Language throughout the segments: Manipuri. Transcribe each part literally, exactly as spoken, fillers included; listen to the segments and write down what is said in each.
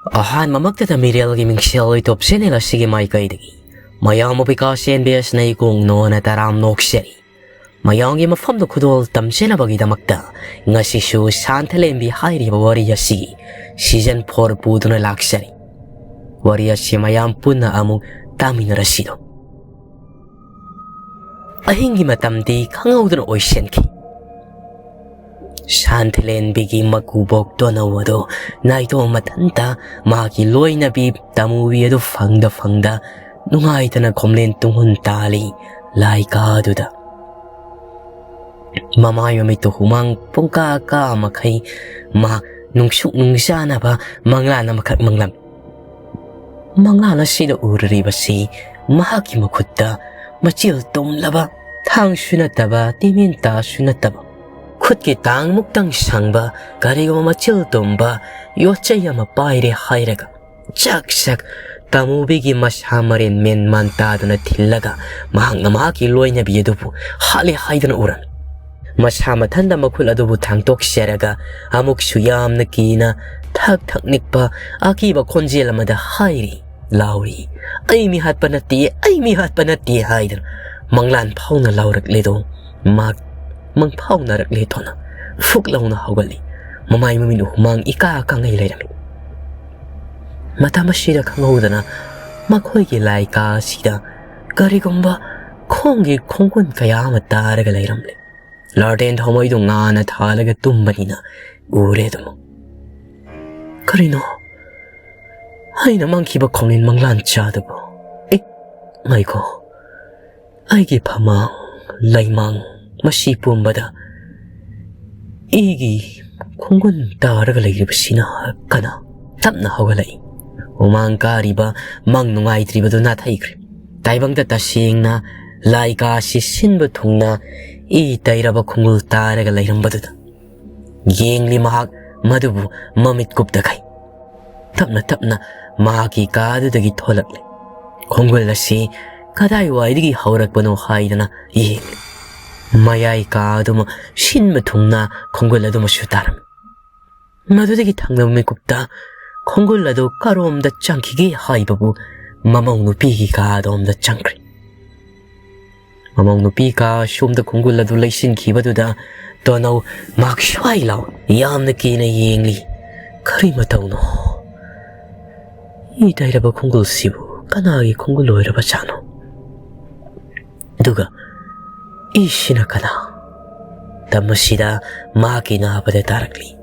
ꯑꯍꯥꯟꯕꯃꯛꯇꯗ ꯃꯤꯔꯦꯜꯒꯤ ꯃꯤꯡꯁꯦꯜ ꯌꯨꯇ꯭ꯌꯨꯕ ꯆꯦꯅꯦꯜ ꯑꯁꯤꯒꯤ ꯃꯥꯏꯀꯩꯗꯒꯤ ꯃꯌꯥꯝꯕꯨ ꯕꯤꯀꯥꯁ ꯑꯦꯟ ꯕꯤ ꯑꯦꯁꯅ ꯏꯀꯣꯡ ꯅꯣꯟꯅ ꯇꯔꯥꯝ ꯅꯣꯛꯆꯔꯤ꯫ ꯃꯌꯥꯝꯒꯤ ꯃꯐꯝꯗ ꯈꯨꯗꯣꯜ ꯇꯝꯖꯅꯕꯒꯤꯗꯃꯛꯇ ꯉꯁꯤꯁꯨ ꯁꯥꯟꯊꯂꯦꯝꯕꯤ ꯍꯥꯏꯔꯤꯕ ꯋꯥꯔꯤ ꯑꯁꯤꯒꯤ ꯁꯤꯖꯟ ꯐꯣꯔ ꯄꯨꯗꯨꯅ ꯂꯥꯛꯆꯔꯤ꯫ ꯋꯥꯔꯤ ꯑꯁꯤ ꯃꯌꯥꯝ ꯄꯨꯟꯅ ꯑꯃꯨꯛ ꯇꯥꯃꯤꯟꯅꯔꯁꯤꯗꯣ꯫ ꯑꯍꯤꯡꯒꯤ ꯃꯇꯝꯗꯤ ꯈꯪꯍꯧꯗꯅ ꯑꯣꯏꯁꯤꯟꯈꯤ꯫ ꯁꯥꯟꯊꯂꯦꯟꯕꯤꯒꯤ ꯃꯀꯨꯕꯣꯛ ꯇꯣꯅꯧ ꯑꯗꯨ ꯅꯥꯏꯇꯣꯝ ꯃꯊꯟꯇ ꯃꯍꯥꯛꯀꯤ ꯂꯣꯏꯅꯕꯤ ꯇꯃꯨꯕꯤ ꯑꯗꯨ ꯐꯪꯗ ꯐꯪꯗ ꯅꯨꯡꯉꯥꯏꯇꯅ ꯈꯣꯝꯂꯦꯟ ꯇꯨꯡꯍꯨꯟ ꯇꯥꯜꯂꯤ ꯂꯥꯏꯀꯥꯗꯨꯗ꯫ ꯃꯃꯥꯏ ꯃꯃꯤꯠꯇꯨ ꯍꯨꯃꯥꯡ ꯄꯨꯡꯀꯥ ꯀꯥ ꯃꯈꯩ ꯃꯍꯥꯛ ꯅꯨꯡꯁꯨꯛ ꯅꯨꯡꯖꯥꯅꯕ ꯃꯪꯂꯥꯟ ꯑꯃꯈꯛ ꯃꯪꯂꯝꯃꯤ꯫ ꯃꯪꯂꯥꯟ ꯑꯁꯤꯗ ꯎꯔꯨꯔꯤꯕꯁꯤ ꯃꯍꯥꯛꯀꯤ ꯃꯈꯨꯠꯇ ꯃꯆꯤꯜ ꯇꯨꯝꯂꯕ, ꯊꯥꯡꯁꯨ ꯅꯠꯇꯕ, ꯇꯤꯃꯤꯟ ꯇꯥꯁꯨ ꯅꯠꯇꯕ, ꯈꯨꯠꯀꯤ ꯇꯥꯡꯃꯨꯛꯇꯪ ꯁꯪꯕ ꯀꯔꯤꯒꯨꯝꯕ ꯃꯆꯤꯜ ꯇꯨꯝꯕ ꯌꯣꯠꯆꯩ ꯑꯃ ꯄꯥꯏꯔꯦ ꯍꯥꯏꯔꯒ ꯆꯛ ꯆꯛ ꯇꯃꯨꯕꯤꯒꯤ ꯃꯁꯥ ꯃꯔꯦꯟ ꯃꯦꯟ ꯃꯥꯟ ꯇꯥꯗꯅ ꯊꯤꯜꯂꯒ ꯃꯍꯥꯛꯅ ꯃꯍꯥꯛꯀꯤ ꯂꯣꯏꯅꯕꯤ ꯑꯗꯨꯕꯨ ꯍꯥꯠꯂꯦ ꯍꯥꯏꯗꯨꯅ ꯎꯔꯝꯃꯤ꯫ ꯃꯁꯥ ꯃꯊꯟꯗ ꯃꯈꯨꯠ ꯑꯗꯨꯕꯨ ꯊꯥꯡꯇꯣꯛꯆꯔꯒ ꯑꯃꯨꯛꯁꯨ ꯌꯥꯝꯅ ꯀꯤꯅ ꯊꯛ ꯊꯛ ꯅꯤꯛꯄ ꯑꯀꯤꯕ ꯈꯣꯟꯖꯦꯜ ꯑꯃꯗ ꯍꯥꯏꯔꯤ, ꯂꯥꯎꯔꯤ, "ꯑꯩ ꯃꯤ ꯍꯥꯠꯄ ꯅꯠꯇꯦ, ꯑꯩ ꯃꯤ ꯍꯥꯠꯄ ꯅꯠꯇꯦ" ꯍꯥꯏꯗꯨꯅ ꯃꯪꯂꯥꯟ ꯐꯥꯎꯅ ꯂꯥꯎꯔꯛꯂꯦꯗꯣ꯫ ꯃꯍꯥꯛ ꯃꯪ ꯐꯥꯎꯅꯔꯛꯂꯦ ꯊꯣꯅ ꯐꯨꯛ ꯂꯥꯎꯅ ꯍꯧꯒꯠꯂꯤ꯫ ꯃꯃꯥꯏ ꯃꯃꯤꯠ ꯍꯨꯃꯥꯡ ꯏꯀꯥ ꯀꯥꯡꯉꯩ ꯂꯩꯔꯝꯃꯤ꯫ ꯃꯇꯝ ꯑꯁꯤꯗ ꯈꯪꯍꯧꯗꯅ ꯃꯈꯣꯏꯒꯤ ꯂꯥꯏꯀꯥ ꯑꯁꯤꯗ ꯀꯔꯤꯒꯨꯝꯕ ꯈꯣꯡꯒꯤ ꯈꯣꯡꯒꯨꯟ ꯀꯌꯥ ꯑꯃ ꯇꯥꯔꯒ ꯂꯩꯔꯝꯂꯦ꯫ ꯂꯥꯔꯗꯦꯟ ꯊꯃꯣꯏꯗꯨ ꯉꯥꯅ ꯊꯥꯜꯂꯒ ꯇꯨꯝꯕꯅꯤꯅ ꯎꯔꯦ ꯑꯗꯨꯃꯛ꯫ ꯀꯔꯤꯅꯣ ꯑꯩꯅ ꯃꯪꯈꯤꯕ ꯈꯣꯡꯅꯤꯟ ꯃꯪꯂꯥꯟ ꯆꯥꯗꯕ? ꯑꯦ, ꯉꯥꯏꯈꯣ, ꯑꯩꯒꯤ ꯐꯃꯥꯡ, ꯂꯩꯃꯥꯡ, ꯃꯁꯤ ꯄꯨꯝꯕꯗ ꯏꯒꯤ ꯈꯣꯡꯒꯨꯟ ꯇꯥꯔꯒ ꯂꯩꯔꯤꯕꯁꯤꯅ ꯀꯅꯥ? ꯇꯞꯅ ꯍꯧꯒꯠꯂꯛꯏ꯫ ꯍꯨꯃꯥꯡ ꯀꯥꯔꯤꯕ ꯃꯪ ꯅꯨꯡꯉꯥꯏꯇ꯭ꯔꯤꯕꯗꯨ ꯅꯥꯊꯩꯈ꯭ꯔꯦ꯫ ꯇꯥꯏꯕꯪꯗ ꯇꯁꯦꯡꯅ ꯂꯥꯏꯀꯥ ꯑꯁꯤ ꯁꯤꯟꯕ ꯊꯨꯡꯅ ꯏ ꯇꯩꯔꯕ ꯈꯣꯡꯒꯨꯜ ꯇꯥꯔꯒ ꯂꯩꯔꯝꯕꯗꯨꯗ ꯌꯦꯡꯂꯤ ꯃꯍꯥꯛ ꯃꯗꯨꯕꯨ ꯃꯃꯤꯠ ꯀꯨꯞꯇꯈꯩ꯫ ꯇꯞꯅ ꯇꯞꯅ ꯃꯍꯥꯛꯀꯤ ꯀꯥꯗꯨꯗꯒꯤ ꯊꯣꯛꯂꯛꯂꯦ꯫ ꯈꯣꯡꯒꯨꯜ ꯑꯁꯤ ꯀꯗꯥꯏꯋꯥꯏꯗꯒꯤ ꯍꯧꯔꯛꯄꯅꯣ ꯍꯥꯏꯗꯅ ꯌꯦꯡꯂꯤ꯫ ꯃꯌꯥꯏ ꯀꯥ ꯑꯗꯨꯃ ꯁꯤꯟꯕ ꯊꯨꯡꯅ ꯈꯣꯡꯒꯨꯜ ꯑꯗꯨꯃꯁꯨ ꯇꯥꯔꯝꯃꯤ꯫ ꯃꯗꯨꯗꯒꯤ ꯊꯪꯅꯕ ꯃꯤꯀꯨꯞꯇ ꯈꯣꯡꯒꯨꯜ ꯑꯗꯨ ꯀꯔꯣꯝꯗ ꯆꯪꯈꯤꯒꯦ ꯍꯥꯏꯕꯕꯨ ꯃꯃꯧ ꯅꯨꯄꯤꯒꯤ ꯀꯥꯗꯣꯝꯗ ꯆꯪꯈ꯭ꯔꯦ꯫ ꯃꯃꯧ ꯅꯨꯄꯤ ꯀꯥ ꯁꯣꯝꯗ ꯈꯣꯡꯒꯨꯜ ꯑꯗꯨ ꯂꯩꯁꯤꯟꯈꯤꯕꯗꯨꯗ ꯇꯣꯅꯧ ꯃꯍꯥꯛ ꯁ꯭ꯋꯥꯏ ꯂꯥꯎ ꯌꯥꯝꯅ ꯀꯤꯅ ꯌꯦꯡꯂꯤ꯫ ꯀꯔꯤ ꯃꯇꯧꯅꯣ? ꯏ ꯇꯩꯔꯕ ꯈꯣꯡꯒꯨꯜꯁꯤꯕꯨ ꯀꯅꯥꯒꯤ ꯈꯣꯡꯒꯨꯜ ꯑꯣꯏꯔꯕꯖꯥꯠꯅꯣ? ꯑꯗꯨꯒ ꯏꯁꯤꯅ ꯀꯅꯥ? ꯇꯝ ꯑꯁꯤꯗ ꯃꯍꯥꯛꯀꯤ ꯅꯥꯕꯗ ꯇꯥꯔꯛꯂꯤ꯫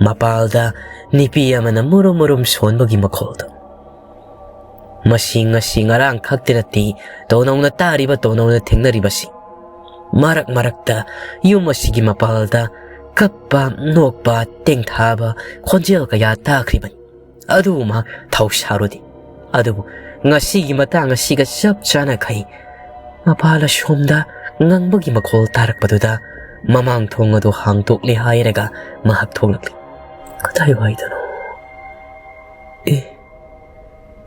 ꯃꯄꯥꯜꯗ ꯅꯨꯄꯤ ꯑꯃꯅ ꯃꯨꯔꯨꯝ ꯃꯨꯔꯨꯝ ꯁꯣꯟꯕꯒꯤ ꯃꯈꯣꯜꯗꯣ꯫ ꯃꯁꯤ ꯉꯁꯤ ꯉꯔꯥꯡ ꯈꯛꯇ ꯅꯠꯇꯦ ꯇꯣꯅꯧꯅ ꯇꯥꯔꯤꯕ, ꯇꯣꯅꯧꯅ ꯊꯦꯡꯅꯔꯤꯕꯁꯤ꯫ ꯃꯔꯛ ꯃꯔꯛꯇ ꯌꯨꯝ ꯑꯁꯤꯒꯤ ꯃꯄꯥꯜꯗ ꯀꯞꯄ, ꯅꯣꯛꯄ, ꯇꯦꯡꯊꯥꯕ ꯈꯣꯟꯖꯦꯜ ꯀꯌꯥ ꯇꯥꯈ꯭ꯔꯤꯕꯅꯤ꯫ ꯑꯗꯨꯕꯨ ꯃꯍꯥꯛ ꯊꯧꯁꯥꯔꯨꯗꯦ꯫ ꯑꯗꯨꯕꯨ ꯉꯁꯤꯒꯤ ꯃꯇꯥꯡ ꯑꯁꯤꯒ ꯆꯞ ꯆꯥꯅ ꯈꯩ ꯃꯄꯥꯜ ꯑꯁꯣꯝꯗ ꯉꯪꯕꯒꯤ ꯃꯈꯣꯜ ꯇꯥꯔꯛꯄꯗꯨꯗ ꯃꯃꯥꯡ ꯊꯣꯡ ꯑꯗꯨ ꯍꯥꯡꯗꯣꯛꯂꯦ ꯍꯥꯏꯔꯒ ꯃꯍꯥꯛ ꯊꯣꯛꯂꯛꯂꯤ꯫ ꯀꯗꯥꯏꯋꯥꯏꯗꯅꯣ? ꯑꯦ,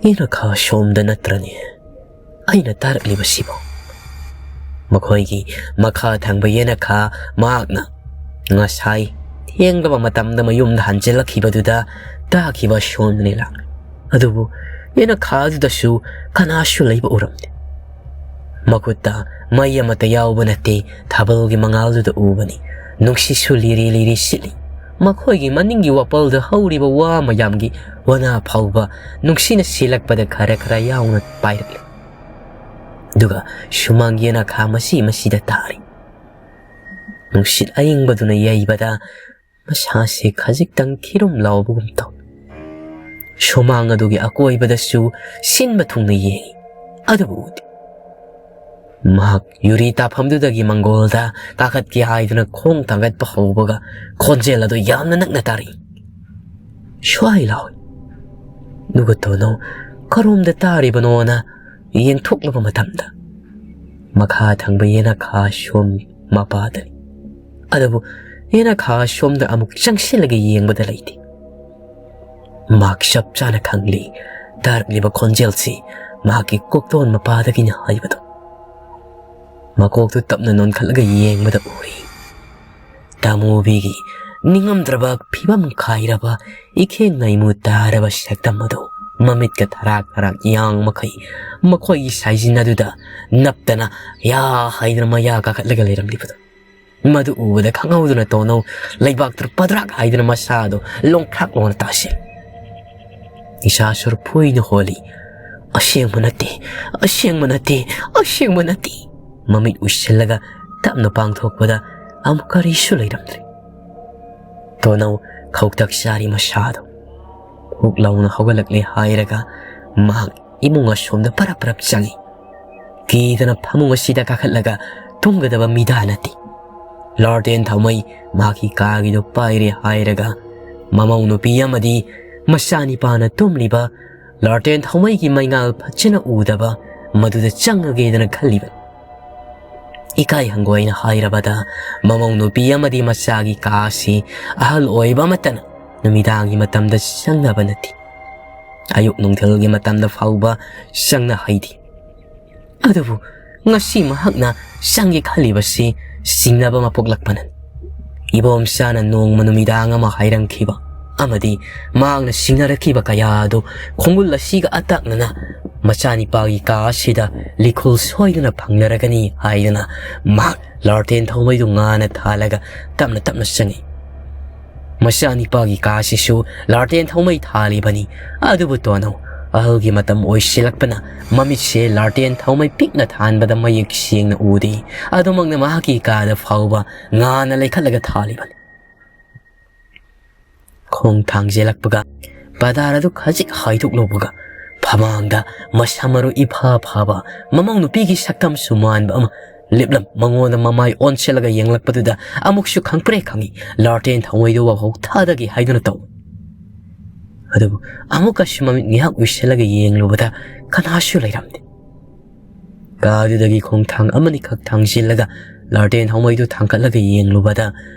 ꯌꯦꯅꯈꯥ ꯁꯣꯝꯗ ꯅꯠꯇ꯭ꯔꯅꯦ ꯑꯩꯅ ꯇꯥꯔꯛꯂꯤꯕꯁꯤꯕꯣ? ꯃꯈꯣꯏꯒꯤ ꯃꯈꯥ ꯊꯪꯕ ꯌꯦꯅꯈꯥ ꯃꯍꯥꯛꯅ ꯉꯁꯥꯏ ꯊꯦꯡꯂꯕ ꯃꯇꯝꯗ ꯃꯌꯨꯝꯗ ꯍꯟꯖꯤꯜꯂꯛꯈꯤꯕꯗꯨꯗ ꯇꯥꯈꯤꯕ ꯁꯣꯝꯗꯅꯤ ꯂꯥꯛꯂꯤ꯫ ꯑꯗꯨꯕꯨ ꯌꯦꯅꯈꯥ ꯑꯗꯨꯗꯁꯨ ꯀꯅꯥꯁꯨ ꯂꯩꯕ ꯎꯔꯝꯗꯦ꯫ ꯃꯈꯨꯠꯇ ꯃꯩ ꯑꯃꯠꯇ ꯌꯥꯎꯕ ꯅꯠꯇꯦ, ꯊꯥꯕꯜꯒꯤ ꯃꯉꯥꯜꯗꯨꯗ ꯎꯕꯅꯤ꯫ ꯅꯨꯡꯁꯤꯠꯁꯨ ꯂꯤꯔꯤ ꯂꯤꯔꯤ ꯁꯤꯠꯂꯤ꯫ ꯃꯈꯣꯏꯒꯤ ꯃꯅꯤꯡꯒꯤ ꯋꯥꯄꯜꯗ ꯍꯧꯔꯤꯕ ꯋꯥ ꯃꯌꯥꯝꯒꯤ ꯋꯥꯅꯥ ꯐꯥꯎꯕ ꯅꯨꯡꯁꯤꯠꯅ ꯁꯤꯜꯂꯛꯄꯗ ꯈꯔ ꯈꯔ ꯌꯥꯎꯅ ꯄꯥꯏꯔꯛꯂꯤ꯫ ꯑꯗꯨꯒ ꯁꯨꯃꯥꯡ ꯌꯦꯅꯈꯥ ꯃꯁꯤ ꯃꯁꯤꯗ ꯇꯥꯔꯤ꯫ ꯅꯨꯡꯁꯤꯠ ꯑꯏꯪꯕꯗꯨꯅ ꯌꯩꯕꯗ ꯃꯁꯥꯁꯦ ꯈꯖꯤꯛꯇꯪ ꯈꯤꯔꯨꯝ ꯂꯥꯎꯕꯒꯨꯝ ꯇꯧꯏ꯫ ꯁꯨꯃꯥꯡ ꯑꯗꯨꯒꯤ ꯑꯀꯣꯏꯕꯗꯁꯨ ꯁꯤꯟꯕ ꯊꯨꯡꯅ ꯌꯦꯡꯏ, ꯑꯗꯨꯕꯨ ꯎꯗꯦ꯫ ꯃꯍꯥꯛ ꯌꯨꯔꯤ ꯇꯥꯐꯝꯗꯨꯗꯒꯤ ꯃꯪꯒꯣꯜꯗ ꯀꯥꯈꯠꯀꯦ ꯍꯥꯏꯗꯨꯅ ꯈꯣꯡ ꯊꯥꯡꯒꯠꯄ ꯍꯧꯕꯒ ꯈꯣꯟꯖꯦꯜ ꯑꯗꯨ ꯌꯥꯝꯅ ꯅꯛꯅ ꯇꯥꯔꯛꯏ꯫ ꯁ꯭ꯋꯥꯏ ꯂꯥꯎꯏ꯫ ꯑꯗꯨꯒ ꯇꯣꯅꯧ ꯀꯔꯣꯝꯗ ꯇꯥꯔꯤꯕꯅꯣꯅ ꯌꯦꯡꯊꯣꯛꯂꯨꯕ ꯃꯇꯝꯗ ꯃꯈꯥ ꯊꯪꯕ ꯌꯦꯅꯈꯥ ꯁꯣꯝ ꯃꯄꯥꯗꯅꯤ꯫ ꯑꯗꯨꯕꯨ ꯌꯦꯅꯈꯥ ꯁꯣꯝꯗ ꯑꯃꯨꯛ ꯆꯪꯁꯤꯜꯂꯒ ꯌꯦꯡꯕꯗ ꯂꯩꯇꯦ꯫ ꯃꯍꯥꯛ ꯆꯞ ꯆꯥꯅ ꯈꯪꯂꯤ ꯇꯥꯔꯛꯂꯤꯕ ꯈꯣꯟꯖꯦꯜꯁꯤ ꯃꯍꯥꯛꯀꯤ ꯀꯣꯛꯇꯣꯟ ꯃꯄꯥꯗꯒꯤꯅꯤ ꯍꯥꯏꯕꯗꯨ꯫ ꯃꯀꯣꯛꯇꯨ ꯇꯞꯅ ꯅꯣꯟꯈꯠꯂꯒ ꯌꯦꯡꯕꯗ ꯎꯔꯤ꯫ ꯇꯥꯃꯣꯕꯤꯒꯤ ꯅꯤꯡꯉꯝꯗ꯭ꯔꯕ ꯐꯤꯕꯝ ꯀꯥꯏꯔꯕ, ꯏꯈꯦꯡ ꯂꯩꯃꯨ ꯇꯥꯔꯕ ꯁꯛꯇꯝ ꯑꯗꯨ ꯃꯃꯤꯠꯀ ꯊꯔꯥꯛ ꯊꯔꯥꯛ ꯌꯥꯡ ꯃꯈꯩ ꯃꯈꯣꯏꯒꯤ ꯁꯥꯏꯖꯤꯟ ꯑꯗꯨꯗ ꯅꯞꯇꯅ ꯌꯥ ꯍꯥꯏꯗꯅ ꯃꯌꯥ ꯀꯥꯈꯠꯂꯒ ꯂꯩꯔꯝꯂꯤꯕꯗꯨ, ꯃꯗꯨ ꯎꯕꯗ ꯈꯪꯍꯧꯗꯅ ꯇꯣꯅꯧ ꯂꯩꯕꯥꯛꯇ ꯄꯗ꯭ꯔꯥꯛ ꯍꯥꯏꯗꯅ ꯃꯁꯥꯗꯨ ꯂꯣꯡꯈ꯭ꯔꯥꯛ ꯂꯣꯡꯅ ꯇꯥꯁꯤꯜꯂꯤ꯫ ꯏꯁꯥ ꯁꯨꯔꯨ ꯐꯣꯏꯅ ꯍꯣꯜꯂꯤ꯫ "ꯑꯁꯦꯡꯕ ꯅꯠꯇꯦ, ꯑꯁꯦꯡꯕ ꯅꯠꯇꯦ, ꯑꯁꯦꯡꯕ ꯅꯠꯇꯦ!" ꯃꯃꯤꯠ ꯎꯏꯁꯤꯜꯂꯒ ꯇꯞꯅ ꯄꯥꯡꯊꯣꯛꯄꯗ ꯑꯃꯨꯛ ꯀꯔꯤꯁꯨ ꯂꯩꯔꯝꯗ꯭ꯔꯦ꯫ ꯇꯣꯅꯧ ꯈꯧꯇꯛ ꯆꯥꯔꯤ ꯃꯁꯥꯗꯣ꯫ ꯍꯨꯛ ꯂꯥꯎꯅ ꯍꯧꯒꯠꯂꯛꯂꯦ ꯍꯥꯏꯔꯒ ꯃꯍꯥꯛ ꯏꯃꯨꯡ ꯑꯁꯣꯝꯗ ꯄꯔꯞ ꯄꯔꯞ ꯆꯪꯏ꯫ ꯀꯤꯗꯅ ꯐꯃꯨꯡ ꯑꯁꯤꯗ ꯀꯥꯈꯠꯂꯒ ꯇꯨꯝꯒꯗꯕ ꯃꯤꯗꯥ ꯅꯠꯇꯦ꯫ ꯂꯥꯔꯇꯦꯟ ꯊꯥꯎꯃꯩ ꯃꯍꯥꯛꯀꯤ ꯀꯥꯒꯤꯗꯨ ꯄꯥꯏꯔꯦ ꯍꯥꯏꯔꯒ ꯃꯃꯧ ꯅꯨꯄꯤ ꯑꯃꯗꯤ ꯃꯆꯥꯅꯤꯄꯥꯅ ꯇꯨꯝꯂꯤꯕ ꯂꯥꯔꯇꯦꯟ ꯊꯥꯎꯃꯩꯒꯤ ꯃꯩꯉꯥꯜ ꯐꯖꯅ ꯎꯗꯕ ꯃꯗꯨꯗ ꯆꯪꯉꯒꯦꯗꯅ ꯈꯜꯂꯤꯕꯅꯤ꯫ ꯏꯀꯥꯏ ꯍꯪꯒꯣꯏꯅ ꯍꯥꯏꯔꯕꯗ ꯃꯃꯧ ꯅꯨꯄꯤ ꯑꯃꯗꯤ ꯃꯆꯥꯒꯤ ꯀꯥ ꯑꯁꯤ ꯑꯍꯜ ꯑꯣꯏꯕ ꯑꯃꯠꯇꯅ ꯅꯨꯃꯤꯗꯥꯡꯒꯤ ꯃꯇꯝꯗ ꯆꯪꯅꯕ ꯅꯠꯇꯦ꯫ ꯑꯌꯨꯛ ꯅꯨꯡꯊꯤꯜꯒꯤ ꯃꯇꯝꯗ ꯐꯥꯎꯕ ꯆꯪꯅ ꯍꯩꯗꯦ꯫ ꯑꯗꯨꯕꯨ ꯉꯁꯤ ꯃꯍꯥꯛꯅ ꯆꯪꯒꯦ ꯈꯜꯂꯤꯕꯁꯤ ꯆꯤꯡꯅꯕ ꯑꯃ ꯄꯣꯛꯂꯛꯄꯅ ꯏꯕꯣꯝꯆꯥꯅ ꯅꯣꯡꯃ ꯅꯨꯃꯤꯗꯥꯡ ꯑꯃ ꯍꯥꯏꯔꯝꯈꯤꯕ ꯑꯃꯗꯤ ꯃꯍꯥꯛꯅ ꯆꯤꯡꯅꯔꯛꯈꯤꯕ ꯀꯌꯥ ꯑꯗꯨ ꯈꯣꯡꯒꯨꯜ ꯑꯁꯤꯒ ꯑꯇꯛꯅꯅ ꯃꯆꯥꯅꯤꯄꯥꯒꯤ ꯀꯥ ꯑꯁꯤꯗ ꯂꯤꯈꯨꯜ ꯁꯣꯏꯗꯅ ꯐꯪꯅꯔꯒꯅꯤ ꯍꯥꯏꯗꯨꯅ ꯃꯍꯥꯛ ꯂꯥꯔꯇꯦꯟ ꯊꯧꯃꯩꯗꯨ ꯉꯥꯅ ꯊꯥꯜꯂꯒ ꯇꯞꯅ ꯇꯞꯅ ꯆꯪꯏ꯫ ꯃꯆꯥꯅꯤꯄꯥꯒꯤ ꯀꯥ ꯑꯁꯤꯁꯨ ꯂꯥꯔꯇꯦꯟ ꯊꯧꯃꯩ ꯊꯥꯜꯂꯤꯕꯅꯤ꯫ ꯑꯗꯨꯕꯨ ꯇꯣꯅꯧ, ꯑꯍꯜꯒꯤ ꯃꯇꯝ ꯑꯣꯏꯁꯤꯜꯂꯛꯄꯅ ꯃꯃꯤꯠꯁꯦ ꯂꯥꯔꯇꯦꯟ ꯊꯧꯃꯩ ꯄꯤꯛꯅ ꯊꯥꯟꯕꯗ ꯃꯌꯦꯛ ꯁꯦꯡꯅ ꯎꯗꯦ꯫ ꯑꯗꯨꯃꯛꯅ ꯃꯍꯥꯛꯀꯤ ꯀꯥꯗ ꯐꯥꯎꯕ ꯉꯥꯅ ꯂꯩꯈꯠꯂꯒ ꯊꯥꯜꯂꯤꯕꯅꯤ꯫ ꯈꯣꯡ ꯊꯥꯡꯖꯦꯜꯂꯛꯄꯒ ꯄꯗꯥꯔ ꯑꯗꯨ ꯈꯖꯤꯛ ꯍꯥꯏꯗꯣꯛꯂꯨꯕꯒ ꯐꯃꯥꯡꯗ ꯃꯁꯝ ꯃꯔꯨ ꯏꯐꯥ ꯐꯥꯕ ꯃꯃꯧ ꯅꯨꯄꯤꯒꯤ ꯁꯛꯇꯝꯁꯨ ꯃꯥꯟꯕ ꯑꯃ ꯂꯦꯞꯂꯝ ꯃꯉꯣꯟꯗ ꯃꯃꯥꯏ ꯑꯣꯟꯁꯤꯜꯂꯒ ꯌꯦꯡꯂꯛꯄꯗꯨꯗ ꯑꯃꯨꯛꯁꯨ ꯈꯪꯄ꯭ꯔꯦ ꯈꯪꯏ ꯂꯥꯔꯇꯦꯟ ꯊꯧꯃꯩꯗꯨ ꯋꯥꯍꯧ ꯊꯥꯗꯒꯦ ꯍꯥꯏꯗꯨꯅ ꯇꯧ꯫ ꯑꯗꯨꯕꯨ ꯑꯃꯨꯛꯀꯁꯨ ꯃꯃꯤꯠ ꯉꯥꯏꯍꯥꯛ ꯎꯏꯁꯤꯜꯂꯒ ꯌꯦꯡꯂꯨꯕꯗ ꯀꯅꯥꯁꯨ ꯂꯩꯔꯝꯗꯦ꯫ ꯀꯥꯗꯨꯗꯒꯤ ꯈꯣꯡꯊꯥꯡ ꯑꯃꯅꯤꯈꯛ ꯊꯥꯡꯖꯤꯜꯂꯒ ꯂꯥꯔꯇꯦꯟ ꯊꯧꯃꯩꯗꯨ ꯊꯥꯡꯒꯠꯂꯒ ꯌꯦꯡꯂꯨꯕꯗ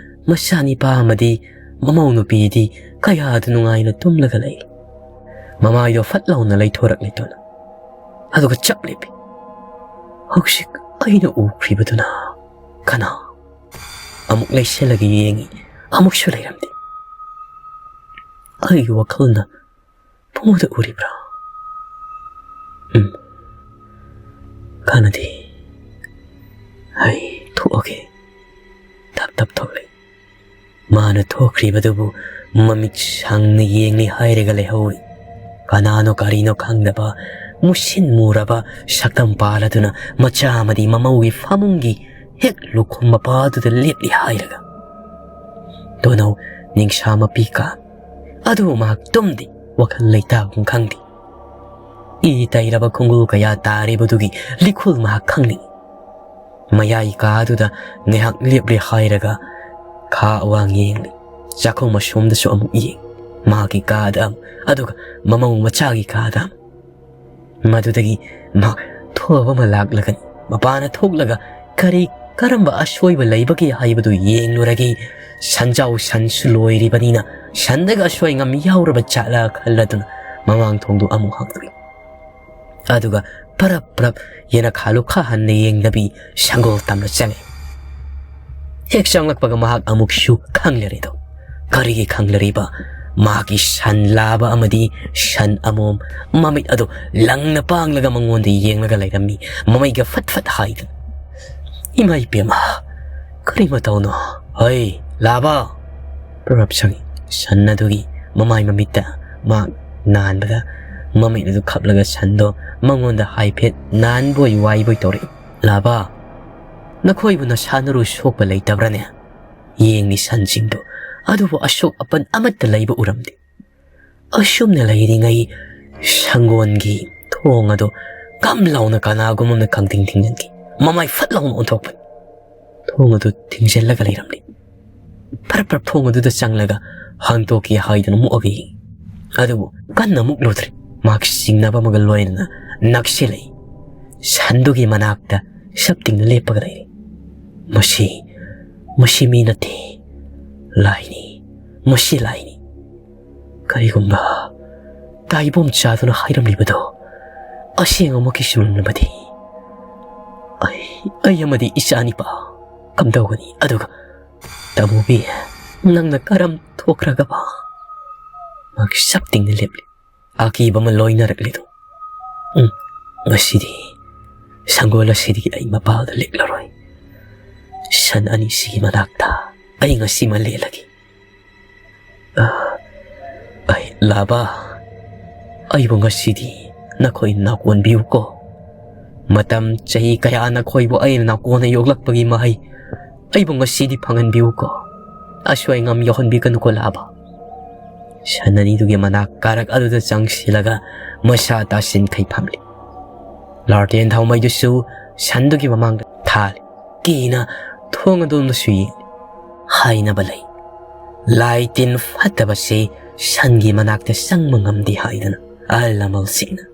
ꯃꯆꯥꯅꯤꯄꯥ ꯑꯃꯗꯤ ꯃꯃꯧ ꯅꯨꯄꯤꯗꯤ ꯀꯌꯥꯗ ꯅꯨꯡꯉꯥꯏꯅ ꯇꯨꯝꯂꯒ ꯂꯩ꯫ ꯃꯃꯥꯏꯗꯣ ꯐꯠ ꯂꯥꯎꯅ ꯂꯩꯊꯣꯔꯛꯂꯦ ꯇꯣꯅꯧ꯫ ꯑꯗꯨꯒ ꯆꯞ ꯂꯦꯞꯄꯤ꯫ ꯍꯧꯖꯤꯛ ꯑꯩꯅ ꯎꯈ꯭ꯔꯤꯕꯗꯨꯅ ꯀꯅꯥ? ꯑꯃꯨꯛ ꯂꯩꯁꯤꯜꯂꯒ ꯌꯦꯡꯏ꯫ ꯑꯃꯨꯛꯁꯨ ꯂꯩꯔꯝꯗꯦ꯫ ꯑꯩꯒꯤ ꯋꯥꯈꯜꯅ ꯄꯨꯡꯎꯗ ꯎꯔꯤꯕ꯭ꯔꯥ? ꯎꯝ, ꯀꯥꯟꯅꯗꯦ꯫ ꯑꯩ ꯊꯣꯛꯑꯒꯦ꯫ ꯇꯞ ꯇꯞ ꯊꯣꯛꯂꯛꯏ꯫ ꯃꯥꯅ ꯊꯣꯛꯈ꯭ꯔꯤꯕꯗꯨꯕꯨ ꯃꯃꯤꯠ ꯁꯥꯡꯅ ꯌꯦꯡꯂꯤ ꯍꯥꯏꯔꯒ ꯂꯩꯍꯧꯔꯤ꯫ ꯀꯅꯥꯅꯣ ꯀꯔꯤꯅꯣ ꯈꯪꯗꯕ, ꯃꯨꯁꯤꯟ ꯃꯨꯔꯕ ꯁꯛꯇꯝ ꯄꯥꯜꯂꯗꯨꯅ ꯃꯆꯥ ꯑꯃꯗꯤ ꯃꯃꯧꯒꯤ ꯐꯃꯨꯡꯒꯤ ꯍꯦꯛ ꯂꯨꯈꯨꯝ ꯃꯄꯥꯗꯨꯗ ꯂꯦꯞꯂꯤ ꯍꯥꯏꯔꯒ꯫ ꯗꯣꯅꯧ ꯅꯤꯡꯁꯥ ꯃꯄꯤ ꯀꯥ꯫ ꯑꯗꯨꯕꯨ ꯃꯍꯥꯛ ꯇꯨꯝꯗꯦ, ꯋꯥꯈꯜ ꯂꯩꯇꯥꯒꯨꯝ ꯈꯪꯗꯦ꯫ ꯏ ꯇꯩꯔꯕ ꯈꯣꯡꯒꯨꯜ ꯀꯌꯥ ꯇꯥꯔꯤꯕꯗꯨꯒꯤ ꯂꯤꯈꯨꯜ ꯃꯍꯥꯛ ꯈꯪꯅꯤꯡꯏ꯫ ꯃꯌꯥꯏ ꯀꯥꯗꯨꯗ ꯉꯥꯏꯍꯥꯛ ꯂꯦꯞꯂꯦ ꯍꯥꯏꯔꯒ ꯈꯥ ꯑꯋꯥꯡ ꯌꯦꯡꯂꯤ꯫ ꯆꯥꯛꯈꯨꯝ ꯑꯁꯣꯝꯗꯁꯨ ꯑꯃꯨꯛ ꯌꯦꯡ꯫ ꯃꯍꯥꯛꯀꯤ ꯀꯥꯗ ꯑꯃꯨꯛ, ꯑꯗꯨꯒ ꯃꯃꯧ ꯃꯆꯥꯒꯤ ꯀꯥꯗ ꯑꯃꯨꯛ꯫ ꯃꯗꯨꯗꯒꯤ ꯃꯍꯥꯛ ꯊꯣꯛꯑꯕ ꯑꯃ ꯂꯥꯛꯂꯒꯅꯤ꯫ ꯃꯄꯥꯅ ꯊꯣꯛꯂꯒ ꯀꯔꯤ ꯀꯔꯝꯕ ꯑꯁꯣꯏꯕ ꯂꯩꯕꯒꯦ ꯍꯥꯏꯕꯗꯨ ꯌꯦꯡꯂꯨꯔꯒꯦ꯫ ꯁꯟꯖꯥꯎ ꯁꯟꯁꯨ ꯂꯣꯏꯔꯤꯕꯅꯤꯅ ꯁꯟꯗꯒ ꯑꯁꯣꯏ ꯑꯉꯥꯝ ꯌꯥꯎꯔꯕ ꯖꯥꯠꯂ ꯈꯜꯂꯗꯨꯅ ꯃꯃꯥꯡ ꯊꯣꯡꯗꯨ ꯑꯃꯨꯛ ꯍꯥꯡꯗꯣꯛꯏ꯫ ꯑꯗꯨꯒ ꯄꯔꯞ ꯄꯔꯞ ꯌꯦꯅꯈꯥ ꯂꯨꯈꯥ ꯍꯟꯅ ꯌꯦꯡꯗꯕꯤ ꯁꯪꯒꯣꯜ ꯇꯝꯅ ꯆꯪꯉꯤ꯫ ꯍꯦꯛ ꯆꯪꯂꯛꯄꯒ ꯃꯍꯥꯛ ꯑꯃꯨꯛꯁꯨ ꯈꯪꯂꯔꯦꯗꯣ꯫ ꯀꯔꯤꯒꯤ ꯈꯪꯂꯔꯤꯕ? ꯃꯍꯥꯛꯀꯤ ꯁꯟ ꯂꯥꯕ ꯑꯃꯗꯤ ꯁꯟ ꯑꯃꯣꯝ ꯃꯃꯤꯠ ꯑꯗꯨ ꯂꯪꯅ ꯄꯥꯡꯂꯒ ꯃꯉꯣꯟꯗ ꯌꯦꯡꯂꯒ ꯂꯩꯔꯝꯃꯤ, ꯃꯃꯩꯒ ꯐꯠ ꯐꯠ ꯍꯥꯏꯗꯨꯅ꯫ "ꯏꯃꯥ ꯏꯄꯦꯝꯃ, ꯀꯔꯤ ꯃꯇꯧꯅꯣ? ꯍꯩ, ꯂꯥꯕ!" ꯄ꯭ꯔꯞ ꯁꯪꯉꯤ꯫ ꯁꯟ ꯑꯗꯨꯒꯤ ꯃꯃꯥꯏ ꯃꯃꯤꯠꯇ ꯃꯍꯥꯛ ꯅꯥꯟꯕꯗ ꯃꯃꯤꯠ ꯑꯗꯨ ꯈꯞꯂꯒ ꯁꯟꯗꯣ ꯃꯉꯣꯟꯗ ꯍꯥꯏꯐꯦꯠ ꯅꯥꯟꯕꯣꯏ ꯋꯥꯏꯕꯣꯏ ꯇꯧꯔꯛꯏ꯫ "ꯂꯥꯕ, ꯅꯈꯣꯏꯕꯨ ꯅꯁꯥ ꯅꯔꯨ ꯁꯣꯛꯄ ꯂꯩꯇꯕ꯭ꯔꯅꯦ?" ꯌꯦꯡꯂꯤ ꯁꯟꯁꯤꯡꯗꯨ꯫ ꯑꯗꯨꯕꯨ ꯑꯁꯣꯛ ꯑꯄꯟ ꯑꯃꯠꯇ ꯂꯩꯕ ꯎꯔꯝꯗꯦ꯫ ꯑꯁꯨꯝꯅ ꯂꯩꯔꯤꯉꯩ ꯁꯪꯒꯣꯟꯒꯤ ꯊꯣꯡ ꯑꯗꯨ ꯀꯝ ꯂꯥꯎꯅ ꯀꯅꯥꯒꯨꯝ ꯑꯃꯅ ꯈꯪꯊꯤꯡ ꯊꯤꯡꯖꯤꯟꯈꯤ꯫ ꯃꯃꯥꯏ ꯐꯠ ꯂꯥꯎꯅ ꯑꯣꯟꯊꯣꯛꯄꯅꯤ꯫ ꯊꯣꯡ ꯑꯗꯨ ꯊꯤꯡꯖꯤꯜꯂꯒ ꯂꯩꯔꯝꯂꯤ꯫ ꯐꯔꯞ ꯐꯔꯞ ꯊꯣꯡ ꯑꯗꯨꯗ ꯆꯪꯂꯒ ꯍꯥꯡꯗꯣꯛꯀꯦ ꯍꯥꯏꯗꯨꯅ ꯃꯨꯛꯑꯒ ꯌꯦꯡꯉꯤ꯫ ꯑꯗꯨꯕꯨ ꯀꯟꯅ ꯃꯨꯛꯂꯨꯗ꯭ꯔꯤ꯫ ꯃꯍꯥꯛ ꯆꯤꯡꯅꯕ ꯑꯃꯒ ꯂꯣꯏꯅꯅ ꯅꯛꯁꯤꯜꯂꯛꯏ꯫ ꯁꯟꯗꯨꯒꯤ ꯃꯅꯥꯛꯇ ꯁꯞ ꯇꯤꯡꯅ ꯂꯦꯞꯄꯒ ꯂꯩꯔꯤ꯫ "ꯃꯁꯤ, ꯃꯁꯤ ꯃꯤ ꯅꯠꯇꯦ, ꯂꯥꯏꯅꯤ, ꯃꯁꯤ ꯂꯥꯏꯅꯤ꯫ ꯀꯔꯤꯒꯨꯝꯕ ꯇꯥꯏꯕꯣꯝ ꯆꯥꯗꯨꯅ ꯍꯥꯏꯔꯝꯂꯤꯕꯗꯣ ꯑꯁꯦꯡꯕꯃꯛꯀꯤ ꯆꯨꯝꯂꯝꯂꯕꯗꯤ ꯑꯩ, ꯑꯩ ꯑꯃꯗꯤ ꯏꯆꯥ ꯅꯤꯄꯥ ꯀꯝꯗꯧꯒꯅꯤ? ꯑꯗꯨꯒ ꯇꯥꯃꯣꯕꯤ, ꯅꯪꯅ ꯀꯔꯝ ꯊꯣꯛꯈ꯭ꯔꯒꯕ? ꯃꯍꯥꯛ ꯁꯞ ꯇꯤꯡꯅ ꯂꯦꯞꯂꯤ꯫ ꯑꯀꯤꯕ ꯑꯃ ꯂꯣꯏꯅꯔꯛꯂꯤꯗꯨ꯫ ꯎꯝ, ꯉꯁꯤꯗꯤ ꯁꯪꯒꯣꯜ ꯑꯁꯤꯗꯒꯤ ꯑꯩ ꯃꯄꯥꯜꯗ ꯂꯦꯛꯂꯔꯣꯏ꯫ ꯁꯟ ꯑꯅꯤꯁꯤꯒꯤ ꯃꯅꯥꯛꯇ ꯑꯩ ꯉꯁꯤꯃ ꯂꯦꯜꯂꯒꯦ꯫ ꯑ, ꯑꯩ, ꯂꯥꯕꯥ, ꯑꯩꯕꯨ ꯉꯁꯤꯗꯤ ꯅꯈꯣꯏ ꯅꯥꯀꯣꯟꯕꯤꯌꯨꯀꯣ꯫ ꯃꯇꯝ ꯆꯍꯤ ꯀꯌꯥ ꯅꯈꯣꯏꯕꯨ ꯑꯩꯅ ꯅꯥꯀꯣꯟꯅ ꯌꯣꯛꯂꯛꯄꯒꯤ ꯃꯍꯩ ꯑꯩꯕꯨ ꯉꯁꯤꯗꯤ ꯐꯪꯍꯟꯕꯤꯌꯨꯀꯣ꯫ ꯑꯁꯣꯏ ꯑꯉꯥꯝ ꯌꯥꯎꯍꯟꯕꯤꯒꯅꯨꯀꯣ, ꯂꯥꯕꯥ꯫ ꯁꯟ ꯑꯅꯤꯗꯨꯒꯤ ꯃꯅꯥꯛ ꯀꯥꯔꯛ ꯑꯗꯨꯗ ꯆꯪꯁꯤꯜꯂꯒ ꯃꯁꯥ ꯇꯥꯁꯤꯟꯈꯩ ꯐꯝꯂꯤ꯫ ꯂꯥꯔꯇꯦꯟ ꯊꯥꯎꯃꯩꯗꯨꯁꯨ ꯁꯟꯗꯨꯒꯤ ꯃꯃꯥꯡꯗ ꯊꯥꯜꯂꯤ꯫ ꯀꯤꯅ ꯊꯣꯡ ꯑꯗꯣꯝꯗꯁꯨ ꯌꯦꯡꯂꯤ꯫ ꯍꯥꯏꯅꯕ ꯂꯩ, ꯂꯥꯏ ꯇꯤꯟ ꯐꯠꯇꯕꯁꯤ ꯁꯟꯒꯤ ꯃꯅꯥꯛꯇ ꯆꯪꯕ ꯉꯝꯗꯦ ꯍꯥꯏꯗꯅ ꯑꯍꯜ ꯂꯃꯟꯁꯤꯡꯅ꯫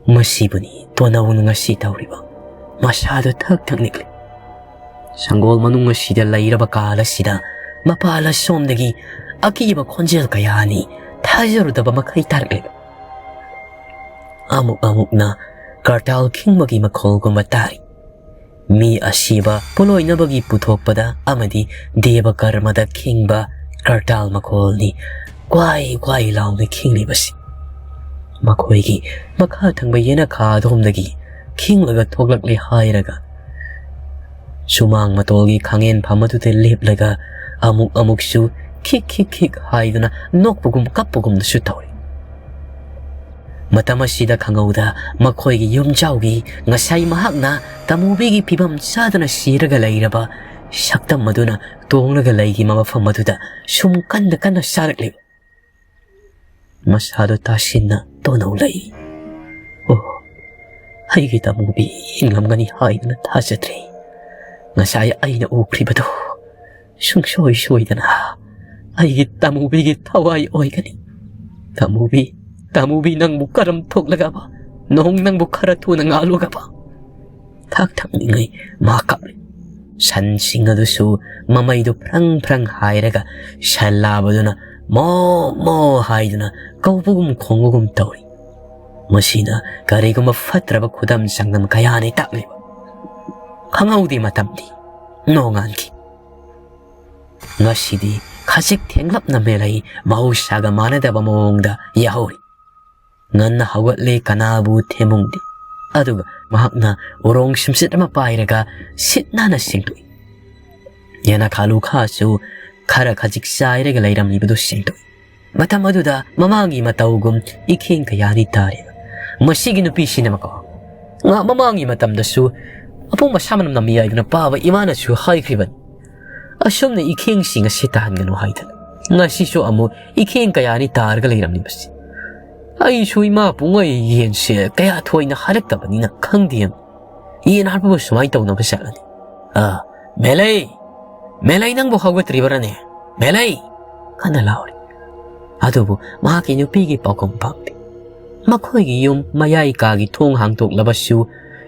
ꯃꯁꯤꯕꯨꯅꯤ ꯇꯣꯅꯧꯅ ꯉꯁꯤ ꯇꯧꯔꯤꯕ꯫ ꯃꯁꯥꯗꯨ ꯊꯛ ꯊꯛ ꯅꯤꯛꯂꯤ꯫ ꯁꯪꯒꯣꯜ ꯃꯅꯨꯡ ꯑꯁꯤꯗ ꯂꯩꯔꯕ ꯀꯥꯜ ꯑꯁꯤꯗ ꯃꯄꯥꯜ ꯑꯁꯣꯝꯗꯒꯤ ꯑꯀꯤꯕ ꯈꯣꯟꯖꯦꯜ ꯀꯌꯥ ꯑꯅꯤ ꯊꯥꯖꯔꯨꯗꯕ ꯃꯈꯩ ꯇꯥꯔꯛꯂꯤꯕ꯫ ꯑꯃꯨꯛ ꯑꯃꯨꯛꯅ ꯀꯔꯇꯥꯜ ꯈꯤꯡꯕꯒꯤ ꯃꯈꯣꯜꯒꯨꯝꯕ ꯇꯥꯔꯤ꯫ ꯃꯤ ꯑꯁꯤꯕ ꯄꯣꯂꯣꯏꯅꯕꯒꯤ ꯄꯨꯊꯣꯛꯄꯗ ꯑꯃꯗꯤ ꯗꯦꯕ ꯀꯔꯃꯗ ꯈꯤꯡꯕ ꯀꯔꯇꯥꯜ ꯃꯈꯣꯜꯅꯤ ꯀ꯭ꯋꯥꯏ ꯀ꯭ꯋꯥꯏ ꯂꯥꯎꯅ ꯈꯤꯡꯂꯤꯕꯁꯤ꯫ ꯃꯈꯣꯏꯒꯤ ꯃꯈꯥ ꯊꯪꯕ ꯌꯦꯅꯈꯥ ꯑꯗꯣꯝꯗꯒꯤ ꯈꯤꯡꯂꯒ ꯊꯣꯛꯂꯛꯂꯦ ꯍꯥꯏꯔꯒ ꯁꯨꯃꯥꯡ ꯃꯇꯣꯜꯒꯤ ꯈꯥꯡꯉꯦꯟꯐꯝ ꯑꯗꯨꯗ ꯂꯦꯞꯂꯒ ꯑꯃꯨꯛ ꯑꯃꯨꯛꯁꯨ ꯈꯤꯛ ꯈꯤꯛ ꯈꯤꯛ ꯍꯥꯏꯗꯨꯅ ꯅꯣꯛꯄꯒꯨꯝ ꯀꯞꯄꯒꯨꯝꯗꯁꯨ ꯇꯧꯔꯤ꯫ ꯃꯇꯝ ꯑꯁꯤꯗ ꯈꯪꯍꯧꯗ ꯃꯈꯣꯏꯒꯤ ꯌꯨꯝꯖꯥꯎꯒꯤ ꯉꯁꯥꯏ ꯃꯍꯥꯛꯅ ꯇꯃꯨꯕꯤꯒꯤ ꯐꯤꯕꯝ ꯆꯥꯗꯅ ꯁꯤꯔꯒ ꯂꯩꯔꯕ ꯁꯛꯇꯝ ꯑꯗꯨꯅ ꯇꯣꯡꯂꯒ ꯂꯩꯈꯤꯕ ꯃꯐꯝ ꯑꯗꯨꯗ ꯁꯨꯝ ꯀꯟꯅ ꯀꯟꯅ ꯆꯥꯔꯛꯂꯤꯕ꯫ ꯃꯁꯥꯗꯨ ꯇꯥꯁꯤꯟꯅ ꯇꯣꯅꯧ ꯂꯩ꯫ ꯑꯣ, ꯑꯩꯒꯤ ꯇꯃꯨꯕꯤ ꯍꯤꯡꯂꯝꯒꯅꯤ ꯍꯥꯏꯗꯨꯅ ꯊꯥꯖꯗ꯭ꯔꯦ꯫ ꯉꯁꯥꯏ ꯑꯩꯅ ꯎꯈ꯭ꯔꯤꯕꯗꯨ ꯁꯨꯡꯁꯣꯏ ꯁꯣꯏꯗꯅ ꯑꯩꯒꯤ ꯇꯃꯨꯕꯤꯒꯤ ꯊꯋꯥꯏ ꯑꯣꯏꯒꯅꯤ꯫ ꯇꯃꯨꯕꯤ, ꯇꯃꯨꯕꯤ ꯅꯪꯕꯨ ꯀꯔꯝ ꯊꯣꯛꯂꯒꯕ? ꯅꯣꯡ ꯅꯪꯕꯨ ꯈꯔ ꯊꯨꯅ ꯉꯥꯜꯂꯨꯒꯕ? ꯊꯥꯛ ꯊꯥꯛꯅꯤꯡꯉꯩ ꯃꯥ ꯀꯞꯂꯤ꯫ ꯁꯟꯁꯤꯡ ꯑꯗꯨꯁꯨ ꯃꯃꯩꯗꯨ ꯐ꯭ꯔꯪ ꯐ꯭ꯔꯪ ꯍꯥꯏꯔꯒ ꯁꯟ ꯂꯥꯕꯗꯨꯅ ꯃꯣ ꯃꯣ ꯍꯥꯏꯗꯨꯅ ꯀꯧꯕꯒꯨꯝ ꯈꯣꯡꯕꯒꯨꯝ ꯇꯧꯔꯤ꯫ ꯃꯁꯤꯅ ꯀꯔꯤꯒꯨꯝꯕ ꯐꯠꯇ꯭ꯔꯕ ꯈꯨꯗꯝ ꯆꯥꯡꯗꯝ ꯀꯌꯥꯅꯤ ꯇꯥꯛꯂꯤꯕ꯫ ꯈꯪꯍꯧꯗꯦ ꯃꯇꯝꯗꯤ ꯅꯣꯡꯉꯥꯟꯈꯤ꯫ ꯉꯁꯤꯗꯤ ꯈꯖꯤꯛ ꯊꯦꯡꯂꯞꯅ ꯃꯦꯂꯩ ꯃꯍꯧꯁꯥꯒ ꯃꯥꯟꯅꯗꯕ ꯃꯑꯣꯡꯗ ꯌꯥꯍꯧꯔꯤ꯫ ꯉꯟꯅ ꯍꯧꯒꯠꯂꯦ ꯀꯅꯥꯕꯨ ꯊꯦꯝꯃꯨꯡꯗꯤ꯫ ꯑꯗꯨꯒ ꯃꯍꯥꯛꯅ ꯎꯔꯣꯡ ꯁꯨꯝꯆꯤꯠ ꯑꯃ ꯄꯥꯏꯔꯒ ꯁꯤꯠ ꯅꯥꯟꯅ ꯁꯦꯡꯗꯣꯛꯏ꯫ ꯌꯦꯅꯈꯥ ꯂꯨꯈꯥꯁꯨ ꯈꯔ ꯈꯖꯤꯛ ꯆꯥꯏꯔꯒ ꯂꯩꯔꯝꯂꯤꯕꯗꯨ ꯁꯦꯡꯗꯣꯛꯏ꯫ ꯃꯇꯝ ꯑꯗꯨꯗ ꯃꯃꯥꯡꯒꯤ ꯃꯇꯧꯒꯨꯝ ꯏꯈꯦꯡ ꯀꯌꯥꯅꯤ ꯇꯥꯔꯦꯕ꯫ ꯃꯁꯤꯒꯤ ꯅꯨꯄꯤꯁꯤꯅꯕꯀꯣ, ꯉꯥ ꯃꯃꯥꯡꯒꯤ ꯃꯇꯝꯗꯁꯨ ꯑꯄꯣꯝꯕ ꯁꯥ ꯃꯅꯝ ꯅꯝꯃꯤ ꯍꯥꯏꯗꯨꯅ ꯄꯥꯕ ꯏꯃꯥꯅꯁꯨ ꯍꯥꯏꯈ꯭ꯔꯤꯕꯅꯤ꯫ ꯑꯁꯨꯝꯅ ꯏꯈꯦꯡꯁꯤꯡ ꯑꯁꯤ ꯇꯥꯍꯟꯒꯅꯨ ꯍꯥꯏꯗꯅ꯫ ꯉꯁꯤꯁꯨ ꯑꯃꯨꯛ ꯏꯈꯦꯡ ꯀꯌꯥꯅꯤ ꯇꯥꯔꯒ ꯂꯩꯔꯝꯂꯤꯕꯁꯤ꯫ ꯑꯩꯁꯨ ꯏꯃꯥ ꯄꯨꯡꯉꯩ ꯌꯦꯟꯁꯦ ꯀꯌꯥ ꯊꯣꯏꯅ ꯍꯥꯏꯔꯛꯇꯕꯅꯤꯅ ꯈꯪꯗꯦ꯫ ꯌꯦꯟ ꯍꯥꯠꯄꯕꯨ ꯁꯨꯃꯥꯏꯅ ꯇꯧꯅꯕ ꯆꯠꯂꯅꯤ꯫ "ꯑ, ꯃꯦꯂꯩ! ꯃꯦꯂꯩ, ꯅꯪꯕꯨ ꯍꯧꯒꯠꯇ꯭ꯔꯤꯕꯔꯅꯦ? ꯃꯦꯂꯩ!" ꯀꯟꯅ ꯂꯥꯎꯔꯤ꯫ ꯑꯗꯨꯕꯨ ꯃꯍꯥꯛꯀꯤ ꯅꯨꯄꯤꯒꯤ ꯄꯥꯎꯈꯨꯝ ꯐꯪꯗꯦ꯫ ꯃꯈꯣꯏꯒꯤ ꯌꯨꯝ ꯃꯌꯥꯏ ꯀꯥꯒꯤ ꯊꯣꯡ ꯍꯥꯡꯗꯣꯛꯂꯕꯁꯨ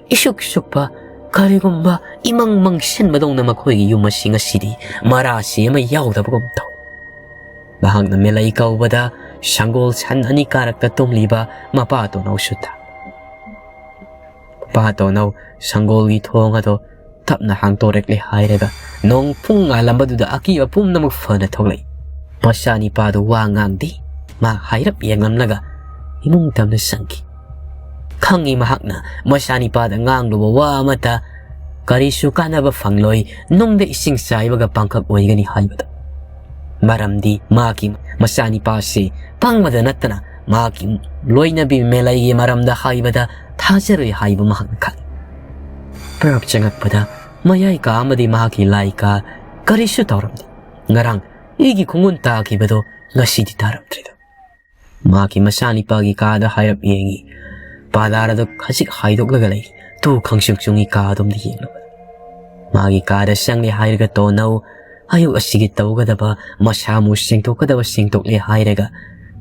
ꯏꯁꯨꯛ ꯁꯨꯛꯄ ꯀꯔꯤꯒꯨꯝꯕ ꯏꯃꯪ ꯃꯪꯁꯤꯟꯕꯗꯧꯅ ꯃꯈꯣꯏꯒꯤ ꯌꯨꯝ ꯑꯁꯤ ꯉꯁꯤꯗꯤ ꯃꯔꯥꯁꯤ ꯑꯃ ꯌꯥꯎꯗꯕꯒꯨꯝ ꯇꯧ꯫ ꯃꯍꯥꯛꯅ ꯃꯦꯂꯩ ꯀꯧꯕꯗ ꯁꯪꯒꯣꯜ ꯁꯟ ꯑꯅꯤ ꯀꯥꯔꯛꯇ ꯇꯨꯝꯂꯤꯕ ꯃꯄꯥ ꯇꯣꯅꯧꯁꯨ ꯇꯥ꯫ ꯃꯄꯥ ꯇꯣꯅꯧ ꯁꯪꯒꯣꯜꯒꯤ ꯊꯣꯡ ꯑꯗꯣ ꯇꯞꯅ ꯍꯥꯡꯇꯣꯔꯛꯂꯦ ꯍꯥꯏꯔꯒ ꯅꯣꯡ ꯄꯨꯡ ꯉꯥꯜꯂꯝꯕꯗꯨꯗ ꯑꯀꯤꯕ ꯄꯨꯝꯅꯃꯛ ꯐꯅ ꯊꯣꯛꯂꯛꯏ꯫ ꯃꯆꯥꯅꯤꯄꯥꯗꯨ ꯋꯥ ꯉꯥꯡꯗꯦ꯫ ꯃꯥ ꯍꯥꯏꯔꯞ ꯌꯦꯡꯂꯝꯂꯒ ꯏꯃꯨꯡ ꯇꯝꯅ ꯆꯪꯈꯤ꯫ ꯈꯪꯉꯤ ꯃꯍꯥꯛꯅ ꯃꯆꯥꯅꯤꯄꯥꯗ ꯉꯥꯡꯂꯨꯕ ꯋꯥ ꯑꯃꯠꯇ ꯀꯔꯤꯁꯨ ꯀꯥꯟꯅꯕ ꯐꯪꯂꯣꯏ, ꯅꯨꯡꯗ ꯏꯁꯤꯡ ꯆꯥꯏꯕꯒ ꯄꯥꯡꯈꯛ ꯑꯣꯏꯒꯅꯤ ꯍꯥꯏꯕꯗꯣ꯫ ꯃꯔꯝꯗꯤ ꯃꯍꯥꯛꯀꯤ ꯃꯆꯥꯅꯤꯄꯥꯁꯤ ꯄꯪꯕꯗ ꯅꯠꯇꯅ ꯃꯍꯥꯛꯀꯤ ꯂꯣꯏꯅꯕꯤ ꯃꯦꯂꯩꯒꯤ ꯃꯔꯝꯗ ꯍꯥꯏꯕꯗ ꯊꯥꯖꯔꯣꯏ ꯍꯥꯏꯕ ꯃꯍꯥꯛꯅ ꯈꯪꯏ꯫ ꯄ꯭ꯔꯞ ꯆꯪꯉꯛꯄꯗ ꯃꯌꯥꯏ ꯀꯥ ꯑꯃꯗꯤ ꯃꯍꯥꯛꯀꯤ ꯂꯥꯏ ꯀꯥ ꯀꯔꯤꯁꯨ ꯇꯧꯔꯝꯗꯦ꯫ ꯉꯔꯥꯡ ꯏꯒꯤ ꯈꯣꯡꯒꯨꯟ ꯇꯥꯈꯤꯕꯗꯣ ꯉꯁꯤꯗꯤ ꯇꯥꯔꯝꯗ꯭ꯔꯦꯗꯣ꯫ ꯃꯍꯥꯛꯀꯤ ꯃꯆꯥꯅꯤꯄꯥꯒꯤ ꯀꯥꯗ ꯍꯥꯏꯔꯞ ꯌꯦꯡꯏ꯫ ꯄꯥꯗꯥꯔ ꯑꯗꯨ ꯈꯖꯤꯛ ꯍꯥꯏꯗꯣꯛꯂꯒ ꯂꯩ꯫ ꯇꯨ ꯈꯪꯆꯨꯡ ꯆꯨꯡꯏ ꯀꯥ ꯑꯗꯣꯝꯗ ꯌꯦꯡꯂꯨꯕꯗ꯫ ꯃꯥꯒꯤ ꯀꯥꯗ ꯆꯪꯂꯦ ꯍꯥꯏꯔꯒ ꯇꯣꯟꯅꯧ ꯑꯌꯨꯛ ꯑꯁꯤꯒꯤ ꯇꯧꯒꯗꯕ ꯃꯁꯥ ꯃꯎ ꯁꯦꯡꯗꯣꯛꯀꯗꯕ ꯁꯦꯡꯗꯣꯛꯂꯦ ꯍꯥꯏꯔꯒ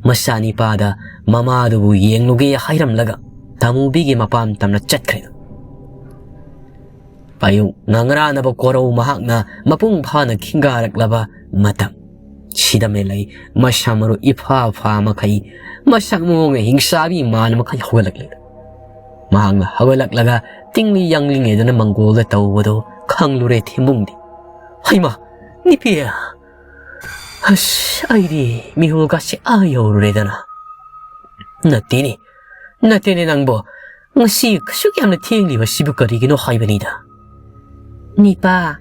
ꯃꯆꯥꯅꯤꯄꯥꯗ ꯃꯃꯥꯗꯨꯕꯨ ꯌꯦꯡꯂꯨꯒꯦ ꯍꯥꯏꯔꯝꯂꯒ ꯇꯥꯃꯨꯕꯤꯒꯤ ꯃꯄꯥꯝ ꯇꯝꯅ ꯆꯠꯈ꯭ꯔꯦ꯫ ꯑꯌꯨꯛ ꯉꯪꯔꯥꯅꯕ ꯀꯣꯔꯧ ꯃꯍꯥꯛꯅ ꯃꯄꯨꯡ ꯐꯥꯅ ꯈꯤꯡꯒꯥꯔꯛꯂꯕ ꯃꯇꯝ ꯁꯤꯗ ꯃꯦꯂꯩ ꯃꯁꯥ ꯃꯔꯨ ꯏꯐꯥ ꯐꯥ ꯃꯈꯩ ꯃꯁꯛ ꯃꯑꯣꯡꯅ ꯍꯤꯡꯁꯥꯕꯤ ꯃꯥꯟ ꯃꯈꯩ ꯍꯧꯒꯠꯂꯛꯂꯦ꯫ ꯃꯍꯥꯛꯅ ꯍꯧꯒꯠꯂꯛꯂꯒ ꯇꯤꯡꯂꯤ ꯌꯥꯡꯂꯤꯉꯩꯗꯅ ꯃꯪꯒꯣꯜꯗ ꯇꯧꯕꯗꯨ ꯈꯪꯂꯨꯔꯦ ꯊꯦꯝꯕꯨꯡꯗꯤ꯫ "ꯍꯩꯃꯥ, ꯅꯨꯄꯤ, ꯑꯁ, ꯑꯩꯗꯤ ꯃꯤꯍꯨꯜꯒꯁꯦ ꯑꯥ ꯌꯧꯔꯨꯔꯦꯗꯅ꯫ ꯅꯠꯇꯦꯅꯦ, ꯅꯠꯇꯦꯅꯦ ꯅꯪꯕꯣ꯫ ꯉꯁꯤ ꯀꯩꯁꯨꯛ ꯌꯥꯝꯅ ꯊꯦꯡꯂꯤꯕꯁꯤꯕꯨ ꯀꯔꯤꯒꯤꯅꯣ ꯍꯥꯏꯕꯅꯤꯗ꯫ ꯅꯤꯄꯥ,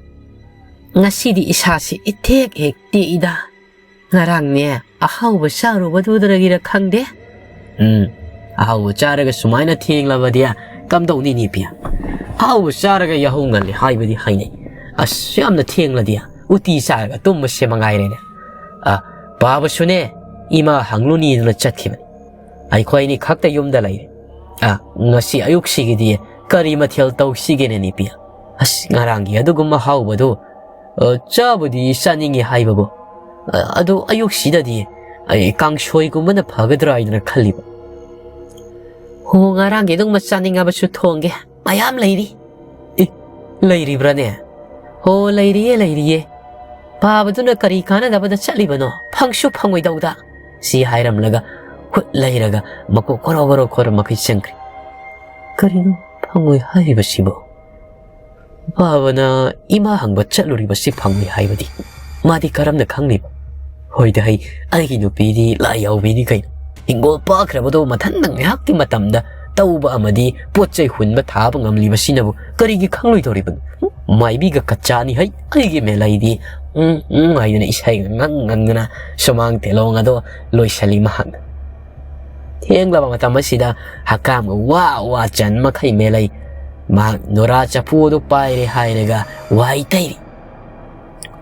ꯉꯁꯤꯗꯤ ꯏꯁꯥꯁꯤ ꯏꯊꯦꯛ ꯍꯦꯛ ꯇꯦꯛꯏꯗ꯫ ꯉꯔꯥꯡꯅꯦ, ꯑꯍꯥꯎꯕ ꯆꯥꯔꯨꯕꯗꯨꯗꯒꯤꯔ ꯈꯪꯗꯦ꯫ ꯎꯝ, ꯑꯍꯥꯎꯕ ꯆꯥꯔꯒ ꯁꯨꯃꯥꯏꯅ ꯊꯦꯡꯂꯕꯗꯤ ꯀꯝꯗꯧꯅꯤ ꯅꯤꯄꯤ? ꯑꯍꯥꯎꯕ ꯆꯥꯔꯒ ꯌꯥꯍꯧ ꯉꯜꯂꯤ ꯍꯥꯏꯕꯗꯤ ꯍꯥꯏꯅꯩ꯫ ꯑꯁ, ꯌꯥꯝꯅ ꯊꯦꯡꯂꯗꯤ ꯎꯇꯤ ꯆꯥꯔꯒ ꯇꯨꯝꯕꯁꯦ ꯃꯉꯥꯏꯔꯦꯅꯦ꯫ ꯑ, ꯄꯥꯕꯁꯨꯅꯦ, ꯏꯃꯥ ꯍꯪꯂꯨꯅꯤꯗꯅ ꯆꯠꯈꯤꯕꯅꯤ꯫ ꯑꯩꯈꯣꯏ ꯑꯅꯤ ꯈꯛꯇ ꯌꯨꯝꯗ ꯂꯩꯔꯦ꯫ ꯑ, ꯉꯁꯤ ꯑꯌꯨꯛꯁꯤꯒꯤꯗꯤ ꯀꯔꯤ ꯃꯊꯦꯜ ꯇꯧꯁꯤꯒꯦꯅꯦ ꯅꯤꯄꯤ? ꯑꯁ, ꯉꯔꯥꯡꯒꯤ ꯑꯗꯨꯒꯨꯝꯕ ꯍꯥꯎꯕꯗꯨ, ꯑ, ꯆꯥꯕꯨꯗꯤ ꯆꯥꯅꯤꯡꯉꯤ ꯍꯥꯏꯕꯕꯨ, ꯑ, ꯑꯗꯨ ꯑꯌꯨꯛꯁꯤꯗꯗꯤ ꯑꯩ ꯀꯥꯡꯁꯣꯏꯒꯨꯝꯕꯅ ꯐꯒꯗ꯭ꯔꯥ ꯍꯥꯏꯗꯅ ꯈꯜꯂꯤꯕ꯫ ꯍꯣ, ꯉꯔꯥꯡꯒꯤ ꯑꯗꯨꯒꯨꯝꯕ ꯆꯥꯅꯤꯡꯉꯕꯁꯨ ꯊꯣꯡꯒꯦ꯫ ꯃꯌꯥꯝ ꯂꯩꯔꯤ꯫ ꯑꯦ, ꯂꯩꯔꯤꯕ꯭ꯔꯥꯅꯦ? ꯍꯣ, ꯂꯩꯔꯤꯌꯦ, ꯂꯩꯔꯤꯌꯦ꯫ ꯄꯥꯕꯗꯨꯅ ꯀꯔꯤ ꯀꯥꯟꯅꯗꯕꯗ ꯆꯠꯂꯤꯕꯅꯣ? ꯐꯪꯁꯨ ꯐꯪꯉꯣꯏꯗꯧꯗ꯫ ꯁꯤ ꯍꯥꯏꯔꯝꯂꯒ ꯈꯨꯠ ꯂꯩꯔꯒ ꯃꯀꯣꯛ ꯀꯣꯔꯣ ꯀꯣꯔꯣ ꯀꯣꯔꯣ ꯃꯈꯩ ꯆꯪꯈ꯭ꯔꯦ꯫ ꯀꯔꯤꯅꯣ ꯐꯪꯉꯣꯏ ꯍꯥꯏꯔꯤꯕꯁꯤꯕꯣ? ꯄꯥꯕꯅ ꯏꯃꯥ ꯍꯪꯕ ꯆꯠꯂꯨꯔꯤꯕꯁꯤ ꯐꯪꯉꯣꯏ ꯍꯥꯏꯕꯗꯤ ꯃꯥꯗꯤ ꯀꯔꯝꯅ ꯈꯪꯂꯤꯕ? ꯍꯣꯏꯗ ꯍꯩ, ꯑꯩꯒꯤ ꯅꯨꯄꯤꯗꯤ ꯂꯥꯏ ꯌꯥꯎꯕꯤꯅꯤ ꯀꯩꯅꯣ꯫ ꯍꯤꯡꯒꯣꯜ ꯄꯥꯛꯈ꯭ꯔꯕꯗꯣ ꯃꯊꯟꯇ ꯉꯥꯏꯍꯥꯛꯀꯤ ꯃꯇꯝꯗ ꯇꯧꯕ ꯑꯃꯗꯤ ꯄꯣꯠ ꯆꯩ ꯍꯨꯟꯕ ꯊꯥꯕ ꯉꯝꯂꯤꯕꯁꯤꯅꯕꯨ ꯀꯔꯤꯒꯤ ꯈꯪꯂꯣꯏꯗꯧꯔꯤꯕꯅꯣ? ꯃꯥꯏꯕꯤꯒ ꯀꯆꯥꯅꯤ ꯍꯩ, ꯑꯩꯒꯤ ꯃꯦꯂꯩꯗꯤ꯫ ꯎꯝ, ꯎꯝ ꯍꯥꯏꯗꯨꯅ ꯏꯁꯩꯒ ꯉꯪ ꯉꯪꯗꯨꯅ ꯁꯨꯃꯥꯡ ꯇꯦꯂꯣꯡ ꯑꯗꯣ ꯂꯣꯏꯁꯤꯜꯂꯤ ꯃꯍꯥꯛꯅ꯫ ꯊꯦꯡꯂꯕ ꯃꯇꯝ ꯑꯁꯤꯗ ꯍꯛꯀꯥꯝꯒ ꯋꯥ ꯋꯥ ꯆꯟ ꯃꯈꯩ ꯃꯦꯂꯩ꯫ ꯃꯍꯥꯛ ꯅꯨꯔꯥ ꯆꯐꯨ ꯑꯗꯨ ꯄꯥꯏꯔꯦ ꯍꯥꯏꯔꯒ ꯋꯥꯏ ꯇꯩꯔꯤ꯫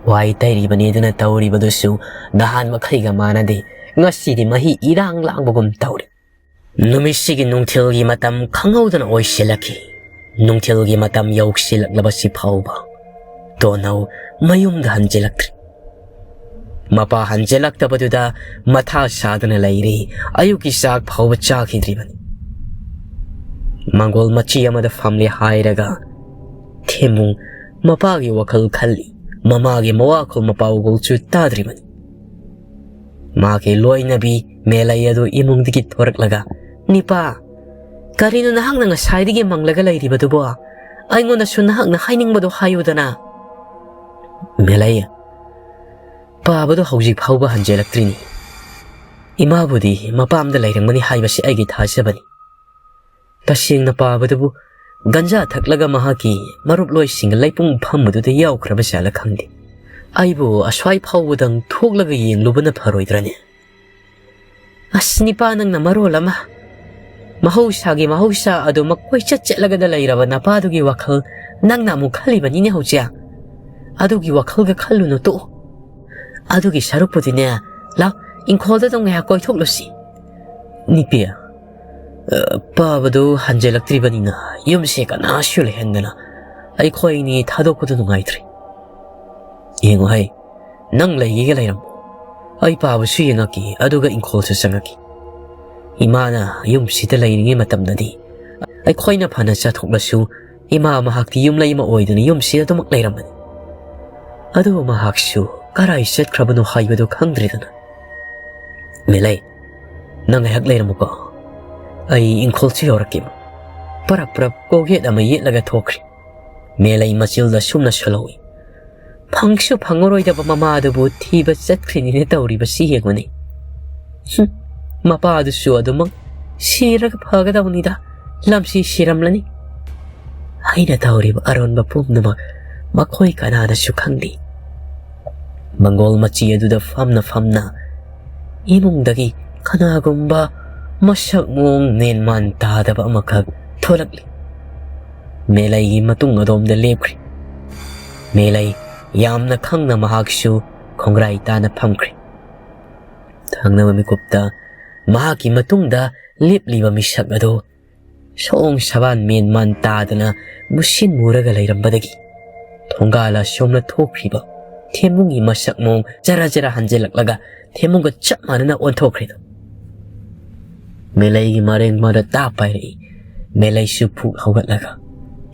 ꯋꯥꯏ ꯇꯩꯔꯤꯕꯅꯤ ꯑꯗꯨꯅ ꯇꯧꯔꯤꯕꯗꯨꯁꯨ ꯅꯍꯥꯟ ꯃꯈꯩꯒ ꯃꯥꯟꯅꯗꯦ꯫ ꯉꯁꯤꯗꯤ ꯃꯍꯤ ꯏꯔꯥꯡ ꯂꯥꯡꯕꯒꯨꯝ ꯇꯧꯔꯦ꯫ ꯅꯨꯃꯤꯠꯁꯤꯒꯤ ꯅꯨꯡꯊꯤꯜꯒꯤ ꯃꯇꯝ ꯈꯪꯍꯧꯗꯅ ꯑꯣꯏꯁꯤꯜꯂꯛꯈꯤ꯫ ꯅꯨꯡꯊꯤꯜꯒꯤ ꯃꯇꯝ ꯌꯧꯁꯤꯜꯂꯛꯂꯕꯁꯤ ꯐꯥꯎꯕ ꯇꯣꯅꯧ ꯃꯌꯨꯝꯗ ꯍꯟꯖꯤꯜꯂꯛꯇ꯭ꯔꯤ꯫ ꯃꯄꯥ ꯍꯟꯖꯤꯜꯂꯛꯇꯕꯗꯨꯗ ꯃꯊꯥ ꯁꯥꯗꯨꯅ ꯂꯩꯔꯤ꯫ ꯑꯌꯨꯛꯀꯤ ꯆꯥꯛ ꯐꯥꯎꯕ ꯆꯥꯈꯤꯗ꯭ꯔꯤꯕꯅꯤ꯫ ꯃꯪꯒꯣꯜ ꯃꯆꯤ ꯑꯃꯗ ꯐꯝꯂꯦ ꯍꯥꯏꯔꯒ ꯊꯦꯝꯃꯨ ꯃꯄꯥꯒꯤ ꯋꯥꯈꯜ ꯈꯜꯂꯤ꯫ ꯃꯃꯥꯒꯤ ꯃꯋꯥꯈꯣꯜ ꯃꯄꯥꯎꯒꯣꯜꯁꯨ ꯇꯥꯗ꯭ꯔꯤꯕꯅꯤ꯫ ꯃꯥꯒꯤ ꯂꯣꯏꯅꯕꯤ ꯃꯦꯂꯩ ꯑꯗꯨ ꯏꯃꯨꯡꯗꯒꯤ ꯊꯣꯔꯛꯂꯒ, "ꯅꯤꯄꯥ, ꯀꯔꯤꯅꯣ ꯅꯍꯥꯛꯅ ꯉꯁꯥꯏꯗꯒꯤ ꯃꯪꯂꯒ ꯂꯩꯔꯤꯕꯗꯨꯕꯣ? ꯑꯩꯉꯣꯟꯗꯁꯨ ꯅꯍꯥꯛꯅ ꯍꯥꯏꯅꯤꯡꯕꯗꯣ ꯍꯥꯏꯌꯨꯗꯅ꯫" ꯃꯦꯂꯩ, ꯄꯥꯕꯗꯣ ꯍꯧꯖꯤꯛ ꯐꯥꯎꯕ ꯍꯟꯖꯤꯜꯂꯛꯇ꯭ꯔꯤꯅꯤ꯫ ꯏꯃꯥꯕꯨꯗꯤ ꯃꯄꯥꯝꯗ ꯂꯩꯔꯝꯒꯅꯤ ꯍꯥꯏꯕꯁꯤ ꯑꯩꯒꯤ ꯊꯥꯖꯕꯅꯤ꯫ ꯇꯁꯦꯡꯅ ꯄꯥꯕꯗꯨꯕꯨ ꯒꯟꯖꯥ ꯊꯛꯂꯒ ꯃꯍꯥꯛꯀꯤ ꯃꯔꯨꯞꯂꯣꯏꯁꯤꯡꯒ ꯂꯩꯄꯨꯡ ꯐꯝꯕꯗꯨꯗ ꯌꯥꯎꯈ꯭ꯔꯕ ꯖꯥꯠꯂ ꯈꯪꯗꯦ꯫ ꯑꯩꯕꯨ ꯑꯁ꯭ꯋꯥꯏ ꯐꯥꯎꯕꯗꯪ ꯊꯣꯛꯂꯒ ꯌꯦꯡꯂꯨꯕꯅ ꯐꯔꯣꯏꯗ꯭ꯔꯅꯦ? ꯑꯁ, ꯅꯤꯄꯥ ꯅꯪꯅ ꯃꯔꯣꯜ ꯑꯃ꯫ ꯃꯍꯧꯁꯥꯒꯤ ꯃꯍꯧꯁꯥ ꯑꯗꯨꯃꯛ ꯀꯣꯏꯆꯠ ꯆꯠꯂꯒꯗ ꯂꯩꯔꯕ ꯅꯄꯥꯗꯨꯒꯤ ꯋꯥꯈꯜ ꯅꯪꯅ ꯑꯃꯨꯛ ꯈꯜꯂꯤꯕꯅꯤꯅꯦ ꯍꯧꯖꯤꯛ꯫ ꯑꯗꯨꯒꯤ ꯋꯥꯈꯜꯒ ꯈꯜꯂꯨꯅꯨ, ꯇꯣꯛꯑꯣ꯫ ꯑꯗꯨꯒꯤ ꯁꯔꯨꯛꯄꯨꯗꯤꯅꯦ, ꯂꯥꯎ, ꯏꯪꯈꯣꯜꯗ ꯑꯗꯨꯝ ꯉꯥꯏꯍꯥꯛ ꯀꯣꯏꯊꯣꯛꯂꯨꯁꯤ꯫ ꯅꯤꯄꯤ, ꯑ, ꯄꯥꯕꯗꯨ ꯍꯟꯖꯤꯜꯂꯛꯇ꯭ꯔꯤꯕꯅꯤꯅ ꯌꯨꯝꯁꯦ ꯀꯅꯥꯁꯨ ꯂꯩꯍꯟꯗꯅ ꯑꯩꯈꯣꯏꯅꯤ ꯊꯥꯗꯣꯛꯄꯗꯨ ꯅꯨꯡꯉꯥꯏꯇ꯭ꯔꯦ꯫ ꯌꯦꯡꯉꯨ ꯍꯩ, ꯅꯪ ꯂꯩꯒꯦꯒ ꯂꯩꯔꯝꯃꯣ꯫ ꯑꯩ ꯄꯥꯕꯁꯨ ꯌꯦꯡꯉꯛꯀꯦ, ꯑꯗꯨꯒ ꯏꯪꯈꯣꯜꯁꯨ ꯆꯪꯉꯛꯀꯦ꯫ ꯏꯃꯥꯅ ꯌꯨꯝꯁꯤꯗ ꯂꯩꯔꯤꯉꯩ ꯃꯇꯝꯗꯗꯤ ꯑꯩꯈꯣꯏꯅ ꯐꯅ ꯆꯠꯊꯣꯛꯂꯁꯨ ꯏꯃꯥ ꯃꯍꯥꯛꯇꯤ ꯌꯨꯝꯂꯩ ꯑꯃ ꯑꯣꯏꯗꯨꯅ ꯌꯨꯝꯁꯤꯗ ꯑꯗꯨꯃꯛ ꯂꯩꯔꯝꯕꯅꯤ꯫ ꯑꯗꯨꯕꯨ ꯃꯍꯥꯛꯁꯨ ꯀꯔꯥꯏ ꯆꯠꯈ꯭ꯔꯕꯅꯣ ꯍꯥꯏꯕꯗꯨ ꯈꯪꯗ꯭ꯔꯦꯗꯅ꯫ ꯃꯦꯂꯩ, ꯅꯪ ꯉꯥꯏꯍꯥꯛ ꯂꯩꯔꯝꯃꯨꯀꯣ꯫ ꯑꯩ ꯏꯪꯈꯣꯜꯁꯨ ꯌꯧꯔꯛꯀꯦ꯫ ꯄꯔꯞ ꯄꯔꯞ ꯀꯣꯛꯌꯦꯠ ꯑꯃ ꯌꯦꯠꯂꯒ ꯊꯣꯛꯈ꯭ꯔꯦ꯫ ꯃꯦꯂꯩ ꯃꯆꯤꯜꯗ ꯁꯨꯝꯅ ꯁꯣꯜꯍꯧꯏ꯫ ꯐꯪꯁꯨ ꯐꯪꯉꯔꯣꯏꯗꯕ ꯃꯃꯥꯗꯨꯕꯨ ꯊꯤꯕ ꯆꯠꯈ꯭ꯔꯤꯅꯤꯅꯦ ꯇꯧꯔꯤꯕꯁꯤ ꯌꯦꯡꯉꯨꯅꯦ꯫ ꯍꯨꯝ, ꯃꯄꯥꯗꯨꯁꯨ ꯑꯗꯨꯃꯛ ꯁꯤꯔꯒ ꯐꯒꯗꯧꯅꯤꯗ, ꯂꯝꯁꯤ ꯁꯤꯔꯝꯂꯅꯤ꯫ ꯑꯩꯅ ꯇꯧꯔꯤꯕ ꯑꯔꯣꯟꯕ ꯄꯨꯝꯅꯃꯛ ꯃꯈꯣꯏ ꯀꯅꯥꯅꯁꯨ ꯈꯪꯗꯦ꯫ ꯃꯪꯒꯣꯜ ꯃꯆꯤ ꯑꯗꯨꯗ ꯐꯝꯅ ꯐꯝꯅ ꯏꯃꯨꯡꯗꯒꯤ ꯀꯅꯥꯒꯨꯝꯕ ꯃꯁꯛ ꯃꯑꯣꯡ ꯃꯦꯟꯃꯥꯟ ꯇꯥꯗꯕ ꯑꯃꯈꯛ ꯊꯣꯛꯂꯛꯂꯤ꯫ ꯃꯦꯂꯩꯒꯤ ꯃꯇꯨꯡ ꯑꯗꯣꯝꯗ ꯂꯦꯞꯈ꯭ꯔꯦ꯫ ꯃꯦꯂꯩ ꯌꯥꯝꯅ ꯈꯪꯅ ꯃꯍꯥꯛꯁꯨ ꯈꯣꯡꯒ꯭ꯔꯥꯏ ꯇꯥꯅ ꯐꯝꯈ꯭ꯔꯦ꯫ ꯊꯪꯅꯕ ꯃꯤꯀꯨꯞꯇ ꯃꯍꯥꯛꯀꯤ ꯃꯇꯨꯡꯗ ꯂꯦꯞꯂꯤꯕ ꯃꯤꯁꯛ ꯑꯗꯨ ꯁꯣꯡ ꯁꯕꯥꯟ ꯃꯦꯟ ꯃꯥꯟ ꯇꯥꯗꯅ ꯃꯨꯁꯤꯟ ꯃꯨꯔꯒ ꯂꯩꯔꯝꯕꯗꯒꯤ ꯊꯣꯡꯒꯥꯜ ꯑꯁꯣꯝꯅ ꯊꯣꯛꯈ꯭ꯔꯤꯕ ꯊꯦꯝꯕꯨꯡꯒꯤ ꯃꯁꯛ ꯃꯑꯣꯡ ꯖꯔ ꯖꯔ ꯍꯟꯖꯤꯜꯂꯛꯂꯒ ꯊꯦꯝꯕꯨꯡꯒ ꯆꯞ ꯃꯥꯟꯅꯅ ꯑꯣꯟꯊꯣꯛꯈ꯭ꯔꯤꯗꯣ꯫ ꯃꯦꯂꯩꯒꯤ ꯃꯔꯦꯡ ꯃꯔ ꯇꯥ ꯄꯥꯏꯔꯛꯏ꯫ ꯃꯦꯂꯩꯁꯨ ꯐꯨꯛ ꯍꯧꯒꯠꯂꯒ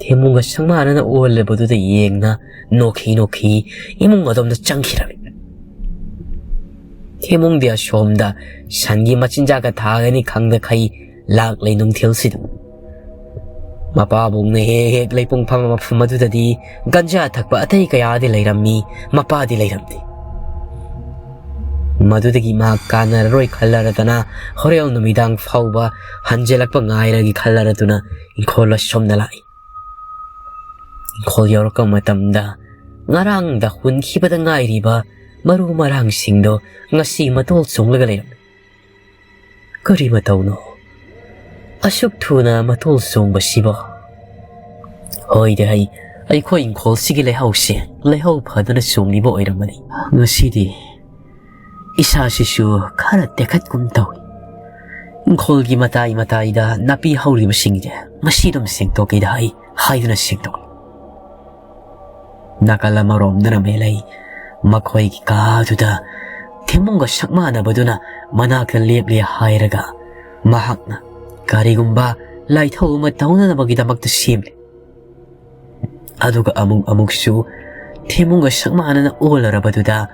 ꯊꯦꯝꯕꯨꯡꯒ ꯁꯪꯃꯥꯟꯅꯅ ꯑꯣꯜꯂꯕꯗꯨꯗ ꯌꯦꯡꯅ ꯅꯣꯛꯈꯤ ꯅꯣꯛꯈꯤ ꯏꯃꯨꯡ ꯑꯗꯣꯝꯗ ꯆꯪꯈꯤꯔꯝꯃꯤ꯫ ꯊꯦꯝꯕꯨꯡꯗꯤ ꯑꯁꯣꯝꯗ ꯁꯟꯒꯤ ꯃꯆꯤꯟꯖꯥꯛꯀ ꯊꯥꯒꯅꯤ ꯈꯪꯗꯈꯩ ꯂꯥꯛꯂꯦ ꯅꯨꯡꯊꯤꯜꯁꯤꯗ꯫ ꯃꯄꯥꯕꯨꯡꯅ ꯍꯦꯛ ꯍꯦꯛ ꯂꯩꯄꯨꯡ ꯐꯝꯕ ꯃꯐꯝ ꯑꯗꯨꯗꯗꯤ ꯒꯟꯖꯥ ꯊꯛꯄ ꯑꯇꯩ ꯀꯌꯥꯗꯤ ꯂꯩꯔꯝꯃꯤ, ꯃꯄꯥꯗꯤ ꯂꯩꯔꯝꯗꯦ꯫ ꯃꯗꯨꯗꯒꯤ ꯃꯍꯥꯛ ꯀꯥꯟꯅꯔꯔꯣꯏ ꯈꯜꯂꯔꯗꯅ ꯍꯣꯔꯦꯟ ꯅꯨꯃꯤꯗꯥꯡ ꯐꯥꯎꯕ ꯍꯟꯖꯤꯜꯂꯛꯄ ꯉꯥꯏꯔꯒꯦ ꯈꯜꯂꯔꯗꯨꯅ ꯏꯪꯈꯣꯜ ꯑꯁꯣꯝꯗ ꯂꯥꯛꯏ꯫ ꯏꯪꯈꯣꯜ ꯌꯧꯔꯛꯄ ꯃꯇꯝꯗ ꯉꯔꯥꯡꯗ ꯍꯨꯟꯈꯤꯕꯗ ꯉꯥꯏꯔꯤꯕ ꯃꯔꯨ ꯃꯔꯥꯡꯁꯤꯡꯗꯣ ꯉꯁꯤ ꯃꯇꯣꯜ ꯆꯣꯡꯂꯒ ꯂꯩꯔꯝꯃꯤ꯫ ꯀꯔꯤ ꯃꯇꯧꯅꯣ? ꯑꯁꯨꯛ ꯊꯨꯅ ꯃꯇꯣꯜ ꯆꯣꯡꯕꯁꯤꯕꯣ? ꯍꯣꯏꯗ, ꯑꯩ, ꯑꯩꯈꯣꯏ ꯏꯪꯈꯣꯜꯁꯤꯒꯤ ꯂꯩꯍꯥꯎꯁꯦ ꯂꯩꯍꯥꯎ ꯐꯗꯨꯅ ꯆꯣꯡꯂꯤꯕ ꯑꯣꯏꯔꯝꯃꯅꯤ꯫ ꯉꯁꯤꯗꯤ ꯏꯁꯥꯁꯤꯁꯨ ꯈꯔ ꯇꯦꯛꯈꯠꯀꯨꯝ ꯇꯧꯏ꯫ ꯏꯪꯈꯣꯜꯒꯤ ꯃꯇꯥꯏ ꯃꯇꯥꯏꯗ ꯅꯥꯄꯤ ꯍꯧꯔꯤꯕꯁꯤꯡꯁꯦ ꯉꯁꯤ ꯑꯗꯨꯝ ꯁꯦꯡꯗꯣꯛꯀꯦꯗ ꯑꯩ ꯍꯥꯏꯗꯨꯅ ꯁꯦꯡꯗꯣꯛꯏ꯫ ꯅꯥꯀꯜ ꯑꯃꯔꯣꯝꯗꯅ ꯃꯦꯂꯩ ꯃꯈꯣꯏꯒꯤ ꯀꯥꯗꯨꯗ ꯊꯦꯝꯕꯨꯡꯒ ꯁꯛ ꯃꯥꯟꯅꯕꯗꯨꯅ ꯃꯅꯥꯛꯇ ꯂꯦꯞꯂꯦ ꯍꯥꯏꯔꯒ ꯃꯍꯥꯛꯅ ꯀꯔꯤꯒꯨꯝꯕ ꯂꯥꯏꯊꯧ ꯑꯃ ꯇꯧꯅꯅꯕꯒꯤꯗꯃꯛꯇ ꯁꯦꯝꯂꯤ꯫ ꯑꯗꯨꯒ ꯑꯃꯨꯛ ꯑꯃꯨꯛꯁꯨ ꯊꯦꯝꯕꯨꯡꯒ ꯁꯛ ꯃꯥꯟꯅꯅ ꯑꯣꯜꯂꯔꯕꯗꯨꯗ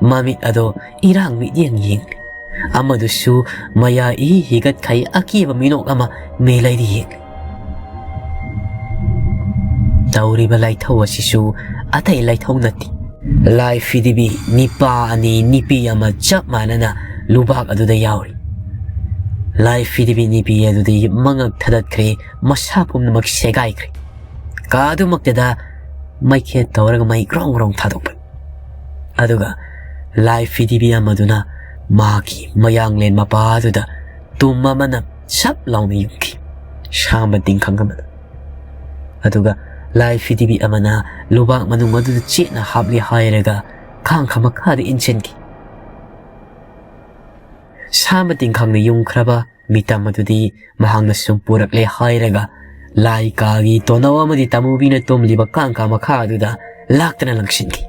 ꯃꯃꯤꯠ ꯑꯗꯣ ꯏꯔꯥꯡ ꯃꯤꯠꯌꯦꯡ ꯌꯦꯡꯂꯤ꯫ ꯑꯃꯗꯨꯁꯨ ꯃꯌꯥ ꯏ ꯍꯤꯒꯠꯈꯩ ꯑꯀꯤꯕ ꯃꯤꯅꯣꯛ ꯑꯃ ꯃꯦꯂꯩꯗ ꯌꯦꯡꯂꯤ꯫ ꯇꯧꯔꯤꯕ ꯂꯥꯏꯊꯧ ꯑꯁꯤꯁꯨ ꯑꯇꯩ ꯂꯥꯏꯊꯧ ꯅꯠꯇꯦ꯫ ꯂꯥꯏ ꯐꯤꯗꯤꯕꯤ ꯅꯤꯄꯥ ꯑꯅꯤ ꯅꯤꯄꯤ ꯑꯃ ꯆꯞ ꯃꯥꯟꯅꯅ ꯂꯨꯕꯥꯛ ꯑꯗꯨꯗ ꯌꯥꯎꯔꯤ꯫ ꯂꯥꯏ ꯐꯤꯗꯤꯕꯤ ꯅꯤꯄꯤ ꯑꯗꯨꯗꯤ ꯃꯉꯛ ꯊꯗꯠꯈ꯭ꯔꯦ, ꯃꯁꯥ ꯄꯨꯝꯅꯃꯛ ꯁꯦꯒꯥꯏꯈ꯭ꯔꯦ꯫ ꯀꯥꯗꯨꯃꯛꯇꯗ ꯃꯩꯈꯦꯠ ꯇꯧꯔꯒ ꯃꯩ ꯒ꯭ꯔꯣꯡ ꯒ꯭ꯔꯣꯡ ꯊꯥꯗꯣꯛꯄ꯫ ꯑꯗꯨꯒ ꯂꯥꯏ ꯐꯤꯗꯤꯕꯤ ꯑꯃꯗꯨꯅ ꯃꯥꯒꯤ ꯃꯌꯥꯡꯂꯦꯟ ꯃꯄꯥꯗꯨꯗ ꯇꯨꯝ ꯑꯃꯅ ꯁꯞ ꯂꯥꯎꯅ ꯌꯨꯡꯈꯤ꯫ ꯁꯥꯝꯕ ꯇꯤꯡꯈꯪ ꯑꯃꯅ꯫ ꯑꯗꯨꯒ ꯂꯥꯏ ꯐꯤꯗꯤꯕꯤ ꯑꯃꯅ ꯂꯨꯕꯥꯛ ꯃꯅꯨꯡ ꯑꯗꯨꯗ ꯆꯦꯠꯅ ꯍꯥꯞꯂꯦ ꯍꯥꯏꯔꯒ ꯀꯥꯡꯈ ꯃꯈꯥꯗ ꯏꯟꯁꯤꯟꯈꯤ꯫ ꯁꯥꯝꯕ ꯇꯤꯡꯈꯪꯅ ꯌꯨꯡꯈ꯭ꯔꯕ ꯃꯤꯇꯝ ꯑꯗꯨꯗꯤ ꯃꯍꯥꯛꯅ ꯁꯨꯝ ꯄꯨꯔꯛꯂꯦ ꯍꯥꯏꯔꯒ ꯂꯥꯏ ꯀꯥꯒꯤ ꯇꯣꯅꯧ ꯑꯃꯗꯤ ꯇꯥꯃꯨꯕꯤꯅ ꯇꯨꯝꯂꯤꯕ ꯀꯥꯡꯈ ꯃꯈꯥ ꯑꯗꯨꯗ ꯂꯥꯛꯇꯅ ꯂꯪꯁꯤꯟꯈꯤ꯫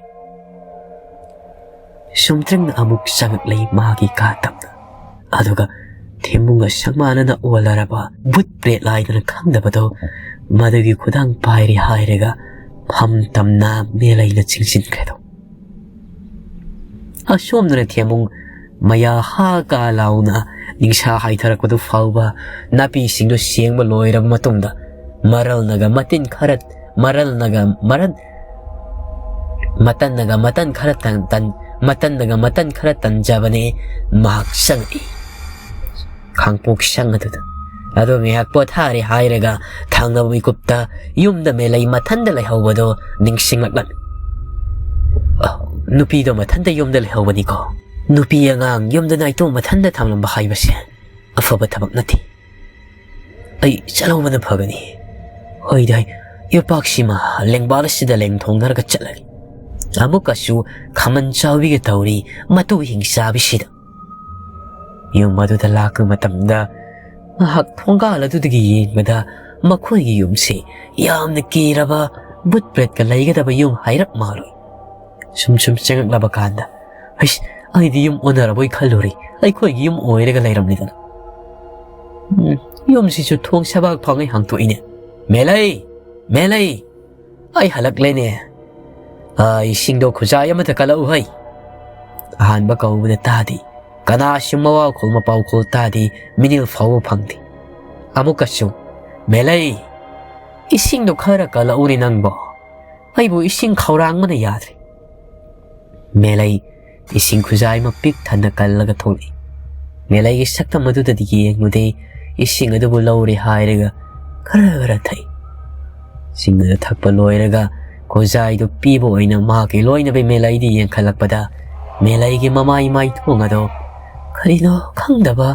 ꯁꯨꯝꯇ꯭ꯔꯤꯡꯅ ꯑꯃꯨꯛ ꯆꯪꯉꯛꯂꯦ ꯃꯍꯥꯛꯀꯤ ꯀꯥ ꯇꯝꯅ꯫ ꯑꯗꯨꯒ ꯊꯦꯝꯕꯨꯡꯒ ꯁꯛ ꯃꯥꯟꯅꯅ ꯑꯣꯜꯂꯔꯕ ꯚꯨꯠ ꯄ꯭ꯔꯦꯠ ꯍꯥꯏꯗꯅ ꯈꯪꯗꯕꯗꯣ ꯃꯗꯨꯒꯤ ꯈꯨꯗꯥꯡ ꯄꯥꯏꯔꯦ ꯍꯥꯏꯔꯒ ꯐꯝ ꯇꯝꯅ ꯃꯦꯂꯩꯅ ꯆꯤꯡꯁꯤꯟꯈ꯭ꯔꯦꯗꯣ꯫ ꯑꯁꯣꯝꯗꯅ ꯊꯦꯝꯕꯨꯡ ꯃꯌꯥ ꯍꯥ ꯀꯥ ꯂꯥꯎꯅ ꯅꯤꯡꯁꯥ ꯍꯥꯏꯊꯔꯛꯄꯗꯨ ꯐꯥꯎꯕ ꯅꯥꯄꯤꯁꯤꯡꯗꯨ ꯁꯦꯡꯕ ꯂꯣꯏꯔꯕ ꯃꯇꯨꯡꯗ ꯃꯔꯜꯅꯒ ꯃꯇꯤꯟ ꯈꯔ, ꯃꯔꯜꯅꯒ ꯃꯔꯜ, ꯃꯇꯟꯅꯒ ꯃꯇꯟ ꯈꯔ ꯇꯟ, ꯇꯟ, ꯃꯇꯟꯗꯒ ꯃꯇꯟ ꯈꯔ ꯇꯟꯖꯕꯅꯦ꯫ ꯃꯍꯥꯛ ꯆꯪꯉꯛꯏ꯫ ꯈꯥꯡꯄꯣꯛ ꯁꯪ ꯑꯗꯨꯗ꯫ ꯑꯗꯣ ꯉꯥꯏꯍꯥꯛ ꯄꯣꯊꯥꯔꯦ ꯍꯥꯏꯔꯒ ꯊꯪꯅꯕ ꯃꯤꯀꯨꯞꯇ ꯌꯨꯝꯗ ꯃꯦꯂꯩ ꯃꯊꯟꯗ ꯂꯩꯍꯧꯕꯗꯣ ꯅꯤꯡꯁꯤꯡꯂꯛꯂꯝꯃꯤ꯫ ꯑ, ꯅꯨꯄꯤꯗꯣ ꯃꯊꯟꯗ ꯌꯨꯝꯗ ꯂꯩꯍꯧꯕꯅꯤꯀꯣ꯫ ꯅꯨꯄꯤ ꯑꯉꯥꯡ ꯌꯨꯝꯗ ꯅꯥꯏꯇꯣꯝ ꯃꯊꯟꯗ ꯊꯝꯂꯝꯕ ꯍꯥꯏꯕꯁꯦ ꯑꯐꯕ ꯊꯕꯛ ꯅꯠꯇꯦ꯫ ꯑꯩ ꯆꯠꯍꯧꯕꯅ ꯐꯒꯅꯤ꯫ ꯍꯣꯏꯗ, ꯌꯣꯄꯥꯛꯁꯤꯃ ꯂꯦꯡꯕꯥꯜ ꯑꯁꯤꯗ ꯂꯦꯡꯊꯣꯛꯅꯔꯒ ꯆꯠꯂꯒꯦ꯫ ꯑꯃꯨꯛꯀꯁꯨ ꯈꯥꯃꯟ ꯆꯥꯕꯤꯒ ꯇꯧꯔꯤ ꯃꯇꯨ ꯍꯤꯡ ꯆꯥꯕꯤꯁꯤꯗ꯫ ꯌꯨꯝ ꯑꯗꯨꯗ ꯂꯥꯛꯄ ꯃꯇꯝꯗ ꯃꯍꯥꯛ ꯊꯣꯡꯒꯥꯜ ꯑꯗꯨꯗꯒꯤ ꯌꯦꯡꯕꯗ ꯃꯈꯣꯏꯒꯤ ꯌꯨꯝꯁꯤ ꯌꯥꯝꯅ ꯀꯤꯔꯕ ꯚꯨꯠ ꯄ꯭ꯔꯦꯠꯀ ꯂꯩꯒꯗꯕ ꯌꯨꯝ ꯍꯥꯏꯔꯞ ꯃꯥꯜꯂꯨꯏ꯫ ꯁꯨꯝ ꯁꯨꯝ ꯆꯪꯉꯛꯂꯕ ꯀꯥꯟꯗ, "ꯑꯩꯁ, ꯑꯩꯗꯤ ꯌꯨꯝ ꯑꯣꯟꯅꯔꯕꯣꯏ ꯈꯜꯂꯨꯔꯦ, ꯑꯩꯈꯣꯏꯒꯤ ꯌꯨꯝ ꯑꯣꯏꯔꯒ ꯂꯩꯔꯝꯂꯤꯗꯅ꯫" ꯎꯝ, ꯌꯨꯝꯁꯤꯁꯨ ꯊꯣꯡ ꯁꯕꯥꯛ ꯐꯥꯎꯉꯩ ꯍꯥꯡꯇꯣꯛꯏꯅꯦ꯫ "ꯃꯦꯂꯩ! ꯃꯦꯂꯩ! ꯑꯩ ꯍꯜꯂꯛꯂꯦꯅꯦ꯫ ꯑ, ꯏꯁꯤꯡꯗꯣ ꯈꯨꯖꯥꯏ ꯑꯃꯗ ꯀꯜꯂꯛꯎ ꯍꯩ!" ꯑꯍꯥꯟꯕ ꯀꯧꯕꯗ ꯇꯥꯗꯦ꯫ ꯀꯅꯥꯁꯨ ꯃꯋꯥ ꯈꯣꯜ ꯃꯄꯥꯎ ꯈꯣꯜ ꯇꯥꯗꯦ, ꯃꯤꯅꯤꯜ ꯐꯥꯎꯕ ꯐꯪꯗꯦ꯫ ꯑꯃꯨꯛꯀꯁꯨ, "ꯃꯦꯂꯩ! ꯏꯁꯤꯡꯗꯣ ꯈꯔ ꯀꯜꯂꯛꯎꯅꯦ ꯅꯪꯕꯣ꯫ ꯑꯩꯕꯨ ꯏꯁꯤꯡ ꯈꯧꯔꯥꯡꯕꯅ ꯌꯥꯗ꯭ꯔꯦ꯫" ꯃꯦꯂꯩ ꯏꯁꯤꯡ ꯈꯨꯖꯥꯏ ꯑꯃ ꯄꯤꯛ ꯊꯟꯅ ꯀꯜꯂꯒ ꯊꯣꯛꯂꯛꯏ꯫ ꯃꯦꯂꯩꯒꯤ ꯁꯛꯇꯝ ꯑꯗꯨꯗꯗꯤ ꯌꯦꯡꯂꯨꯗꯦ, ꯏꯁꯤꯡ ꯑꯗꯨꯕꯨ ꯂꯧꯔꯦ ꯍꯥꯏꯔꯒ ꯈꯔ ꯈꯔ ꯊꯛꯏ꯫ ꯏꯁꯤꯡ ꯑꯗꯨ ꯊꯛꯄ ꯂꯣꯏꯔꯒ ꯈꯨꯖꯥꯏꯗꯨ ꯄꯤꯕ ꯑꯣꯏꯅ ꯃꯍꯥꯛꯀꯤ ꯂꯣꯏꯅꯕꯤ ꯃꯦꯂꯩꯗ ꯌꯦꯡꯈꯠꯂꯛꯄꯗ ꯃꯦꯂꯩꯒꯤ ꯃꯃꯥꯏ ꯃꯥꯏꯊꯣꯡ ꯑꯗꯣ ꯀꯔꯤꯅꯣ ꯈꯪꯗꯕ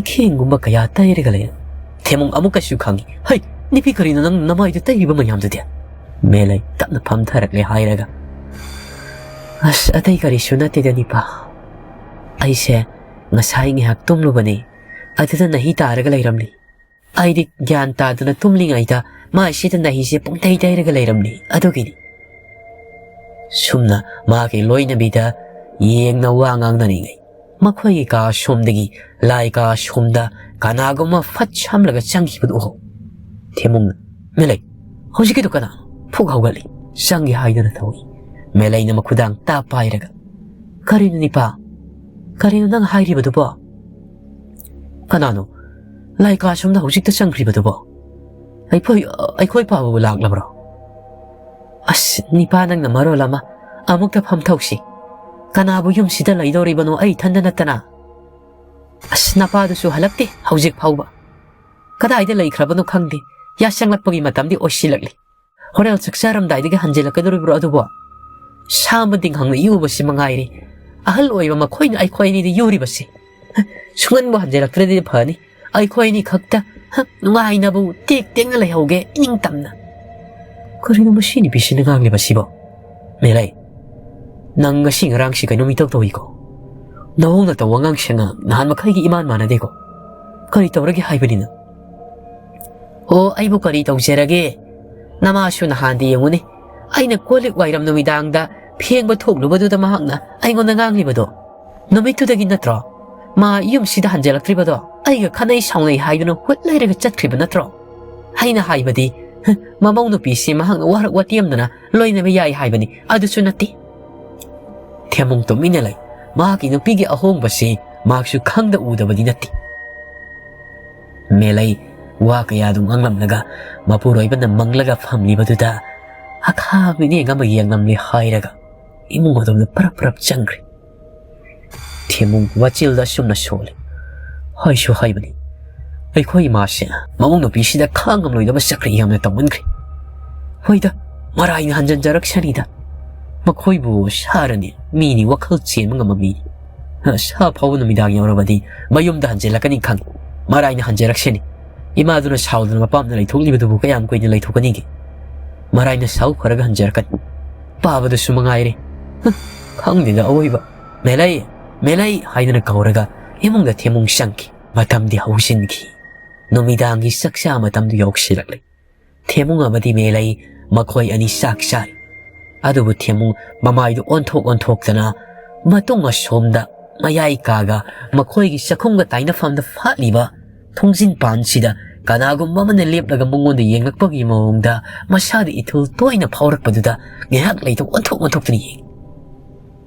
ꯏꯈꯦꯡꯒꯨꯝꯕ ꯀꯌꯥ ꯇꯩꯔꯒ ꯂꯩ꯫ ꯊꯦꯃꯨꯡ ꯑꯃꯨꯛꯀꯁꯨ ꯈꯪꯏ꯫ "ꯍꯩ, ꯅꯨꯄꯤ, ꯀꯔꯤꯅꯣ ꯅꯪ ꯅꯃꯥꯏꯗꯨ ꯇꯩꯔꯤꯕ ꯃꯌꯥꯝꯗꯨꯗꯤ?" ꯃꯦꯂꯩ ꯇꯞꯅ ꯐꯝꯊꯔꯛꯂꯦ ꯍꯥꯏꯔꯒ, "ꯑꯁ, ꯑꯇꯩ ꯀꯔꯤꯁꯨ ꯅꯠꯇꯦꯗ ꯅꯤꯄꯥ꯫ ꯑꯩꯁꯦ ꯉꯁꯥꯏ ꯉꯥꯏꯍꯥꯛ ꯇꯨꯝꯂꯨꯕꯅꯤ꯫ ꯑꯗꯨꯗ ꯅꯍꯤ ꯇꯥꯔꯒ ꯂꯩꯔꯝꯂꯤ꯫ ꯑꯩꯗꯤ ꯒ꯭ꯌꯥꯟ ꯇꯥꯗꯅ ꯇꯨꯝꯂꯤꯉꯩꯗ ꯃꯥꯏꯁꯤꯗ ꯅꯍꯤꯁꯦ ꯄꯨꯡꯇꯩ ꯇꯩꯔꯒ ꯂꯩꯔꯝꯂꯤ꯫ ꯑꯗꯨꯒꯤꯅꯤ꯫" ꯁꯨꯝꯅ ꯃꯥꯒꯤ ꯂꯣꯏꯅꯕꯤꯗ ꯌꯦꯡꯅ ꯋꯥ ꯉꯥꯡꯅꯔꯤꯉꯩ ꯃꯈꯣꯏꯒꯤ ꯀꯥ ꯁꯣꯝꯗꯒꯤ ꯂꯥꯏ ꯀꯥ ꯁꯣꯝꯗ ꯀꯅꯥꯒꯨꯝꯕ ꯐꯠ ꯁꯝꯂꯒ ꯆꯪꯈꯤꯕꯗꯨ ꯎꯍꯧ꯫ ꯊꯦꯃꯨꯡꯅ, "ꯃꯦꯂꯩ, ꯍꯧꯖꯤꯛꯀꯤꯗꯨ ꯀꯅꯥꯅꯣ?" ꯐꯨꯛ ꯍꯧꯒꯠꯂꯤ꯫ ꯆꯪꯒꯦ ꯍꯥꯏꯗꯨꯅ ꯊꯧꯏ꯫ ꯃꯦꯂꯩꯅ ꯃꯈꯨꯗꯥꯡ ꯇꯥ ꯄꯥꯏꯔꯒ, "ꯀꯔꯤꯅꯣ ꯅꯤꯄꯥ? ꯀꯔꯤꯅꯣ ꯅꯪ ꯍꯥꯏꯔꯤꯕꯗꯨꯕꯣ?" "ꯀꯅꯥꯅꯣ ꯂꯥꯏ ꯀꯥ ꯁꯣꯝꯗ ꯍꯧꯖꯤꯛꯇ ꯆꯪꯈ꯭ꯔꯤꯕꯗꯨꯕꯣ? ꯑꯩꯈꯣꯏ, ꯑꯩꯈꯣꯏ ꯄꯥꯕꯕꯨ ꯂꯥꯛꯂꯕ꯭ꯔꯣ?" "ꯑꯁ, ꯅꯤꯄꯥ ꯅꯪꯅ ꯃꯔꯣꯜ ꯑꯃ, ꯑꯃꯨꯛꯇ ꯐꯝꯊꯧꯁꯤ꯫" "ꯀꯅꯥꯕꯨ ꯌꯨꯝꯁꯤꯗ ꯂꯩꯗꯧꯔꯤꯕꯅꯣ, ꯑꯩ ꯏꯊꯟꯗ ꯅꯠꯇꯅ?" "ꯑꯁ, ꯅꯄꯥꯗꯨꯁꯨ ꯍꯜꯂꯛꯇꯦ ꯍꯧꯖꯤꯛ ꯐꯥꯎꯕ꯫ ꯀꯗꯥꯏꯗ ꯂꯩꯈ꯭ꯔꯕꯅꯣ ꯈꯪꯗꯦ꯫ ꯌꯥꯁꯪꯂꯛꯄꯒꯤ ꯃꯇꯝꯗꯤ ꯑꯣꯏꯁꯤꯜꯂꯛꯂꯤ꯫ ꯍꯣꯔꯦꯟ ꯆꯥꯛ ꯆꯥꯔꯝꯗꯥꯏꯗꯒꯤ ꯍꯟꯖꯤꯜꯂꯛꯀꯗꯧꯔꯤꯕ꯭ꯔꯣ ꯑꯗꯨꯕꯣ? ꯁꯥ ꯑꯃ ꯇꯤꯡꯈꯪꯅ ꯌꯨꯕꯁꯤ ꯃꯉꯥꯏꯔꯦ꯫ ꯑꯍꯜ ꯑꯣꯏꯕ ꯃꯈꯣꯏꯅ ꯑꯩꯈꯣꯏ ꯑꯅꯤꯗ ꯌꯨꯔꯤꯕꯁꯤ꯫ ꯁꯨꯡꯍꯟꯕꯨ ꯍꯟꯖꯤꯜꯂꯛꯇ꯭ꯔꯗꯤ ꯐꯅꯤ꯫ ꯑꯩꯈꯣꯏ ꯑꯅꯤ ꯈꯛꯇ, ꯍ, ꯅꯨꯡꯉꯥꯏꯅꯕꯨ ꯇꯦꯛ ꯇꯦꯛꯅ ꯂꯩꯍꯧꯒꯦ, ꯏꯅꯤꯡꯇꯝꯅ꯫ ꯀꯔꯤꯅꯣ ꯃꯁꯤ ꯅꯨꯄꯤꯁꯤꯅ ꯉꯥꯡꯂꯤꯕꯁꯤꯕꯣ? ꯃꯦꯂꯩ, ꯅꯪ ꯉꯁꯤ ꯉꯔꯥꯡꯁꯤ ꯀꯩꯅꯣꯝ ꯏꯇꯧ ꯇꯧꯏꯀꯣ꯫ ꯅꯋꯣꯡ ꯅꯇꯧ ꯋꯥꯉꯥꯡ ꯁꯉꯥꯡ ꯅꯍꯥꯟ ꯃꯈꯩꯒꯤ ꯏꯃꯥꯟ ꯃꯥꯟꯅꯗꯦꯀꯣ꯫ ꯀꯔꯤ ꯇꯧꯔꯒꯦ ꯍꯥꯏꯕꯅꯤꯅ? ꯑꯣ, ꯑꯩꯕꯨ ꯀꯔꯤ ꯇꯧꯖꯔꯒꯦ? ꯅꯃꯥꯁꯨ ꯅꯍꯥꯟꯗꯤ ꯌꯦꯡꯉꯨꯅꯦ, ꯑꯩꯅ ꯀꯣꯜ ꯂꯤꯛ ꯋꯥꯏꯔꯝ ꯅꯨꯃꯤꯗꯥꯡꯗ ꯐꯦꯡꯕ ꯊꯣꯛꯂꯨꯕꯗꯨꯗ ꯃꯍꯥꯛꯅ ꯑꯩꯉꯣꯟꯗ ꯉꯥꯡꯂꯤꯕꯗꯣ꯫ ꯅꯨꯃꯤꯠꯇꯨꯗꯒꯤ ꯅꯠꯇ꯭ꯔꯣ ꯃꯥ ꯌꯨꯝꯁꯤꯗ ꯍꯟꯖꯤꯜꯂꯛꯇ꯭ꯔꯤꯕꯗꯣ? ꯑꯩꯒ ꯈꯠꯅꯩ ꯁꯥꯎꯅꯩ ꯍꯥꯏꯗꯨꯅ ꯍꯨꯠ ꯂꯩꯔꯒ ꯆꯠꯈ꯭ꯔꯤꯕ ꯅꯠꯇ꯭ꯔꯣ? ꯑꯩꯅ ꯍꯥꯏꯕꯗꯤ, ꯍ, ꯃꯃꯧ ꯅꯨꯄꯤꯁꯤ ꯃꯍꯥꯛꯅ ꯋꯥꯔꯛ ꯋꯥꯇꯦꯝꯗꯅ ꯂꯣꯏꯅꯕ ꯌꯥꯏ ꯍꯥꯏꯕꯅꯤ, ꯑꯗꯨꯁꯨ ꯅꯠꯇꯦ꯫ ꯊꯦꯝꯃꯨꯡ ꯇꯨꯃꯤꯟꯅ ꯂꯩ꯫ ꯃꯍꯥꯛꯀꯤ ꯅꯨꯄꯤꯒꯤ ꯑꯍꯣꯡꯕꯁꯤ ꯃꯍꯥꯛꯁꯨ ꯈꯪꯗ ꯎꯗꯕꯗꯤ ꯅꯠꯇꯦ꯫ ꯃꯦꯂꯩ ꯋꯥ ꯀꯌꯥꯗꯨ ꯉꯥꯡꯂꯝꯂꯒ ꯃꯄꯨꯔꯣꯏꯕꯅ ꯃꯪꯂꯒ ꯐꯝꯂꯤꯕꯗꯨꯗ ꯑꯈꯥ ꯃꯤꯠꯌꯦꯡ ꯑꯃ ꯌꯦꯡꯂꯝꯂꯦ ꯍꯥꯏꯔꯒ ꯏꯃꯨꯡ ꯑꯗꯣꯝꯗ ꯄꯔꯞ ꯄꯔꯞ ꯆꯪꯈ꯭ꯔꯦ꯫ ꯊꯦꯝꯃꯨꯡ ꯋꯥꯆꯤꯜꯗ ꯑꯁꯨꯝꯅ ꯁꯣꯜꯂꯤ꯫ ꯍꯥꯏꯁꯨ ꯍꯥꯏꯕꯅꯤ, ꯑꯩꯈꯣꯏ ꯏꯃꯥꯁꯦ ꯃꯃꯧ ꯅꯨꯄꯤꯁꯤꯗ ꯈꯥꯡꯉꯝꯂꯣꯏꯗꯕ ꯆꯀ꯭ꯔꯤ ꯌꯥꯝꯅ ꯇꯧꯃꯟꯈ꯭ꯔꯦ꯫ ꯍꯣꯏꯗ, ꯃꯔꯥꯏꯅ ꯍꯟꯖꯟꯖꯔꯛꯁꯅꯤꯗ꯫ ꯃꯈꯣꯏꯕꯨ ꯁꯥꯔꯅꯤ, ꯃꯤꯅꯤ, ꯋꯥꯈꯜ ꯆꯦꯟꯕ ꯉꯝꯕ ꯃꯤꯅꯤ꯫ ꯁꯥ ꯐꯥꯎꯕ ꯅꯨꯃꯤꯗꯥꯡ ꯌꯧꯔꯕꯗꯤ ꯃꯌꯨꯝꯗ ꯍꯟꯖꯤꯜꯂꯛꯀꯅꯤ ꯈꯪ꯫ ꯃꯔꯥꯏꯅ ꯍꯟꯖꯔꯛꯁꯅꯤ꯫ ꯏꯃꯥꯗꯨꯅ ꯁꯥꯎꯗꯅ ꯃꯄꯥꯝꯗ ꯂꯩꯊꯣꯛꯂꯤꯕꯗꯨꯕꯨ ꯀꯌꯥꯝ ꯀꯨꯏꯅ ꯂꯩꯊꯣꯛꯀꯅꯤꯒꯦ? ꯃꯔꯥꯏꯅ ꯁꯥꯎ ꯐꯔꯒ ꯍꯟꯖꯔꯛꯀꯅꯤ꯫ ꯄꯥꯕꯗꯁꯨ ꯃꯉꯥꯏꯔꯦ꯫ ꯍ, ꯈꯪꯗꯦꯗ ꯑꯋꯣꯏꯕ꯫ "ꯃꯦꯂꯩ, ꯃꯦꯂꯩ" ꯍꯥꯏꯗꯨꯅ ꯀꯧꯔꯒ ꯏꯃꯨꯡꯗ ꯊꯦꯝꯃꯨꯡ ꯆꯪꯈꯤ꯫ ꯃꯇꯝꯗꯤ ꯍꯧꯖꯤꯟꯈꯤ꯫ ꯅꯨꯃꯤꯗꯥꯡꯒꯤ ꯆꯥꯛꯆꯥ ꯃꯇꯝꯗꯨ ꯌꯧꯁꯤꯜꯂꯛꯂꯦ꯫ ꯊꯦꯝꯃꯨꯡ ꯑꯃꯗꯤ ꯃꯦꯂꯩ ꯃꯈꯣꯏ ꯑꯅꯤ ꯆꯥꯛ ꯆꯥꯔꯤ꯫ ꯑꯗꯨꯕꯨ ꯊꯦꯝꯃꯨꯡ ꯃꯃꯥꯏꯗꯨ ꯑꯣꯟꯊꯣꯛ ꯑꯣꯟꯊꯣꯛꯇꯅ ꯃꯇꯨꯡ ꯑꯁꯣꯝꯗ ꯃꯌꯥꯏ ꯀꯥꯒ ꯃꯈꯣꯏꯒꯤ ꯆꯥꯛꯈꯨꯝꯒ ꯇꯥꯏꯅꯐꯝꯗ ꯐꯥꯠꯂꯤꯕ ꯊꯣꯡꯖꯤꯟ ꯄꯥꯟꯁꯤꯗ ꯀꯅꯥꯒꯨꯝꯕ ꯑꯃꯅ ꯂꯦꯞꯂꯒ ꯃꯉꯣꯟꯗ ꯌꯦꯡꯂꯛꯄꯒꯤ ꯃꯑꯣꯡꯗ ꯃꯁꯥꯗ ꯏꯊꯤꯜ ꯇꯣꯏꯅ ꯐꯥꯎꯔꯛꯄꯗꯨꯗ ꯉꯥꯏꯍꯥꯛ ꯂꯩꯇ ꯑꯣꯟꯊꯣꯛ ꯑꯣꯟꯊꯣꯛꯇꯨꯅ ꯌꯦꯡꯉꯤ꯫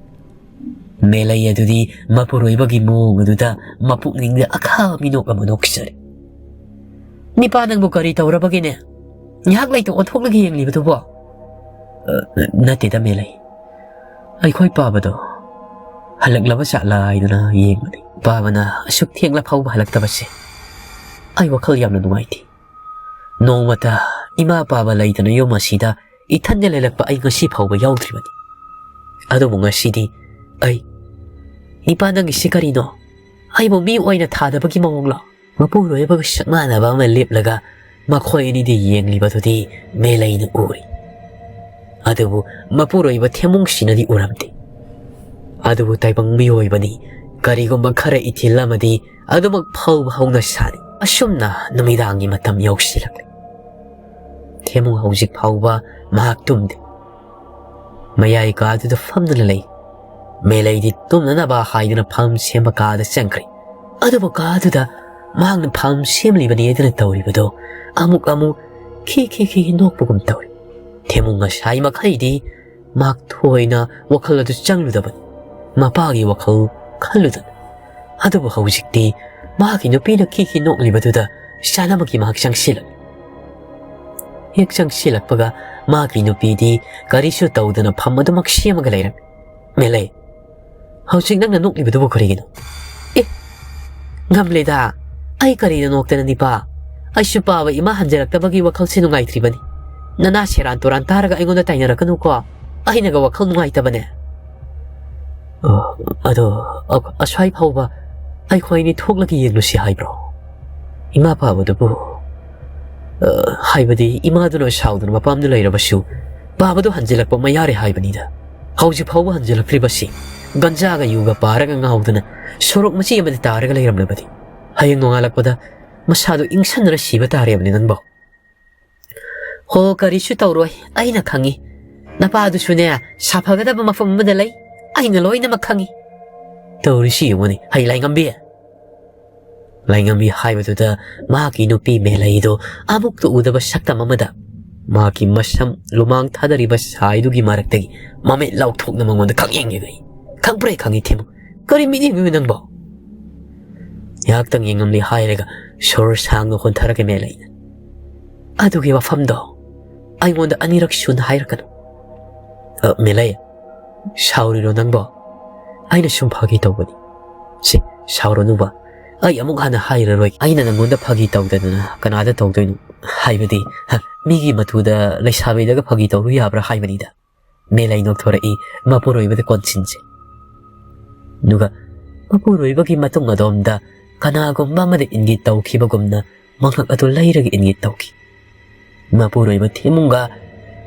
ꯃꯦꯂꯩ ꯑꯗꯨꯗꯤ ꯃꯄꯨꯔꯣꯏꯕꯒꯤ ꯃꯑꯣꯡ ꯑꯗꯨꯗ ꯃꯄꯨꯛꯅꯤꯡꯗ ꯑꯈꯥꯕ ꯃꯤꯅꯣꯛ ꯑꯃ ꯅꯣꯛꯆꯔꯤ꯫ "ꯅꯤꯄꯥ, ꯅꯪꯕꯨ ꯀꯔꯤ ꯇꯧꯔꯕꯒꯦꯅꯦ? ꯉꯥꯏꯍꯥꯛ ꯂꯩꯇ ꯑꯣꯟꯊꯣꯛꯂꯒ ꯌꯦꯡꯂꯤꯕꯗꯨꯕꯣ?" "ꯑ, ꯅꯠꯇꯦꯗ ꯃꯦꯂꯩ, ꯑꯩꯈꯣꯏ ꯄꯥꯕꯗꯣ ꯍꯜꯂꯛꯂꯕ ꯖꯥꯠꯂꯥ ꯍꯥꯏꯗꯨꯅ ꯌꯦꯡꯕꯅꯤ꯫ ꯄꯥꯕꯅ ꯑꯁꯨꯛ ꯊꯦꯡꯂ ꯐꯥꯎꯕ ꯍꯜꯂꯛꯇꯕꯁꯦ ꯑꯩ ꯋꯥꯈꯜ ꯌꯥꯝꯅ ꯅꯨꯡꯉꯥꯏꯇꯦ꯫ ꯅꯣꯡꯃꯇ ꯏꯃꯥ ꯄꯥꯕ ꯂꯩꯇꯅ ꯌꯨꯝ ꯑꯁꯤꯗ ꯏꯊꯟꯗ ꯂꯩꯔꯛꯄ ꯑꯩ ꯉꯁꯤ ꯐꯥꯎꯕ ꯌꯥꯎꯗ꯭ꯔꯤꯕꯅꯤ꯫ ꯑꯗꯨꯕꯨ ꯉꯁꯤꯗꯤ ꯑꯩ, "ꯅꯤꯄꯥ, ꯅꯪꯒꯤꯁꯤ ꯀꯔꯤꯅꯣ? ꯑꯩꯕꯨ ꯃꯤ ꯑꯣꯏꯅ ꯊꯥꯗꯕꯒꯤ ꯃꯑꯣꯡꯂꯣ?" ꯃꯄꯨꯔꯣꯏꯕꯒ ꯁꯛ ꯃꯥꯟꯅꯕ ꯑꯃ ꯂꯦꯞꯂꯒ ꯃꯈꯣꯏ ꯑꯅꯤꯗꯤ ꯌꯦꯡꯂꯤꯕꯗꯨꯗꯤ ꯃꯦꯂꯩꯅ ꯎꯔꯤ꯫ ꯑꯗꯨꯕꯨ ꯃꯄꯨꯔꯣꯏꯕ ꯊꯦꯃꯨꯡꯁꯤꯅꯗꯤ ꯎꯔꯝꯗꯦ꯫ ꯑꯗꯨꯕꯨ ꯇꯥꯏꯕꯪ ꯃꯤꯑꯣꯏꯕꯅꯤ, ꯀꯔꯤꯒꯨꯝꯕ ꯈꯔ ꯏꯊꯤꯜ ꯑꯃꯗꯤ ꯑꯗꯨꯃꯛ ꯐꯥꯎꯕ ꯍꯧꯅ ꯁꯥꯅꯤ꯫ ꯑꯁꯨꯝꯅ ꯅꯨꯃꯤꯗꯥꯡꯒꯤ ꯃꯇꯝ ꯌꯧꯁꯤꯜꯂꯛꯂꯦ꯫ ꯊꯦꯃꯨꯡ ꯍꯧꯖꯤꯛ ꯐꯥꯎꯕ ꯃꯍꯥꯛ ꯇꯨꯝꯗꯦ꯫ ꯃꯌꯥꯏ ꯀꯥꯗꯨꯗ ꯐꯝꯗꯨꯅ ꯂꯩ꯫ ꯃꯦꯂꯩꯗꯤ ꯇꯨꯝꯅꯅꯕ ꯍꯥꯏꯗꯨꯅ ꯐꯝ ꯁꯦꯝꯕ ꯀꯥꯗ ꯆꯪꯈ꯭ꯔꯦ꯫ ꯑꯗꯨꯕꯨ ꯀꯥꯗꯨꯗ ꯃꯍꯥꯛꯅ ꯐꯝ ꯁꯦꯝꯂꯤꯕꯅꯤ ꯍꯥꯏꯗꯨꯅ ꯇꯧꯔꯤꯕꯗꯣ ꯑꯃꯨꯛ ꯑꯃꯨꯛ ꯈꯤ ꯈꯤ ꯈꯤ ꯅꯣꯛꯄꯒꯨꯝ ꯇꯧꯔꯤ꯫ ꯊꯦꯃꯨꯡ ꯉꯁꯥꯏ ꯃꯈꯩꯗꯤ ꯃꯍꯥꯛ ꯊꯣꯏꯅ ꯋꯥꯈꯜ ꯑꯗꯨ ꯆꯪꯂꯨꯗꯕꯅꯤ꯫ ꯃꯄꯥꯒꯤ ꯋꯥꯈꯜ ꯈꯜꯂꯨꯗꯅ꯫ ꯑꯗꯨꯕꯨ ꯍꯧꯖꯤꯛꯇꯤ ꯃꯍꯥꯛꯀꯤ ꯅꯨꯄꯤꯅ ꯈꯤ ꯈꯤ ꯅꯣꯛꯂꯤꯕꯗꯨꯗ ꯆꯥꯟꯅꯕꯒꯤ ꯃꯍꯥꯛ ꯆꯪꯁꯤꯜꯂꯛꯏ꯫ ꯍꯦꯛ ꯆꯪꯁꯤꯜꯂꯛꯄꯒ ꯃꯍꯥꯛꯀꯤ ꯅꯨꯄꯤꯗꯤ ꯀꯔꯤꯁꯨ ꯇꯧꯗꯅ ꯐꯝ ꯑꯗꯨꯃꯛ ꯁꯦꯝꯃꯒ ꯂꯩꯔꯝꯃꯤ꯫ "ꯃꯦꯂꯩ, ꯍꯧꯖꯤꯛ ꯅꯪꯅ ꯅꯣꯛꯂꯤꯕꯗꯨꯕꯨ ꯀꯔꯤꯒꯤꯅꯣ?" "ꯑꯦ, ꯉꯝꯂꯦꯗ, ꯑꯩ ꯀꯔꯤꯗ ꯅꯣꯛꯇꯅ, ꯅꯤꯄꯥ? ꯑꯩꯁꯨ ꯄꯥꯕ ꯏꯃꯥ ꯍꯟꯖꯔꯛꯇꯕꯒꯤ ꯋꯥꯈꯜꯁꯦ ꯅꯨꯡꯉꯥꯏꯇ꯭ꯔꯤꯕꯅꯤ꯫ ꯅꯅꯥ ꯁꯦꯔꯥꯟ ꯇꯨꯔꯥꯟ ꯇꯥꯔꯒ ꯑꯩꯉꯣꯟꯗ ꯇꯥꯏꯅꯔꯛꯀꯅꯨꯀꯣ, ꯑꯩꯅꯒ ꯋꯥꯈꯜ ꯅꯨꯡꯉꯥꯏꯇꯕꯅꯦ꯫" "ꯑ, ꯑꯗꯣ, ꯑ-, ꯑꯁ꯭ꯋꯥꯏ ꯐꯥꯎꯕ ꯑꯩꯈꯣꯏ ꯑꯅꯤ ꯊꯣꯛꯂꯒ ꯌꯦꯡꯂꯨꯁꯤ ꯍꯥꯏꯕ꯭ꯔꯣ? ꯏꯃꯥ ꯄꯥꯕꯗꯨꯕꯨ, ꯑ, ꯍꯥꯏꯕꯗꯤ ꯏꯃꯥꯗꯨꯅ ꯁꯥꯎꯗꯨꯅ ꯃꯄꯥꯝꯗ ꯂꯩꯔꯕꯁꯨ ꯄꯥꯕꯗꯨ ꯍꯟꯖꯤꯜꯂꯛꯄ ꯃꯌꯥꯔꯦ ꯍꯥꯏꯕꯅꯤꯗ꯫ ꯍꯧꯖꯤꯛ ꯐꯥꯎꯕ ꯍꯟꯖꯤꯜꯂꯛꯇ꯭ꯔꯤꯕꯁꯤ ꯒꯟꯖꯥꯒ ꯌꯨꯒ ꯄꯥꯔꯒ ꯉꯥꯎꯗꯅ ꯁꯣꯔꯣꯛ ꯃꯆꯤ ꯑꯃꯗ ꯇꯥꯔꯒ ꯂꯩꯔꯝꯂꯕꯗꯤ ꯍꯌꯦꯡ ꯅꯣꯡꯉꯥꯜꯂꯛꯄꯗ ꯃꯁꯥꯗꯨ ꯏꯪꯁꯟꯗꯨꯅ ꯁꯤꯕ ꯇꯥꯔꯦꯕꯅꯤ ꯅꯪꯕꯣ꯫" "ꯍꯣ, ꯀꯔꯤꯁꯨ ꯇꯧꯔꯣꯏ, ꯑꯩꯅ ꯈꯪꯉꯤ꯫ ꯅꯄꯥꯗꯨꯁꯨꯅꯦ, ꯁꯥꯐꯒꯗꯕ ꯃꯐꯝ ꯑꯃꯗ ꯂꯩ, ꯑꯩꯅ ꯂꯣꯏꯅꯃꯛ ꯈꯪꯉꯤ꯫" ꯇꯧꯔꯤꯁꯤ ꯌꯦꯡꯉꯨꯅꯦ, ꯍꯩ ꯂꯥꯏꯉꯝꯕꯤ꯫ ꯂꯥꯏꯉꯝꯕꯤ ꯍꯥꯏꯕꯗꯨꯗ ꯃꯍꯥꯛꯀꯤ ꯅꯨꯄꯤ ꯃꯦꯂꯩꯗꯣ ꯑꯃꯨꯛꯇ ꯎꯗꯕ ꯁꯛꯇꯝ ꯑꯃꯗ ꯃꯍꯥꯛꯀꯤ ꯃꯁꯝ ꯂꯨꯃꯥꯡ ꯊꯥꯗꯔꯤꯕ ꯁꯥꯏꯗꯨꯒꯤ ꯃꯔꯛꯇꯒꯤ ꯃꯃꯤꯠ ꯂꯥꯎꯊꯣꯛꯅ ꯃꯉꯣꯟꯗ ꯈꯪꯌꯦꯡ ꯌꯦꯡꯉꯛꯏ꯫ "ꯈꯪꯕ꯭ꯔꯥ ꯈꯪꯉꯤ ꯊꯦꯝꯃꯨ, ꯀꯔꯤ ꯃꯤꯠꯌꯦꯡꯅꯣ ꯅꯪꯕꯣ?" "ꯉꯥꯏꯍꯥꯛꯇꯪ ꯌꯦꯡꯉꯝꯂꯤ" ꯍꯥꯏꯔꯒ ꯁꯣꯔ ꯁꯥꯡꯅ ꯍꯣꯟꯊꯔꯛꯀꯦ ꯃꯦꯂꯩꯅ꯫ "ꯑꯗꯨꯒꯤ ꯋꯥꯐꯝꯗꯣ ꯑꯩꯉꯣꯟꯗ ꯑꯅꯤꯔꯛ ꯁꯨꯅ ꯍꯥꯏꯔꯛꯀꯅꯨ꯫" "ꯑ, ꯃꯦꯂꯩ, ꯁꯥꯎꯔꯤꯔꯣ ꯅꯪꯕꯣ?" ꯑꯩꯅ ꯁꯨꯝ ꯐꯥꯒꯤ ꯇꯧꯕꯅꯤ꯫ ꯁꯦ, ꯁꯥꯎꯔꯅꯨꯕ꯫ ꯑꯩ ꯑꯃꯨꯛ ꯍꯟꯅ ꯍꯥꯏꯔꯔꯣꯏ꯫ ꯑꯩꯅ ꯅꯪꯉꯣꯟꯗ ꯐꯥꯒꯤ ꯇꯧꯗꯗꯅ ꯀꯅꯥꯗ ꯇꯧꯗꯣꯏꯅꯣ? ꯍꯥꯏꯕꯗꯤ, ꯍ, ꯃꯤꯒꯤ ꯃꯇꯨꯗ ꯂꯩꯁꯥꯕꯤꯗꯒ ꯐꯥꯒꯤ ꯇꯧꯔꯨ ꯌꯥꯕ꯭ꯔꯥ ꯍꯥꯏꯕꯅꯤꯗ꯫ ꯃꯦꯂꯩ ꯅꯣꯛꯊꯣꯔꯛꯏ ꯃꯄꯨꯔꯣꯏꯕꯗ ꯀꯣꯟꯁꯤꯟꯁꯦ꯫ ꯑꯗꯨꯒ ꯃꯄꯨꯔꯣꯏꯕꯒꯤ ꯃꯇꯨꯡ ꯑꯗꯣꯝꯗ ꯀꯅꯥꯒꯨꯝꯕ ꯑꯃꯅ ꯏꯪꯒꯤꯠ ꯇꯧꯈꯤꯕꯒꯨꯝꯅ ꯃꯉꯛ ꯑꯗꯨ ꯂꯩꯔꯒ ꯏꯪꯒꯤꯠ ꯇꯧꯈꯤ꯫ ꯃꯄꯨꯔꯣꯏꯕ ꯊꯦꯃꯨꯡꯒ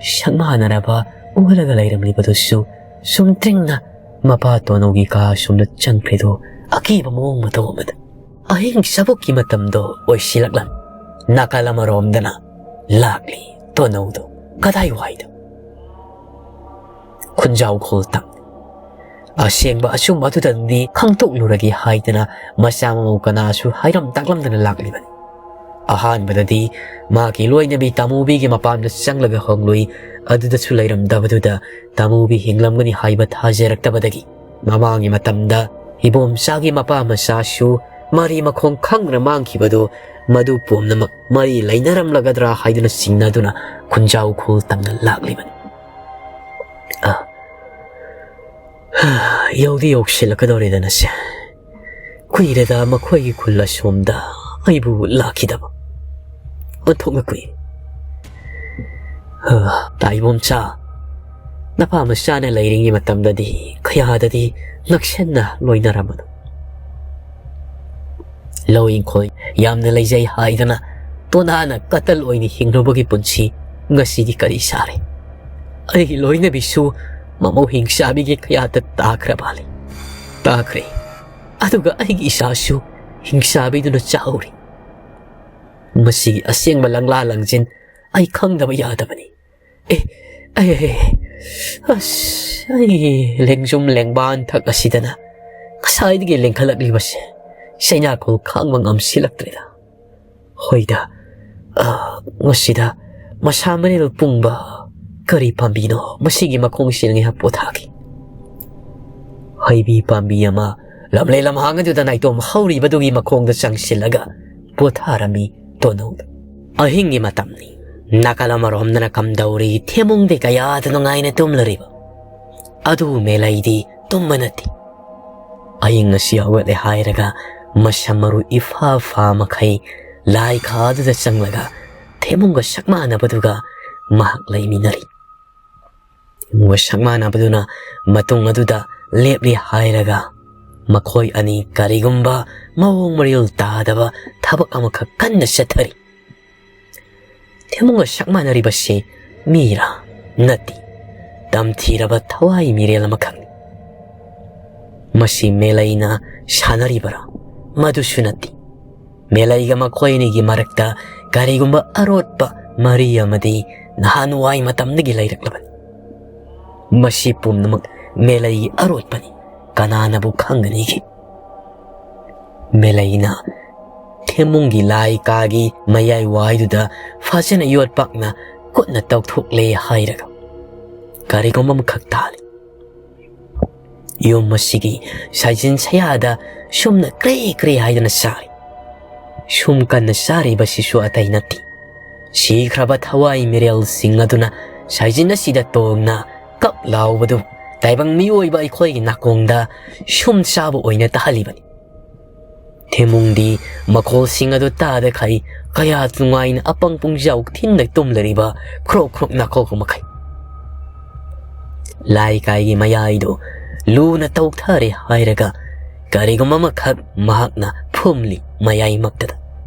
ꯁꯛ ꯃꯥꯟꯅꯔꯕ ꯑꯣꯜꯂꯒ ꯂꯩꯔꯝꯂꯤꯕꯗꯨꯁꯨ ꯁꯨꯝꯇ꯭ꯔꯤꯡꯅ ꯃꯄꯥ ꯇꯣꯅꯧꯒꯤ ꯀꯥ ꯁꯣꯝꯗ ꯆꯪꯈ꯭ꯔꯦꯗꯣ, ꯑꯀꯤꯕ ꯃꯑꯣꯡ ꯃꯇꯧ ꯑꯃꯗ꯫ ꯑꯍꯤꯡ ꯆꯕꯨꯛꯀꯤ ꯃꯇꯝꯗꯣ ꯑꯣꯏꯁꯤꯜꯂꯛꯂꯝ꯫ ꯅꯥꯀꯜ ꯑꯃꯔꯣꯝꯗꯅ ꯂꯥꯛꯂꯤ ꯇꯣꯅꯧꯗꯣ꯫ ꯀꯗꯥꯏꯋꯥꯏꯗ? ꯈꯨꯟꯖꯥꯎꯈꯣꯜ ꯇꯝ꯫ ꯑꯁꯦꯡꯕ ꯑꯆꯨꯝꯕ ꯑꯗꯨꯗꯪꯗꯤ ꯈꯪꯗꯣꯛꯂꯨꯔꯒꯦ ꯍꯥꯏꯗꯅ ꯃꯆꯥ ꯃꯃꯧ ꯀꯅꯥꯁꯨ ꯍꯥꯏꯔꯝ ꯇꯥꯛꯂꯝꯗꯅ ꯂꯥꯛꯂꯤꯕꯅꯤ꯫ ꯑꯍꯥꯟꯕꯗꯗꯤ ꯃꯥꯒꯤ ꯂꯣꯏꯅꯕꯤ ꯇꯥꯃꯨꯕꯤꯒꯤ ꯃꯄꯥꯝꯗ ꯆꯪꯂꯒ ꯍꯪꯂꯨꯏ꯫ ꯑꯗꯨꯗꯁꯨ ꯂꯩꯔꯝꯗꯕꯗꯨꯗ ꯇꯥꯃꯨꯕꯤ ꯍꯤꯡꯂꯝꯒꯅꯤ ꯍꯥꯏꯕ ꯊꯥꯖꯔꯛꯇꯕꯗꯒꯤ ꯃꯃꯥꯡꯒꯤ ꯃꯇꯝꯗ ꯏꯕꯣꯝꯆꯥꯒꯤ ꯃꯄꯥ ꯃꯆꯥꯁꯨ ꯃꯔꯤ ꯃꯈꯣꯡ ꯈꯪꯗꯅ ꯃꯥꯡꯈꯤꯕꯗꯨ, ꯃꯗꯨ ꯄꯨꯝꯅꯃꯛ ꯃꯔꯤ ꯂꯩꯅꯔꯝꯂꯒꯗ꯭ꯔꯥ ꯍꯥꯏꯗꯨꯅ ꯆꯤꯡꯅꯗꯨꯅ ꯈꯨꯟꯖꯥꯎ ꯈꯨꯜ ꯇꯝꯅ ꯂꯥꯛꯂꯤꯕꯅꯤ꯫ ꯑ, ꯌꯧꯗꯤ ꯌꯧꯁꯤꯜꯂꯛꯀꯗꯧꯔꯦꯗꯅꯁꯦ꯫ ꯀꯨꯏꯔꯦꯗ ꯃꯈꯣꯏꯒꯤ ꯈꯨꯜ ꯑꯁꯣꯝꯗ ꯑꯩꯕꯨ ꯂꯥꯛꯈꯤꯗꯕ꯫ ꯑꯣꯟꯊꯣꯛꯅ ꯀꯨꯏ꯫ ꯍ, ꯇꯥꯏꯕꯣꯝꯆꯥ, ꯅꯄꯥ ꯃꯆꯥꯅ ꯂꯩꯔꯤꯉꯩ ꯃꯇꯝꯗꯗꯤ ꯀꯌꯥꯗꯗꯤ ꯅꯛꯁꯟꯅ ꯂꯣꯏꯅꯔꯝꯕꯅꯣ꯫ ꯂꯧ ꯏꯪꯈꯣꯜ ꯌꯥꯝꯅ ꯂꯩꯖꯩ ꯍꯥꯏꯗꯅ ꯇꯣꯅꯥꯅ ꯀꯇꯜ ꯑꯣꯏꯅ ꯍꯤꯡꯂꯨꯕꯒꯤ ꯄꯨꯟꯁꯤ ꯉꯁꯤꯗꯤ ꯀꯔꯤ ꯁꯥꯔꯦ? ꯑꯩꯒꯤ ꯂꯣꯏꯅꯕꯤꯁꯨ ꯃꯃꯧ ꯍꯤꯡꯆꯥꯕꯤꯒꯤ ꯀꯌꯥꯗ ꯇꯥꯈ꯭ꯔ ꯃꯥꯜꯂꯤ꯫ ꯇꯥꯈ꯭ꯔꯦ꯫ ꯑꯗꯨꯒ ꯑꯩꯒꯤ ꯏꯆꯥꯁꯨ ꯍꯤꯡꯆꯥꯕꯤꯗꯨꯅ ꯆꯥꯍꯧꯔꯤ꯫ ꯃꯁꯤꯒꯤ ꯑꯁꯦꯡꯕ ꯂꯪꯂꯥ ꯂꯪꯖꯤꯟ ꯑꯩ ꯈꯪꯗꯕ ꯌꯥꯗꯕꯅꯤ꯫ ꯑꯦ, ꯑꯦ, ꯑꯦ, ꯑꯁ, ꯑꯩꯒꯤ ꯂꯦꯡꯖꯨꯝ ꯂꯦꯡꯕꯥꯟ ꯊꯛ ꯑꯁꯤꯗꯅ ꯉꯁꯥꯏꯗꯒꯤ ꯂꯦꯡꯈꯠꯂꯛꯂꯤꯕꯁꯦ ꯆꯩꯅꯥꯈꯣꯜ ꯈꯥꯡꯕ ꯉꯝꯁꯤꯜꯂꯛꯇ꯭ꯔꯦꯗ꯫ ꯍꯣꯏꯗ, ꯑ, ꯃꯁꯤꯗ ꯃꯁꯥ ꯃꯔꯦꯜ ꯄꯨꯡꯕ ꯀꯔꯤ ꯄꯥꯝꯕꯤꯅꯣ? ꯃꯁꯤꯒꯤ ꯃꯈꯣꯡꯁꯤꯗ ꯉꯥꯏꯍꯥꯛ ꯄꯣꯊꯥꯒꯦ꯫ ꯍꯩꯕꯤ ꯄꯥꯝꯕꯤ ꯑꯃ ꯂꯝꯂꯩ ꯂꯝꯍꯥꯡ ꯑꯗꯨꯗ ꯅꯥꯏꯇꯣꯝ ꯍꯧꯔꯤꯕꯗꯨꯒꯤ ꯃꯈꯣꯡꯗ ꯆꯪꯁꯤꯜꯂꯒ ꯄꯣꯊꯥꯔꯝꯃꯤ ꯇꯣꯅꯧꯗ꯫ ꯑꯍꯤꯡꯒꯤ ꯃꯇꯝꯅꯤ꯫ ꯅꯥꯀꯜ ꯑꯃꯔꯣꯝꯗꯅ ꯀꯝꯗꯧꯔꯤ ꯊꯦꯃꯨꯡꯗꯤ ꯀꯌꯥꯗ ꯅꯨꯡꯉꯥꯏꯅ ꯇꯨꯝꯂꯨꯔꯤꯕ꯫ ꯑꯗꯨ ꯃꯦꯂꯩꯗꯤ ꯇꯨꯝꯕ ꯅꯠꯇꯦ꯫ ꯑꯍꯤꯡ ꯑꯁꯤ ꯍꯧꯒꯠꯂꯦ ꯍꯥꯏꯔꯒ ꯃꯁꯝ ꯃꯔꯨ ꯏꯐꯥ ꯐꯥ ꯃꯈꯩ ꯂꯥꯏ ꯀꯥꯗꯨꯗ ꯆꯪꯂꯒ ꯊꯦꯃꯨꯡꯒ ꯁꯛꯃꯥꯟꯅꯕꯗꯨꯒ ꯃꯍꯥꯛ ꯂꯩꯃꯤꯟꯅꯔꯤ꯫ ꯊꯦꯃꯨꯡꯒ ꯁꯛꯃꯥꯟꯅꯕꯗꯨꯅ ꯃꯇꯨꯡ ꯑꯗꯨꯗ ꯂꯦꯞꯂꯤ ꯍꯥꯏꯔꯒ ꯃꯈꯣꯏ ꯑꯅꯤ ꯀꯔꯤꯒꯨꯝꯕ ꯃꯑꯣꯡ ꯃꯔꯤꯜ ꯇꯥꯗꯕ ꯊꯕꯛ ꯑꯃꯈꯛ ꯀꯟꯅ ꯆꯠꯊꯔꯤ꯫ ꯊꯦꯃꯨꯡꯒ ꯁꯛꯃꯥꯟꯅꯔꯤꯕꯁꯤ ꯃꯤꯔꯥ? ꯅꯠꯇꯦ, ꯇꯝꯊꯤꯔꯕ ꯊꯋꯥꯏ ꯃꯤꯔꯦꯜ ꯑꯃꯈꯛꯅꯤ꯫ ꯃꯁꯤ ꯃꯦꯂꯩꯅ ꯁꯥꯟꯅꯔꯤꯕꯔꯥ? ꯃꯗꯨꯁꯨ ꯅꯠꯇꯦ꯫ ꯃꯦꯂꯩꯒ ꯃꯈꯣꯏ ꯑꯅꯤꯒꯤ ꯃꯔꯛꯇ ꯀꯔꯤꯒꯨꯝꯕ ꯑꯔꯣꯠꯄ ꯃꯔꯤ ꯑꯃꯗꯤ ꯅꯍꯥꯟꯋꯥꯏ ꯃꯇꯝꯗꯒꯤ ꯂꯩꯔꯛꯂꯕꯅꯤ꯫ ꯃꯁꯤ ꯄꯨꯝꯅꯃꯛ ꯃꯦꯂꯩꯒꯤ ꯑꯔꯣꯠꯄꯅꯤ꯫ ꯀꯅꯥꯅꯕꯨ ꯈꯪꯒꯅꯤꯒꯦ? ꯃꯦꯂꯩꯅ ꯊꯦꯃꯨꯡꯒꯤ ꯂꯥꯏ ꯀꯥꯒꯤ ꯃꯌꯥꯏ ꯋꯥꯏꯗꯨꯗ ꯐꯖꯅ ꯌꯣꯠꯄꯥꯛꯅ ꯈꯨꯠꯅ ꯇꯧꯊꯣꯛꯂꯦ ꯍꯥꯏꯔꯒ ꯀꯔꯤꯒꯨꯝꯕ ꯑꯃꯈꯛ ꯇꯥꯜꯂꯤ꯫ ꯌꯨꯝ ꯑꯁꯤꯒꯤ ꯁꯥꯏꯖꯤꯟ ꯁꯌꯥꯗ ꯁꯨꯝꯅ ꯀ꯭ꯔꯦ ꯀ꯭ꯔꯦ ꯍꯥꯏꯗꯅ ꯁꯥꯔꯤ꯫ ꯁꯨꯝ ꯀꯟꯅ ꯁꯥꯔꯤꯕꯁꯤꯁꯨ ꯑꯇꯩ ꯅꯠꯇꯦ, ꯁꯤꯈ꯭ꯔꯕ ꯊꯋꯥꯏ ꯃꯤꯔꯦꯜꯁꯤꯡ ꯑꯗꯨꯅ ꯁꯥꯏꯖꯤꯟ ꯑꯁꯤꯗ ꯇꯣꯡꯅ ꯀꯞ ꯂꯥꯎꯕꯗꯨ ꯇꯥꯏꯕꯪ ꯃꯤꯑꯣꯏꯕ ꯑꯩꯈꯣꯏꯒꯤ ꯅꯥꯀꯣꯡꯗ ꯁꯨꯝ ꯆꯥꯕ ꯑꯣꯏꯅ ꯇꯥꯍꯜꯂꯤꯕꯅꯤ꯫ ꯊꯦꯃꯨꯡꯗꯤ ꯃꯈꯣꯜꯁꯤꯡ ꯑꯗꯨ ꯇꯥꯗꯈꯩ ꯀꯌꯥ ꯅꯨꯡꯉꯥꯏꯅ ꯑꯄꯪ ꯄꯨꯡꯖꯥꯎ ꯊꯤꯟꯅ ꯇꯨꯝꯂꯔꯤꯕ ꯈ꯭ꯔꯣꯛ ꯈ꯭ꯔꯣꯛ ꯅꯥꯀꯣꯛꯄ ꯃꯈꯩ꯫ ꯂꯥꯏ ꯀꯥꯏꯒꯤ ꯃꯌꯥꯏꯗꯨ ꯂꯨꯅ ꯇꯧꯊꯔꯦ ꯍꯥꯏꯔꯒ ꯀꯔꯤꯒꯨꯝꯕ ꯑꯃꯈꯛ ꯃꯍꯥꯛꯅ ꯐꯨꯝꯂꯤ ꯃꯌꯥꯏꯃꯛꯇꯗ꯫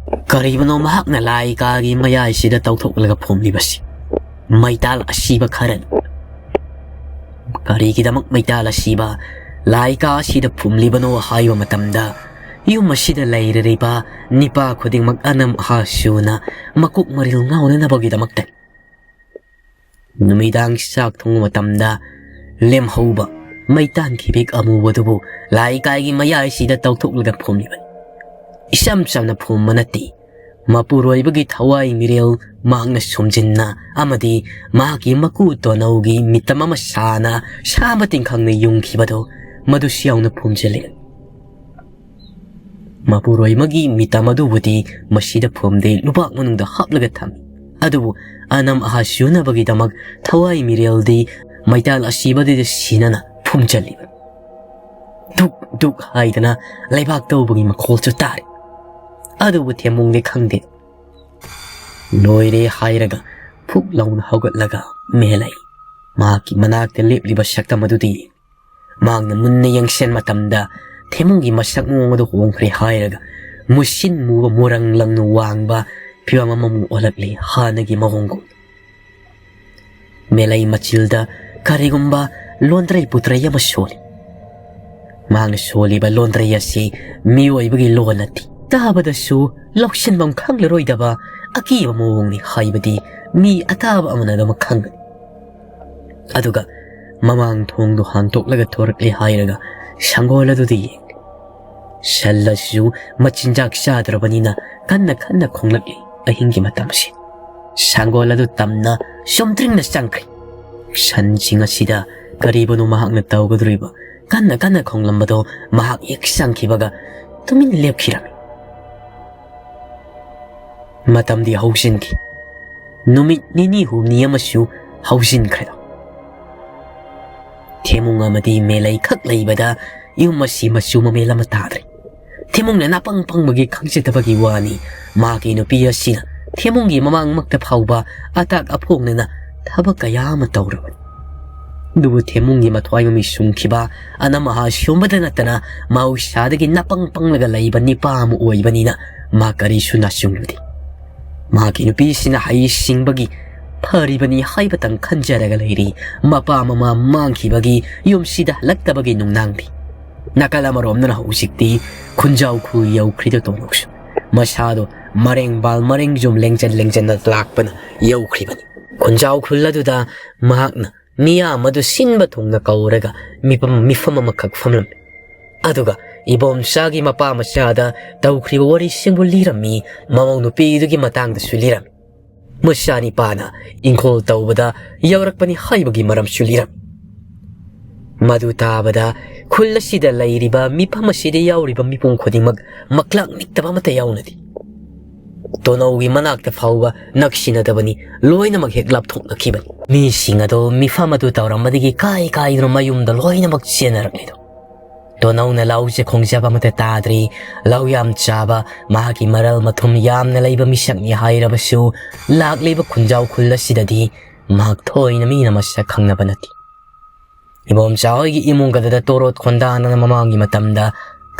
ꯀꯔꯤꯕꯨꯅꯣ ꯃꯍꯥꯛꯅ ꯂꯥꯏ ꯀꯥꯒꯤ ꯃꯌꯥꯏꯁꯤꯗ ꯇꯧꯊꯣꯛꯂꯒ ꯐꯨꯝꯂꯤꯕꯁꯤ? ꯃꯩꯇꯥꯜ ꯑꯁꯤꯕ ꯈꯔꯅꯤ꯫ ꯀꯔꯤꯒꯤꯗꯃꯛ ꯃꯩꯇꯥꯜ ꯑꯁꯤꯕ ꯂꯥꯏ ꯀꯥ ꯑꯁꯤꯗ ꯐꯨꯝꯂꯤꯕꯅꯣ ꯍꯥꯏꯕ ꯃꯇꯝꯗ, ꯌꯨꯝ ꯑꯁꯤꯗ ꯂꯩꯔꯤꯕ ꯅꯤꯄꯥ ꯈꯨꯗꯤꯡꯃꯛ ꯑꯅꯝ ꯑꯍꯥ ꯁꯨꯅ ꯃꯀꯣꯛ ꯃꯔꯤꯜ ꯉꯥꯎꯅꯅꯕꯒꯤꯗꯃꯛꯇ꯫ ꯅꯨꯃꯤꯗꯥꯡ ꯆꯥꯛ ꯊꯣꯡꯕ ꯃꯇꯝꯗ ꯂꯦꯝꯍꯧꯕ ꯃꯩꯇꯥꯟ ꯈꯤꯕꯤꯛ ꯑꯃꯨꯕꯗꯨꯕꯨ ꯂꯥꯏ ꯀꯥꯏꯒꯤ ꯃꯌꯥꯏꯁꯤꯗ ꯇꯧꯊꯣꯛꯂꯒ ꯐꯨꯝꯂꯤꯕꯅꯤ꯫ ꯏꯆꯝ ꯆꯝꯅ ꯐꯨꯝꯕ ꯅꯠꯇꯦ, ꯃꯄꯨꯔꯣꯏꯕꯒꯤ ꯊꯋꯥꯏ ꯃꯤꯔꯦꯜ ꯃꯍꯥꯛꯅ ꯁꯨꯝꯖꯤꯟꯅ ꯑꯃꯗꯤ ꯃꯍꯥꯛꯀꯤ ꯃꯀꯨ ꯇꯣꯅꯧꯒꯤ ꯃꯤꯇꯝ ꯑꯃ ꯁꯥꯅ ꯁꯥ ꯃꯇꯤꯡ ꯈꯪꯅ ꯌꯨꯡꯈꯤꯕꯗꯨ ꯃꯗꯨꯁꯨ ꯌꯥꯎꯅ ꯐꯨꯝꯖꯤꯜꯂꯤ꯫ ꯃꯄꯨꯔꯣꯏꯕꯒꯤ ꯃꯤꯇꯝ ꯑꯗꯨꯕꯨꯗꯤ ꯃꯁꯤꯗ ꯐꯨꯝꯗꯦ, ꯂꯨꯕꯥꯛ ꯃꯅꯨꯡꯗ ꯍꯥꯞꯂꯒ ꯊꯝꯃꯤ꯫ ꯑꯗꯨꯕꯨ ꯑꯅꯝ ꯑꯍꯥ ꯁꯨꯅꯕꯒꯤꯗꯃꯛ ꯊꯋꯥꯏ ꯃꯤꯔꯦꯜꯗꯤ ꯃꯩꯇꯥꯜ ꯑꯁꯤꯕꯗꯨꯗ ꯁꯤꯅꯅ ꯐꯨꯝꯖꯤꯜꯂꯤꯕ꯫ ꯗꯨꯛ ꯗꯨꯛ ꯍꯥꯏꯗꯅ ꯂꯩꯕꯥꯛ ꯇꯧꯕꯒꯤ ꯃꯈꯣꯜꯁꯨ ꯇꯥꯔꯦ꯫ ꯑꯗꯨꯕꯨ ꯊꯦꯝꯃꯨꯡꯗꯤ ꯈꯪꯗꯦ꯫ ꯂꯣꯏꯔꯦ ꯍꯥꯏꯔꯒ ꯐꯨꯛ ꯂꯥꯎꯅ ꯍꯧꯒꯠꯂꯒ ꯃꯦꯂꯩ ꯃꯍꯥꯛꯀꯤ ꯃꯅꯥꯛꯇ ꯂꯦꯞꯂꯤꯕ ꯁꯛꯇꯝ ꯑꯗꯨꯗꯤ ꯃꯍꯥꯛꯅ ꯃꯨꯟꯅ ꯌꯦꯡꯁꯤꯟ ꯃꯇꯝꯗ ꯊꯦꯝꯃꯨꯡꯒꯤ ꯃꯁꯛ ꯃꯑꯣꯡ ꯑꯗꯨ ꯍꯣꯡꯈ꯭ꯔꯦ ꯍꯥꯏꯔꯒ ꯃꯨꯁꯤꯟ ꯃꯨꯕ ꯃꯨꯔꯪ ꯂꯪꯅ ꯋꯥꯡꯕ ꯐꯤꯕꯝ ꯑꯃꯃꯨꯛ ꯑꯣꯜꯂꯛꯂꯤ ꯍꯥꯟꯅꯒꯤ ꯃꯑꯣꯡꯒꯨꯝ꯫ ꯃꯦꯂꯩ ꯃꯆꯤꯜꯗ ꯀꯔꯤꯒꯨꯝꯕ ꯂꯣꯟꯗ꯭ꯔꯩ ꯄꯨꯠꯇ꯭ꯔꯩ ꯑꯃ ꯁꯣꯜꯂꯤ꯫ ꯃꯍꯥꯛꯅ ꯁꯣꯜꯂꯤꯕ ꯂꯣꯟꯗ꯭ꯔꯩ ꯑꯁꯤ ꯃꯤꯑꯣꯏꯕꯒꯤ ꯂꯣꯟ ꯅꯠꯇꯦ꯫ ꯇꯥꯕꯗꯁꯨ ꯂꯧꯁꯤꯟꯐꯝ ꯈꯪꯂꯔꯣꯏꯗꯕ ꯑꯀꯤꯕ ꯃꯑꯣꯡꯅꯤ ꯍꯥꯏꯕꯗꯤ ꯃꯤ ꯑꯇꯥꯕ ꯑꯃꯅ ꯑꯗꯨꯃꯛ ꯈꯪꯒꯅꯤ꯫ ꯑꯗꯨꯒ ꯃꯃꯥꯡ ꯊꯣꯡꯗꯨ ꯍꯥꯡꯗꯣꯛꯂꯒ ꯊꯣꯔꯛꯂꯦ ꯍꯥꯏꯔꯒ ꯁꯪꯒꯣꯜ ꯑꯗꯨꯗ ꯌꯦꯡꯂꯦ꯫ ꯁꯟ ꯑꯁꯤꯁꯨ ꯃꯆꯤꯟꯖꯥꯛ ꯆꯥꯗ꯭ꯔꯕꯅꯤꯅ ꯀꯟꯅ ꯀꯟꯅ ꯈꯣꯡꯂꯛꯂꯤ꯫ ꯑꯍꯤꯡꯒꯤ ꯃꯇꯝꯁꯤ ꯁꯪꯒꯣꯜ ꯑꯗꯨ ꯇꯝꯅ ꯆꯨꯝꯗ꯭ꯔꯤꯡꯅ ꯆꯪꯈ꯭ꯔꯦ꯫ ꯁꯟꯁꯤꯡ ꯑꯁꯤꯗ ꯀꯔꯤꯕꯨꯅꯣ ꯃꯍꯥꯛꯅ ꯇꯧꯒꯗꯧꯔꯤꯕ? ꯀꯟꯅ ꯀꯟꯅ ꯈꯣꯡꯂꯝꯕꯗꯣ ꯃꯍꯥꯛ ꯍꯦꯛ ꯆꯪꯈꯤꯕꯒ ꯇꯨꯃꯤꯟ ꯂꯦꯞꯈꯤꯔꯝꯃꯤ꯫ ꯃꯇꯝꯗꯤ ꯍꯧꯖꯤꯟꯈꯤ꯫ ꯅꯨꯃꯤꯠ ꯅꯤꯅꯤ ꯍꯨꯝꯅꯤ ꯑꯃꯁꯨ ꯍꯧꯖꯤꯟꯈ꯭ꯔꯦꯗꯣ꯫ ꯊꯦꯃꯨꯡ ꯑꯃꯗꯤ ꯃꯦꯂꯩ ꯈꯛ ꯂꯩꯕꯗ ꯌꯨꯝ ꯑꯁꯤ ꯃꯆꯨ ꯃꯃꯦꯜ ꯑꯃ ꯇꯥꯗ꯭ꯔꯦ꯫ ꯊꯦꯃꯨꯡꯅ ꯅꯥꯄꯪ ꯄꯪꯕꯒꯤ ꯈꯪꯖꯗꯕꯒꯤ ꯋꯥꯅꯤ꯫ ꯃꯍꯥꯛꯀꯤ ꯅꯨꯄꯤ ꯑꯁꯤꯅ ꯊꯦꯃꯨꯡꯒꯤ ꯃꯃꯥꯡꯃꯛꯇ ꯐꯥꯎꯕ ꯑꯇꯥꯛ ꯑꯐꯣꯡꯅꯅ ꯊꯕꯛ ꯀꯌꯥ ꯑꯃ ꯇꯧꯔꯕꯅꯤ꯫ ꯑꯗꯨꯕꯨ ꯊꯦꯃꯨꯡꯒꯤ ꯃꯊ꯭ꯋꯥꯏ ꯃꯃꯤ ꯁꯨꯡꯈꯤꯕ ꯑꯅꯝ ꯑꯍꯥ ꯁꯣꯝꯕꯗ ꯅꯠꯇꯅ ꯃꯍꯧꯁꯥꯗꯒꯤ ꯅꯥꯄꯪ ꯄꯪꯂꯒ ꯂꯩꯕ ꯅꯤꯄꯥ ꯑꯃ ꯑꯣꯏꯕꯅꯤꯅ ꯃꯥ ꯀꯔꯤꯁꯨ ꯅꯥꯆꯨꯡꯂꯨꯗꯦ꯫ ꯃꯍꯥꯛꯀꯤ ꯅꯨꯄꯤꯁꯤꯅ ꯍꯩ ꯁꯤꯡꯕꯒꯤ ꯐꯔꯤꯕꯅꯤ ꯍꯥꯏꯕꯇꯪ ꯈꯟꯖꯔꯒ ꯂꯩꯔꯤ꯫ ꯃꯄꯥ ꯃꯃꯥ ꯃꯥꯡꯈꯤꯕꯒꯤ ꯌꯨꯝꯁꯤꯗ ꯍꯜꯂꯛꯇꯕꯒꯤ ꯅꯨꯡꯅꯥꯡꯗꯤ꯫ ꯅꯥꯀꯜ ꯑꯃꯔꯣꯝꯗꯅ ꯍꯧꯖꯤꯛꯇꯤ ꯈꯨꯟꯖꯥꯎ ꯈꯨ ꯌꯧꯈ꯭ꯔꯤꯗ ꯇꯣꯂꯣꯛꯁꯨ ꯃꯁꯥꯗꯣ ꯃꯔꯦꯡ ꯕꯥꯜ ꯃꯔꯦꯡ ꯌꯨꯝ ꯂꯦꯡꯖꯟ ꯂꯦꯡꯖꯟꯅ ꯂꯥꯛꯄꯅ ꯌꯧꯈ꯭ꯔꯤꯕꯅꯤ꯫ ꯈꯨꯟꯖꯥꯎ ꯈꯨꯜ ꯑꯗꯨꯗ ꯃꯍꯥꯛꯅ ꯃꯤꯌꯥꯝ ꯑꯗꯨ ꯁꯤꯟꯕ ꯊꯨꯡꯅ ꯀꯧꯔꯒ ꯃꯤꯐꯝ, ꯃꯤꯐꯝ ꯑꯃꯈꯛ ꯐꯝꯂꯝꯃꯤ꯫ ꯑꯗꯨꯒ ꯏꯕꯣꯝꯆꯥꯒꯤ ꯃꯄꯥ ꯃꯆꯥꯗ ꯇꯧꯈ꯭ꯔꯤꯕ ꯋꯥꯔꯤꯁꯤꯡꯕꯨ ꯂꯤꯔꯝꯃꯤ, ꯃꯃꯧ ꯅꯨꯄꯤꯗꯨꯒꯤ ꯃꯇꯥꯡꯗꯁꯨ ꯂꯤꯔꯝꯃꯤ꯫ ꯃꯆꯥꯅꯤꯄꯥꯅ ꯏꯪꯈꯣꯜ ꯇꯧꯕꯗ ꯌꯥꯎꯔꯛꯄꯅꯤ ꯍꯥꯏꯕꯒꯤ ꯃꯔꯝꯁꯨ ꯂꯤꯔꯝꯃꯤ꯫ ꯃꯗꯨ ꯇꯥꯕꯗ ꯈꯨꯜ ꯑꯁꯤꯗ ꯂꯩꯔꯤꯕ ꯃꯤꯐꯝ ꯑꯁꯤꯗ ꯌꯥꯎꯔꯤꯕ ꯃꯤꯄꯨꯝ ꯈꯨꯗꯤꯡꯃꯛ ꯃꯛꯂꯥꯛ ꯅꯤꯛꯇꯕ ꯑꯃꯠꯇ ꯌꯥꯎꯅꯗꯦ꯫ ꯇꯣꯅꯧꯒꯤ ꯃꯅꯥꯛꯇ ꯐꯥꯎꯕ ꯅꯛꯁꯤꯟꯅꯗꯕꯅꯤ, ꯂꯣꯏꯅꯃꯛ ꯍꯦꯛ ꯂꯥꯞꯊꯣꯛꯅꯈꯤꯕꯅꯤ꯫ ꯃꯤꯁꯤꯡ ꯑꯗꯣ ꯃꯤꯐꯝ ꯑꯗꯨ ꯇꯧꯔꯝꯕꯗꯒꯤ ꯀꯥꯏ ꯀꯥꯏꯗꯨꯅ ꯃꯌꯨꯝꯗ ꯂꯣꯏꯅꯃꯛ ꯆꯦꯟꯅꯔꯛꯂꯤꯗꯣ꯫ ꯇꯣꯅꯧꯅ ꯂꯧꯁꯦ ꯈꯣꯡꯖꯕ ꯑꯃꯠꯇ ꯇꯥꯗ꯭ꯔꯤ꯫ ꯂꯧ ꯌꯥꯝ ꯆꯥꯕ, ꯃꯍꯥꯛꯀꯤ ꯃꯔꯜ ꯃꯊꯨꯝ ꯌꯥꯝꯅ ꯂꯩꯕ ꯃꯤꯁꯛꯅꯤ ꯍꯥꯏꯔꯕꯁꯨ, ꯂꯥꯛꯂꯤꯕ ꯈꯨꯟꯖꯥꯎ ꯈꯨꯜ ꯑꯁꯤꯗꯗꯤ ꯃꯍꯥꯛ ꯊꯣꯏꯅ ꯃꯤꯅ ꯃꯁꯛ ꯈꯪꯅꯕ ꯅꯠꯇꯦ꯫ ꯏꯕꯣꯝꯆꯥ ꯍꯣꯏꯒꯤ ꯏꯃꯨꯡ ꯑꯗꯨꯗ ꯇꯣꯔꯣꯠ ꯈꯣꯟꯗꯥꯅꯅ ꯃꯃꯥꯡꯒꯤ ꯃꯇꯝꯗ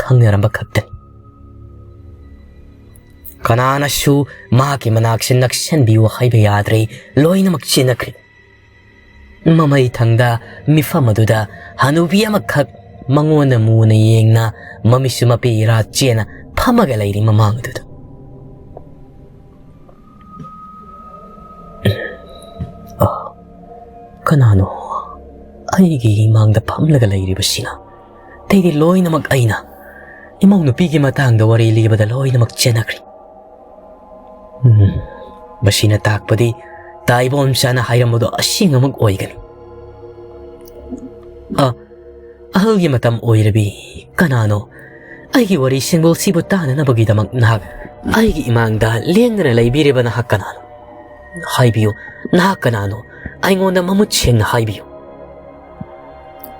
ꯈꯪꯅꯔꯝꯕ ꯈꯛꯇꯅꯤ꯫ ꯀꯅꯥꯅꯁꯨ ꯃꯍꯥꯛꯀꯤ ꯃꯅꯥꯛꯁꯦ ꯅꯛꯁꯟꯕꯤꯌꯨ ꯍꯥꯏꯕ ꯌꯥꯗ꯭ꯔꯦ, ꯂꯣꯏꯅꯃꯛ ꯆꯦꯟꯅꯈ꯭ꯔꯦ꯫ ꯃꯃꯩ ꯊꯪꯗ ꯃꯤꯐꯝ ꯑꯗꯨꯗ ꯍꯅꯨꯕꯤ ꯑꯃꯈꯛ ꯃꯉꯣꯟꯗ ꯃꯨꯅ ꯌꯦꯡꯅ ꯃꯃꯤꯠꯁꯨ ꯃꯄꯤ ꯏꯔꯥ ꯆꯦꯅ ꯐꯝꯃꯒ ꯂꯩꯔꯤ ꯃꯃꯥꯡ ꯑꯗꯨꯗ꯫ ꯑ, ꯀꯅꯥꯅꯣ ꯑꯩꯒꯤ ꯏꯃꯥꯡꯗ ꯐꯝꯂꯒ ꯂꯩꯔꯤꯕꯁꯤꯅ? ꯑꯇꯩꯗꯤ ꯂꯣꯏꯅꯃꯛ ꯑꯩꯅ ꯏꯃꯧ ꯅꯨꯄꯤꯒꯤ ꯃꯇꯥꯡꯗ ꯋꯥꯔꯤ ꯂꯤꯕꯗ ꯂꯣꯏꯅꯃꯛ ꯆꯦꯟꯅꯈ꯭ꯔꯦ꯫ ꯎꯝ, ꯃꯁꯤꯅ ꯇꯥꯛꯄꯗꯤ ꯇꯥꯏꯕꯣꯝꯆꯥꯅ ꯍꯥꯏꯔꯝꯕꯗꯣ ꯑꯁꯦꯡꯕꯃꯛ ꯑꯣꯏꯒꯅꯤ꯫ ꯑ, ꯑꯍꯜꯒꯤ ꯃꯇꯝ ꯑꯣꯏꯔꯕꯤ, ꯀꯅꯥꯅꯣ ꯑꯩꯒꯤ ꯋꯥꯔꯤ ꯁꯤꯡꯕꯨꯜꯁꯤꯕꯨ ꯇꯥꯅꯅꯕꯒꯤꯗꯃꯛ ꯅꯍꯥꯛ ꯑꯩꯒꯤ ꯏꯃꯥꯡꯗ ꯂꯦꯡꯗꯅ ꯂꯩꯕꯤꯔꯤꯕ ꯅꯍꯥꯛ ꯀꯅꯥꯅꯣ? ꯍꯥꯏꯕꯤꯌꯨ, ꯅꯍꯥꯛ ꯀꯅꯥꯅꯣ ꯑꯩꯉꯣꯟꯗ ꯃꯃꯨꯠ ꯁꯦꯡꯅ ꯍꯥꯏꯕꯤꯌꯨ꯫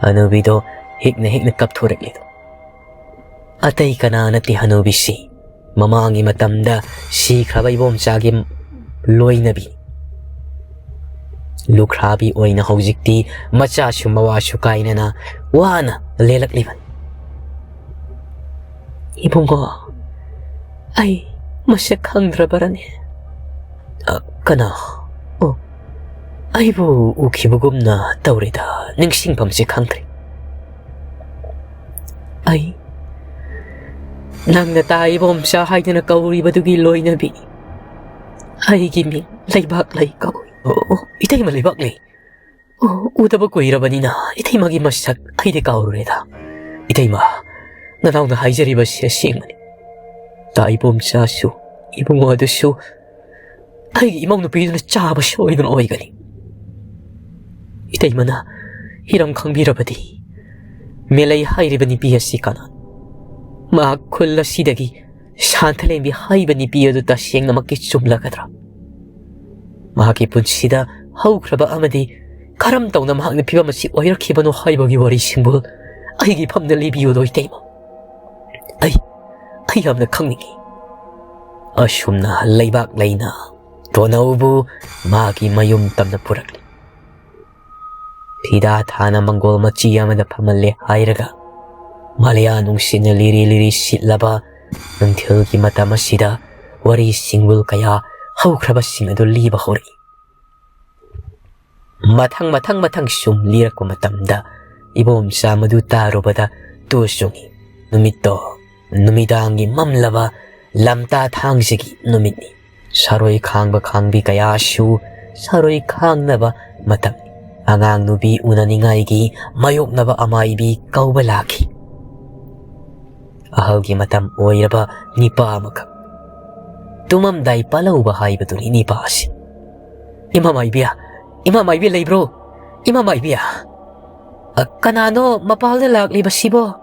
ꯍꯅꯨꯕꯤꯗꯣ ꯍꯤꯛꯅ ꯍꯤꯛꯅ ꯀꯞꯊꯣꯔꯛꯂꯦ꯫ ꯑꯇꯩ ꯀꯅꯥ ꯅꯠꯇꯦ ꯍꯅꯨꯕꯤꯁꯤ, ꯃꯃꯥꯡꯒꯤ ꯃꯇꯝꯗ ꯁꯤꯈ꯭ꯔꯕ ꯏꯕꯣꯝꯆꯥꯒꯤ ꯂꯣꯏꯅꯕꯤ꯫ ꯂꯨꯈ꯭ꯔꯥꯕꯤ ꯑꯣꯏꯅ ꯍꯧꯖꯤꯛꯇꯤ ꯃꯆꯥꯁꯨ ꯃꯋꯥꯁꯨ ꯀꯥꯏꯅꯅ ꯋꯥꯅ ꯂꯦꯜꯂꯛꯂꯤꯕꯅꯤ꯫ ꯏꯕꯨꯡꯉꯣ, ꯑꯩ ꯃꯁꯛ ꯈꯪꯗ꯭ꯔꯕꯔꯅꯦ? ꯑ, ꯀꯅꯥ? ꯑꯣ, ꯑꯩꯕꯨ ꯎꯈꯤꯕꯒꯨꯝꯅ ꯇꯧꯔꯦꯗ, ꯅꯤꯡꯁꯤꯡꯐꯝꯁꯦ ꯈꯪꯗ꯭ꯔꯦ꯫ ꯑꯩ, ꯅꯪꯅ ꯇꯥꯏꯕꯣꯝꯆꯥ ꯍꯥꯏꯗꯨꯅ ꯀꯧꯔꯤꯕꯗꯨꯒꯤ ꯂꯣꯏꯅꯕꯤ꯫ ꯑꯩꯒꯤ ꯃꯤꯡ ꯂꯩꯕꯥꯛꯂꯩ ꯀꯧꯏ꯫ ꯑꯣ, ꯑꯣ, ꯏꯇꯩꯃ ꯂꯩꯕꯥꯛꯂꯩ꯫ ꯑꯣ, ꯎꯗꯕ ꯀꯨꯏꯔꯕꯅꯤꯅ ꯏꯇꯩꯃꯒꯤ ꯃꯁꯛ ꯑꯩꯗꯤ ꯀꯥꯎꯔꯨꯔꯦꯗ꯫ ꯏꯇꯩꯃ, ꯅꯅꯥꯎꯅ ꯍꯥꯏꯖꯔꯤꯕꯁꯤ ꯑꯁꯦꯡꯕꯅꯤ꯫ ꯇꯥꯏꯕꯣꯝꯆꯥꯁꯨ, ꯏꯕꯨꯡꯉꯣ ꯑꯗꯨꯁꯨ ꯑꯩꯒꯤ ꯏꯃꯧ ꯅꯨꯄꯤꯗꯨꯅ ꯆꯥꯕ ꯁꯣꯏꯗꯅ ꯑꯣꯏꯒꯅꯤ꯫ ꯏꯇꯩꯃꯅ ꯍꯤꯔꯝ ꯈꯪꯕꯤꯔꯕꯗꯤ, ꯃꯦꯂꯩ ꯍꯥꯏꯔꯤꯕ ꯅꯨꯄꯤ ꯑꯁꯤ ꯀꯅꯥꯅꯣ? ꯃꯍꯥꯛ ꯈꯨꯜ ꯑꯁꯤꯗꯒꯤ ꯁꯥꯟꯊꯂꯦꯝꯕꯤ ꯍꯥꯏꯕ ꯅꯨꯄꯤ ꯑꯗꯨ ꯇꯁꯦꯡꯅꯃꯛꯀꯤ ꯆꯨꯝꯂꯒꯗ꯭ꯔꯥ? ꯃꯍꯥꯛꯀꯤ ꯄꯨꯟꯁꯤꯗ ꯍꯧꯈ꯭ꯔꯕ ꯑꯃꯗꯤ ꯀꯔꯝ ꯇꯧꯅ ꯃꯍꯥꯛꯅ ꯐꯤꯕꯝ ꯑꯁꯤ ꯑꯣꯏꯔꯛꯈꯤꯕꯅꯣ ꯍꯥꯏꯕꯒꯤ ꯋꯥꯔꯤ ꯁꯤꯡꯕꯨꯜ ꯑꯩꯒꯤ ꯐꯝꯗ ꯂꯦꯞꯄꯤꯌꯨꯗꯣ, ꯏꯇꯩꯃ꯫ ꯑꯩ, ꯑꯩ ꯌꯥꯝꯅ ꯈꯪꯅꯤꯡꯏ꯫ ꯑꯁꯨꯝꯅ ꯂꯩꯕꯥꯛ ꯂꯩꯅ ꯇꯣꯅꯧꯕꯨ ꯃꯥꯒꯤ ꯃꯌꯨꯝ ꯇꯝꯅ ꯄꯨꯔꯛꯂꯤ꯫ ꯐꯤꯗꯥ ꯊꯥꯅ ꯃꯪꯒꯣꯜ ꯃꯆꯤ ꯑꯃꯗ ꯐꯝꯍꯜꯂꯦ ꯍꯥꯏꯔꯒ, ꯃꯥꯂꯦꯌꯥ ꯅꯨꯡꯁꯤꯠꯅ ꯂꯤꯔꯤ ꯂꯤꯔꯤ ꯁꯤꯠꯂꯕ ꯅꯨꯡꯊꯤꯜꯒꯤ ꯃꯇꯝ ꯑꯁꯤꯗ ꯋꯥꯔꯤ ꯁꯤꯡꯕꯨꯜ ꯀꯌꯥ ꯍꯧꯈ꯭ꯔꯕꯁꯤꯡ ꯑꯗꯨ ꯂꯤꯕ ꯍꯧꯔꯛꯏ꯫ ꯃꯊꯪ ꯃꯊꯪ ꯃꯊꯪ ꯁꯨꯝ ꯂꯤꯔꯛꯄ ꯃꯇꯝꯗ, ꯏꯕꯣꯝꯆꯥ ꯃꯗꯨ ꯇꯥꯔꯨꯕꯗ ꯇꯨ ꯆꯨꯡꯏ꯫ ꯅꯨꯃꯤꯠꯇꯣ ꯅꯨꯃꯤꯗꯥꯡꯒꯤ ꯃꯝꯂꯕ ꯂꯝꯇꯥ ꯊꯥꯡꯖꯒꯤ ꯅꯨꯃꯤꯠꯅꯤ꯫ ꯁꯥꯔꯣꯏ ꯈꯥꯡꯕ ꯈꯥꯡꯕꯤ ꯀꯌꯥꯁꯨ ꯁꯥꯔꯣꯏ ꯈꯥꯡꯅꯕ ꯃꯇꯝꯅꯤ꯫ ꯑꯉꯥꯡ ꯅꯨꯄꯤ ꯎꯅꯅꯤꯡꯉꯥꯏꯒꯤ ꯃꯥꯌꯣꯛꯅꯕ ꯑꯃꯥꯏꯕꯤ ꯀꯧꯕ ꯂꯥꯛꯈꯤ꯫ ꯑꯍꯜꯒꯤ ꯃꯇꯝ ꯑꯣꯏꯔꯕ ꯅꯤꯄꯥ ꯑꯃꯈꯛ꯫ ꯇꯨꯝꯃꯝꯗꯥꯏ ꯄꯥꯜꯍꯧꯕ ꯍꯥꯏꯕꯗꯨꯅꯤ ꯅꯤꯄꯥ ꯑꯁꯤ꯫ "ꯏꯃꯥ ꯃꯥꯏꯕꯤ, ꯏꯃꯥ ꯃꯥꯏꯕꯤ ꯂꯩꯕ꯭ꯔꯣ? ꯏꯃꯥ ꯃꯥꯏꯕꯤ!" "ꯑ, ꯀꯅꯥꯅꯣ ꯃꯄꯥꯜꯗ ꯂꯥꯛꯂꯤꯕꯁꯤꯕꯣ?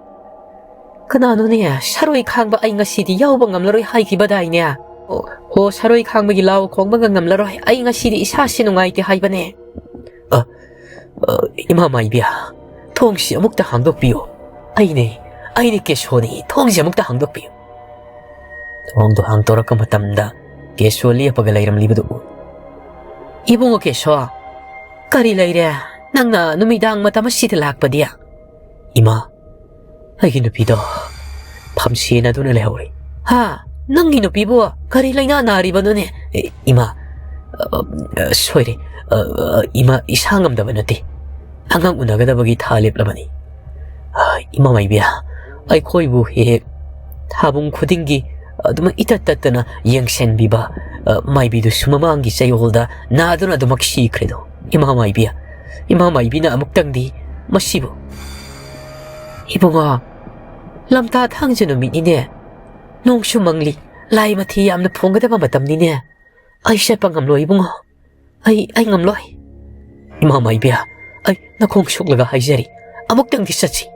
ꯀꯅꯥꯅꯣꯅꯦ? ꯁꯥꯔꯣꯏ ꯈꯥꯡꯕ ꯑꯩ ꯉꯁꯤꯗꯤ ꯌꯥꯎꯕ ꯉꯝꯂꯔꯣꯏ ꯍꯥꯏꯈꯤꯕꯗꯥꯏꯅꯦ? ꯑꯣ, ꯍꯣ, ꯁꯥꯔꯣꯏ ꯈꯥꯡꯕꯒꯤ ꯂꯥꯎ ꯈꯣꯡꯕꯒ ꯉꯝꯂꯔꯣꯏ꯫ ꯑꯩ ꯉꯁꯤꯗꯤ ꯏꯁꯥꯁꯤ ꯅꯨꯡꯉꯥꯏꯇꯦ ꯍꯥꯏꯕꯅꯦ꯫" "ꯑ, ꯑ, ꯏꯃꯥ ꯃꯥꯏꯕꯤ, ꯊꯣꯡꯁꯤ ꯑꯃꯨꯛꯇ ꯍꯥꯡꯗꯣꯛꯄꯤꯌꯨ꯫ ꯑꯩꯅꯦ, ꯑꯩꯅꯦ ꯀꯦꯁꯣꯅꯤ, ꯊꯣꯡꯁꯤ ꯑꯃꯨꯛꯇ ꯍꯥꯡꯗꯣꯛꯄꯤꯌꯨ꯫" ꯊꯣꯡꯗꯣ ꯍꯥꯡꯗꯣꯔꯛꯄ ꯃꯇꯝꯗ ꯀꯦꯁꯣ ꯂꯦꯞꯄꯒ ꯂꯩꯔꯝꯂꯤꯕꯗꯨ ꯎꯏ꯫ "ꯏꯕꯨꯡꯉꯣ ꯀꯦꯁꯣ, ꯀꯔꯤ ꯂꯩꯔꯦ? ꯅꯪꯅ ꯅꯨꯃꯤꯗꯥꯡ ꯃꯇꯝ ꯑꯁꯤꯗ ꯂꯥꯛꯄꯗꯤ?" "ꯏꯃꯥ, ꯑꯩꯒꯤ ꯅꯨꯄꯤꯗꯣ ꯐꯝꯁꯦꯟꯅꯗꯨꯅ ꯂꯩꯍꯧꯔꯦ꯫" "ꯍꯥ? ꯅꯪꯒꯤ ꯅꯨꯄꯤꯕꯨ ꯀꯔꯤ ꯂꯩꯅꯥ ꯅꯥꯔꯤꯕꯅꯣꯅꯦ?" "ꯑꯦ, ꯏꯃꯥ, ꯑ, ꯑ, ꯁꯣꯏꯔꯦ꯫ ꯑ, ꯑ, ꯏꯃꯥ, ꯏꯁꯥ ꯉꯝꯗꯕ ꯅꯠꯇꯦ꯫ ꯑꯉꯥꯡ ꯎꯅꯒꯗꯕꯒꯤ ꯊꯥ ꯂꯦꯞꯂꯕꯅꯤ꯫ ꯑ, ꯏꯃꯥ ꯃꯥꯏꯕꯤ, ꯑꯩꯈꯣꯏꯕꯨ ꯍꯦꯛ ꯍꯦꯛ ꯊꯥꯕꯨꯡ ꯈꯨꯗꯤꯡꯒꯤ ꯑꯗꯨꯃꯛ ꯏꯇꯠ ꯇꯠꯇꯅ ꯌꯦꯡꯁꯤꯟꯕꯤꯕ, ꯑ, ꯃꯥꯏꯕꯤꯗꯨꯁꯨ ꯃꯃꯥꯡꯒꯤ ꯆꯌꯣꯜꯗ ꯅꯥꯗꯨꯅ ꯑꯗꯨꯃꯛ ꯁꯤꯈ꯭ꯔꯦꯗꯣ꯫ ꯏꯃꯥ ꯃꯥꯏꯕꯤ, ꯏꯃꯥ ꯃꯥꯏꯕꯤꯅ ꯑꯃꯨꯛꯇꯪꯗꯤ ꯃꯁꯤꯕꯨ꯫" "ꯏꯕꯨꯡꯉꯣ, ꯂꯝꯇꯥ ꯊꯥꯡꯖ ꯅꯨꯃꯤꯠꯅꯤꯅꯦ꯫ ꯅꯣꯡꯁꯨ ꯃꯪꯂꯤ, ꯂꯥꯏ ꯃꯊꯤ ꯌꯥꯝꯅ ꯐꯣꯡꯒꯗꯕ ꯃꯇꯝꯅꯤꯅꯦ꯫ ꯑꯩ ꯆꯠꯄ ꯉꯝꯂꯣꯏ ꯏꯕꯨꯡꯉꯣ꯫ ꯑꯩ, ꯑꯩ ꯉꯝꯂꯣꯏ꯫ ꯏꯃꯥ ꯃꯥꯏꯕꯤ, ꯑꯩ ꯅꯈꯣꯡ ꯁꯣꯛꯂꯒ ꯍꯥꯏꯖꯔꯤ, ꯑꯃꯨꯛꯇꯪꯗꯤ ꯆꯠꯁꯤ꯫"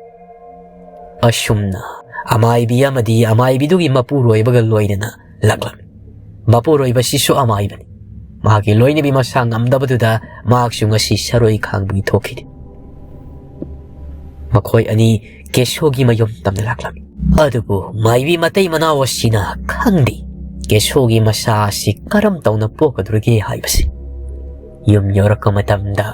ꯑꯁꯨꯝꯅ ꯑꯃꯥꯏꯕꯤ ꯑꯃꯗꯤ ꯑꯃꯥꯏꯕꯤꯗꯨꯒꯤ ꯃꯄꯨꯔꯣꯏꯕꯒ ꯂꯣꯏꯅꯅ ꯂꯥꯛꯂꯝꯃꯤ꯫ ꯃꯄꯨꯔꯣꯏꯕꯁꯤꯁꯨ ꯑꯃꯥꯏꯕꯅꯤ꯫ ꯃꯍꯥꯛꯀꯤ ꯂꯣꯏꯅꯕꯤ ꯃꯁꯥ ꯉꯝꯗꯕꯗꯨꯗ ꯃꯍꯥꯛꯁꯨ ꯉꯁꯤ ꯁꯔꯣꯏ ꯈꯥꯡꯕꯒꯤ ꯊꯣꯛꯈꯤꯅꯤ꯫ ꯃꯈꯣꯏ ꯑꯅꯤ ꯀꯦꯁꯣꯒꯤ ꯃꯌꯨꯝ ꯇꯝꯅ ꯂꯥꯛꯂꯝꯃꯤ꯫ ꯑꯗꯨꯕꯨ ꯃꯥꯏꯕꯤ ꯃꯇꯩ ꯃꯅꯥꯎ ꯑꯁꯤꯅ ꯈꯪꯗꯦ ꯀꯦꯁꯣꯒꯤ ꯃꯆꯥ ꯑꯁꯤ ꯀꯔꯝ ꯇꯧꯅ ꯄꯣꯛꯀꯗꯧꯔꯤꯒꯦ ꯍꯥꯏꯕꯁꯤ꯫ ꯌꯨꯝ ꯌꯧꯔꯛꯄ ꯃꯇꯝꯗ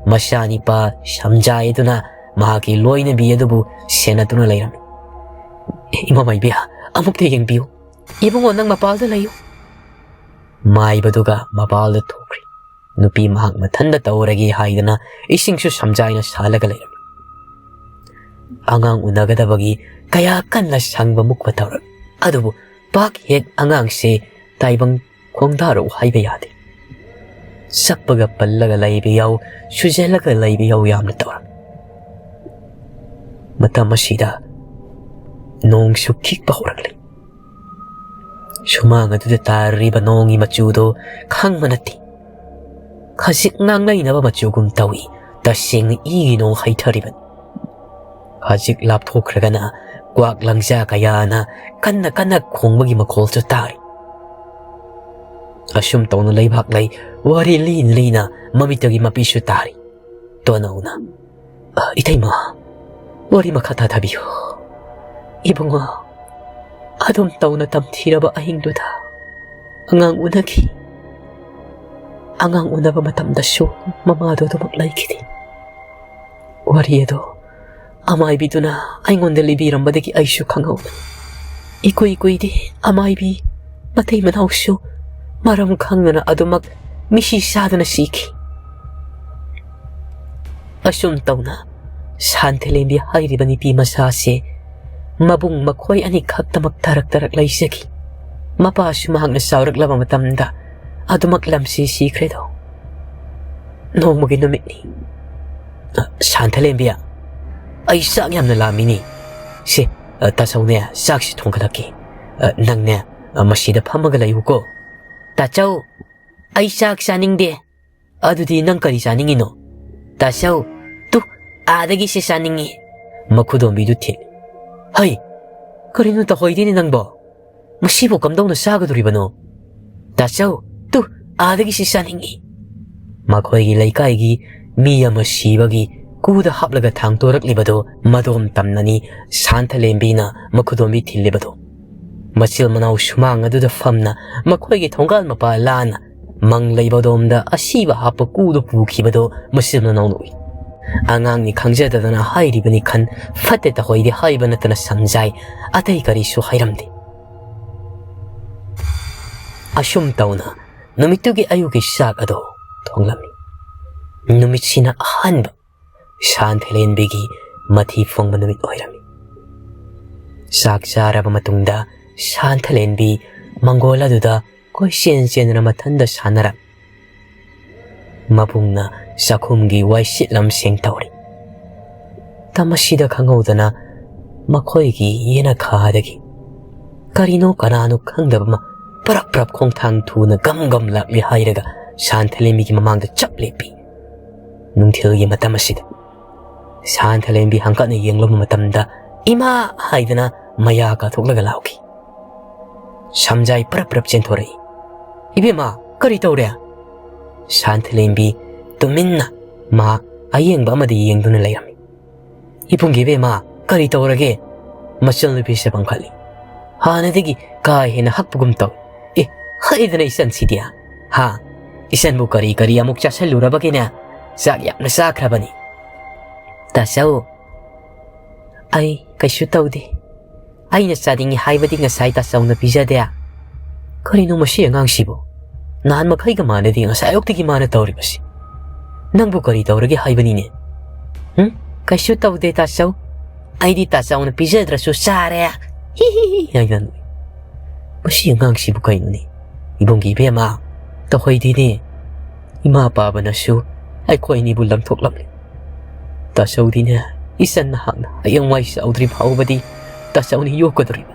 ꯃꯆꯥꯅꯤꯄꯥ ꯁꯝꯖꯥꯏ ꯑꯗꯨꯅ ꯃꯍꯥꯛꯀꯤ ꯂꯣꯏꯅꯕꯤ ꯑꯗꯨꯕꯨ ꯁꯦꯟꯅꯗꯨꯅ ꯂꯩꯔꯝꯃꯤ꯫ "ꯏꯃꯥ ꯃꯥꯏꯕꯤ, ꯑꯃꯨꯛꯇ ꯌꯦꯡꯕꯤꯌꯨ꯫ ꯏꯕꯨꯡꯉꯣ, ꯅꯪ ꯃꯄꯥꯜꯗ ꯂꯩꯌꯨ꯫" ꯃꯥꯏꯕꯗꯨꯒ ꯃꯄꯥꯜꯗ ꯊꯣꯛꯈ꯭ꯔꯤ꯫ ꯅꯨꯄꯤ ꯃꯍꯥꯛ ꯃꯊꯟꯇ ꯇꯧꯔꯒꯦ ꯍꯥꯏꯗꯅ ꯏꯁꯤꯡꯁꯨ ꯁꯝꯖꯥꯏꯅ ꯁꯥꯍꯜꯂꯒ ꯂꯩꯔꯝꯃꯤ꯫ ꯑꯉꯥꯡ ꯎꯅꯒꯗꯕꯒꯤ ꯀꯌꯥ ꯀꯟꯅ ꯁꯪꯕ ꯃꯨꯛꯄ ꯇꯧꯔꯝꯃꯤ꯫ ꯑꯗꯨꯕꯨ ꯄꯥꯛ ꯍꯦꯛ ꯑꯉꯥꯡꯁꯦ ꯇꯥꯏꯕꯪ ꯈꯣꯡꯗꯥꯔꯛꯎ ꯍꯥꯏꯕ ꯌꯥꯗꯦ꯫ ꯆꯞꯄꯒ ꯄꯜꯂꯒ ꯂꯩꯕ ꯌꯥꯎ, ꯁꯨꯖꯜꯂꯒ ꯂꯩꯕ ꯌꯥꯎ ꯌꯥꯝꯅ ꯇꯧꯔꯝꯃꯤ꯫ ꯃꯇꯝ ꯑꯁꯤꯗ ꯅꯣꯡꯁꯨ ꯈꯤꯛꯄ ꯍꯧꯔꯛꯂꯤ꯫ ꯁꯨꯃꯥꯡ ꯑꯗꯨꯗ ꯇꯥꯔꯤꯕ ꯅꯣꯡꯒꯤ ꯃꯆꯨꯗꯣ ꯈꯪꯕ ꯅꯠꯇꯦ꯫ ꯈꯖꯤꯛ ꯉꯥꯡꯅꯩꯅꯕ ꯃꯆꯨꯒꯨꯝ ꯇꯧꯏ꯫ ꯇꯁꯦꯡꯅ ꯏꯒꯤ ꯅꯣꯡ ꯍꯩꯊꯔꯤꯕꯅꯤ꯫ ꯈꯖꯤꯛ ꯂꯥꯞꯊꯣꯛꯈ꯭ꯔꯒꯅ ꯀ꯭ꯋꯥꯛ ꯂꯪꯖꯥ ꯀꯌꯥꯅ ꯀꯟꯅ ꯀꯟꯅ ꯈꯣꯡꯕꯒꯤ ꯃꯈꯣꯜꯁꯨ ꯇꯥꯔꯤ꯫ ꯑꯁꯨꯝ ꯇꯧꯅ ꯂꯩꯕꯥꯛ ꯂꯩ ꯋꯥꯔꯤ ꯂꯤ ꯂꯤꯅ ꯃꯃꯤꯠꯇꯒꯤ ꯃꯄꯤꯁꯨ ꯇꯥꯔꯤ꯫ ꯇꯣꯅꯧꯅ, "ꯑ, ꯏꯇꯩꯃ, ꯋꯥꯔꯤ ꯃꯈꯥ ꯇꯥꯊꯕꯤꯌꯨ꯫" "ꯏꯕꯨꯡꯉꯣ, ꯑꯗꯨꯝ ꯇꯧꯅ ꯇꯝꯊꯤꯔꯕ ꯑꯍꯤꯡꯗꯨꯗ ꯑꯉꯥꯡ ꯎꯅꯈꯤ꯫ ꯑꯉꯥꯡ ꯎꯅꯕ ꯃꯇꯝꯗꯁꯨ ꯃꯃꯥꯗꯣ ꯑꯗꯨꯃꯛ ꯂꯩꯈꯤꯗꯦ꯫ ꯋꯥꯔꯤ ꯑꯗꯣ ꯑꯃꯥꯏꯕꯤꯗꯨꯅ ꯑꯩꯉꯣꯟꯗ ꯂꯤꯕꯤꯔꯝꯕꯗꯒꯤ ꯑꯩꯁꯨ ꯈꯪꯍꯧꯕꯅꯤ꯫ ꯏꯀꯨꯏ ꯀꯨꯏꯗꯦ ꯑꯃꯥꯏꯕꯤ ꯃꯇꯩ ꯃꯅꯥꯎꯁꯨ ꯃꯔꯝ ꯈꯪꯗꯅ ꯑꯗꯨꯃꯛ ꯃꯤꯁꯤ ꯆꯥꯗꯨꯅ ꯁꯤꯈꯤ꯫" ꯑꯁꯨꯝ ꯇꯧꯅ ꯁꯥꯟꯊꯂꯦꯝꯕꯤ ꯍꯥꯏꯔꯤꯕ ꯅꯨꯄꯤ ꯃꯆꯥꯁꯦ ꯃꯕꯨꯡ ꯃꯈꯣꯏ ꯑꯅꯤꯈꯛꯇꯃꯛ ꯇꯔꯛ ꯇꯔꯛ ꯂꯩꯖꯈꯤ꯫ ꯃꯄꯥꯁꯨ ꯃꯍꯥꯛꯅ ꯆꯥꯎꯔꯛꯂꯕ ꯃꯇꯝꯗ ꯑꯗꯨꯃꯛ ꯂꯝꯁꯤ ꯁꯤꯈ꯭ꯔꯦꯗꯣ꯫ ꯅꯣꯡꯃꯒꯤ ꯅꯨꯃꯤꯠꯅꯤ꯫ "ꯑ, ꯁꯥꯟꯊꯂꯦꯝꯕꯤ, ꯑꯩ ꯆꯥꯛ ꯌꯥꯝꯅ ꯂꯥꯝꯃꯤꯅꯤ꯫ ꯁꯦ, ꯑ, ꯇꯥꯆꯧꯅꯦ, ꯆꯥꯛꯁꯤ ꯊꯣꯡꯒꯠꯂꯛꯀꯦ꯫ ꯑ, ꯅꯪꯅꯦ, ꯑ, ꯃꯁꯤꯗ ꯐꯝꯃꯒ ꯂꯩꯌꯨꯀꯣ꯫" "ꯇꯥꯆꯧ, ꯑꯩ ꯆꯥꯛ ꯆꯥꯅꯤꯡꯗꯦ꯫" "ꯑꯗꯨꯗꯤ ꯅꯪ ꯀꯔꯤ ꯆꯥꯅꯤꯡꯉꯤꯅꯣ?" "ꯇꯥꯆꯧ, ꯇꯨ, ꯑꯥꯗꯒꯤꯁꯦ ꯆꯥꯅꯤꯡꯉꯤ꯫" ꯃꯈꯨꯗꯣꯝꯕꯤꯗꯨ ꯊꯤꯜꯂꯤ꯫ "ꯍꯩ, ꯀꯔꯤꯅꯣ ꯇꯧꯍꯣꯏꯗꯦꯅꯦ ꯅꯪꯕꯣ? ꯃꯁꯤꯕꯨ ꯀꯝꯗꯧꯅ ꯆꯥꯒꯗꯣꯔꯤꯕꯅꯣ?" "ꯇꯥꯆꯧ, ꯇꯨ, ꯑꯥꯗꯒꯤꯁꯤ ꯆꯥꯅꯤꯡꯉꯤ꯫" ꯃꯈꯣꯏꯒꯤ ꯂꯩꯀꯥꯏꯒꯤ ꯃꯤ ꯑꯃ ꯁꯤꯕꯒꯤ ꯀꯨꯗ ꯍꯥꯞꯂꯒ ꯊꯥꯡꯇꯣꯔꯛꯂꯤꯕꯗꯨ ꯃꯗꯣꯝ ꯇꯝꯅꯅꯤ ꯁꯥꯟꯊꯂꯦꯝꯕꯤꯅ ꯃꯈꯨꯗꯣꯝꯕꯤ ꯊꯤꯜꯂꯤꯕꯗꯨ꯫ ꯃꯆꯤꯜ ꯃꯅꯥꯎ ꯁꯨꯃꯥꯡ ꯑꯗꯨꯗ ꯐꯝꯅ ꯃꯈꯣꯏꯒꯤ ꯊꯣꯡꯒꯥꯜ ꯃꯄꯥ ꯂꯥꯟꯅ ꯃꯪ ꯂꯩꯕꯗꯣꯝꯗ ꯑꯁꯤꯕ ꯍꯥꯞꯄ ꯀꯨꯗꯨ ꯄꯨꯈꯤꯕꯗꯨ ꯃꯆꯤꯜ ꯃꯅꯥꯎꯅ ꯎꯏ꯫ ꯑꯉꯥꯡꯅꯤ ꯈꯪꯖꯗꯗꯅ ꯍꯥꯏꯔꯤꯕꯅꯤ ꯈꯟ ꯐꯠꯇꯦ ꯇꯍꯣꯏꯗꯤ ꯍꯥꯏꯕ ꯅꯠꯇꯅ ꯁꯝꯖꯥꯏ ꯑꯇꯩ ꯀꯔꯤꯁꯨ ꯍꯥꯏꯔꯝꯗꯦ꯫ ꯑꯁꯨꯝ ꯇꯧꯅ ꯅꯨꯃꯤꯠꯇꯨꯒꯤ ꯑꯌꯨꯛꯀꯤ ꯆꯥꯛ ꯑꯗꯨ ꯊꯣꯡꯂꯝꯃꯤ꯫ ꯅꯨꯃꯤꯠꯁꯤꯅ ꯑꯍꯥꯟꯕ ꯁꯥꯟꯊꯂꯦꯟꯕꯤꯒꯤ ꯃꯊꯤ ꯐꯣꯡꯕ ꯅꯨꯃꯤꯠ ꯑꯣꯏꯔꯝꯃꯤ꯫ ꯆꯥꯛ ꯆꯥꯔꯕ ꯃꯇꯨꯡꯗ ꯁꯥꯟꯊꯂꯦꯟꯕꯤ ꯃꯪꯒꯣꯜ ꯑꯗꯨꯗ ꯀꯣꯏꯆꯦꯟ ꯆꯦꯟꯗꯨꯅ ꯃꯊꯟꯗ ꯁꯥꯟꯅꯔꯝꯃꯤ꯫ ꯃꯕꯨꯡꯅ ꯆꯥꯛꯈꯨꯝꯒꯤ ꯋꯥꯏꯁꯤꯠꯂꯝꯁꯤꯡ ꯇꯧꯔꯤ꯫ ꯇꯝ ꯑꯁꯤꯗ ꯈꯪꯍꯧꯗꯅ ꯃꯈꯣꯏꯒꯤ ꯌꯦꯅꯈꯥꯗꯒꯤ ꯀꯔꯤꯅꯣ ꯀꯅꯥꯅꯣ ꯈꯪꯗꯕ ꯑꯃ ꯄꯔꯞ ꯄꯔꯞ ꯈꯣꯡꯊꯥꯡ ꯊꯨꯅ ꯒꯝ ꯒꯝ ꯂꯥꯛꯂꯦ ꯍꯥꯏꯔꯒ ꯁꯥꯟꯊꯂꯦꯝꯕꯤꯒꯤ ꯃꯃꯥꯡꯗ ꯆꯞ ꯂꯦꯞꯄꯤ꯫ ꯅꯨꯡꯊꯤꯜꯒꯤ ꯃꯇꯝ ꯑꯁꯤꯗ ꯁꯥꯟꯊꯂꯦꯝꯕꯤ ꯍꯪꯀꯠꯅ ꯌꯦꯡꯂꯨꯕ ꯃꯇꯝꯗ "ꯏꯃꯥ!" ꯍꯥꯏꯗꯅ ꯃꯌꯥ ꯀꯥꯊꯣꯛꯂꯒ ꯂꯥꯎꯈꯤ꯫ ꯁꯝꯖꯥꯏ ꯄ꯭ꯔꯞ ꯄ꯭ꯔꯞ ꯆꯦꯟꯊꯣꯔꯛꯏ꯫ "ꯏꯕꯦꯝꯃ, ꯀꯔꯤ ꯇꯧꯔꯦ?" ꯁꯥꯟꯊꯂꯦꯝꯕꯤ ꯇꯨꯃꯤꯟꯅ ꯃꯥ ꯑꯌꯦꯡꯕ ꯑꯃꯗ ꯌꯦꯡꯗꯨꯅ ꯂꯩꯔꯝꯃꯤ꯫ "ꯏꯕꯨꯡꯒꯤ ꯏꯕꯦꯝꯃ, ꯀꯔꯤ ꯇꯧꯔꯒꯦ?" ꯃꯆꯜꯅꯨꯄꯤꯁꯦ ꯄꯥꯡꯈꯠꯂꯤ꯫ ꯍꯥꯟꯅꯗꯒꯤ ꯀꯥ ꯍꯦꯟꯅ ꯍꯛꯄꯒꯨꯝ ꯇꯧꯏ꯫ "ꯑꯦ, ꯍꯛꯏꯗꯅ ꯏꯆꯟꯁꯤꯗꯤ꯫ ꯍꯥ? ꯏꯆꯟꯕꯨ ꯀꯔꯤ ꯀꯔꯤ ꯑꯃꯨꯛ ꯆꯥꯁꯤꯜꯂꯨꯔꯕꯒꯤꯅꯦ? ꯆꯥꯛ ꯌꯥꯝꯅ ꯆꯥꯈ꯭ꯔꯕꯅꯤ꯫ ꯇꯥꯆꯧ, ꯑꯩ ꯀꯩꯁꯨ ꯇꯧꯗꯦ꯫ ꯑꯩꯅ ꯆꯥꯅꯤꯡꯉꯤ ꯍꯥꯏꯕꯗꯤ ꯉꯁꯥꯏ ꯇꯥꯆꯧꯅ ꯄꯤꯖꯗꯦ꯫ ꯀꯔꯤꯅꯣ ꯃꯁꯤ ꯑꯉꯥꯡꯁꯤꯕꯨ? ꯅꯍꯥꯟ ꯃꯈꯩꯒ ꯃꯥꯟꯅꯗꯦ ꯉꯁꯥꯏ ꯑꯌꯨꯛꯇꯒꯤ ꯃꯥꯅ ꯇꯧꯔꯤꯕꯁꯤ꯫ ꯅꯪꯕꯨ ꯀꯔꯤ ꯇꯧꯔꯒꯦ ꯍꯥꯏꯕꯅꯤꯅꯦ?" "ꯍꯨꯝ? ꯀꯩꯁꯨ ꯇꯧꯗꯦ ꯇꯥꯆꯧ꯫ ꯑꯩꯗꯤ ꯇꯥꯆꯧꯅ ꯄꯤꯖꯗ꯭ꯔꯁꯨ ꯆꯥꯔꯦ꯫ ꯍꯤ ꯍꯤ ꯍꯤ" ꯍꯥꯏꯅ ꯅꯣꯛꯏ꯫ ꯃꯁꯤ ꯑꯉꯥꯡꯁꯤꯕꯨ ꯀꯩꯅꯣꯅꯦ? ꯏꯕꯨꯡꯒꯤ ꯏꯕꯦꯝꯃ, ꯇꯧꯍꯩꯗꯦꯅꯦ꯫ ꯏꯃꯥ ꯄꯥꯕꯅꯁꯨ ꯑꯩꯈꯣꯏ ꯑꯅꯤꯕꯨ ꯂꯪꯊꯣꯛꯂꯝꯂꯦ꯫ ꯇꯥꯆꯧꯗꯤꯅꯦ, ꯏꯆꯟ ꯅꯍꯥꯛꯅ ꯍꯌꯦꯡꯋꯥꯏ ꯆꯥꯎꯗ꯭ꯔꯤ ꯐꯥꯎꯕꯗꯤ ꯇꯥꯆꯧꯅ ꯌꯣꯛꯀꯗꯧꯔꯤꯕ꯫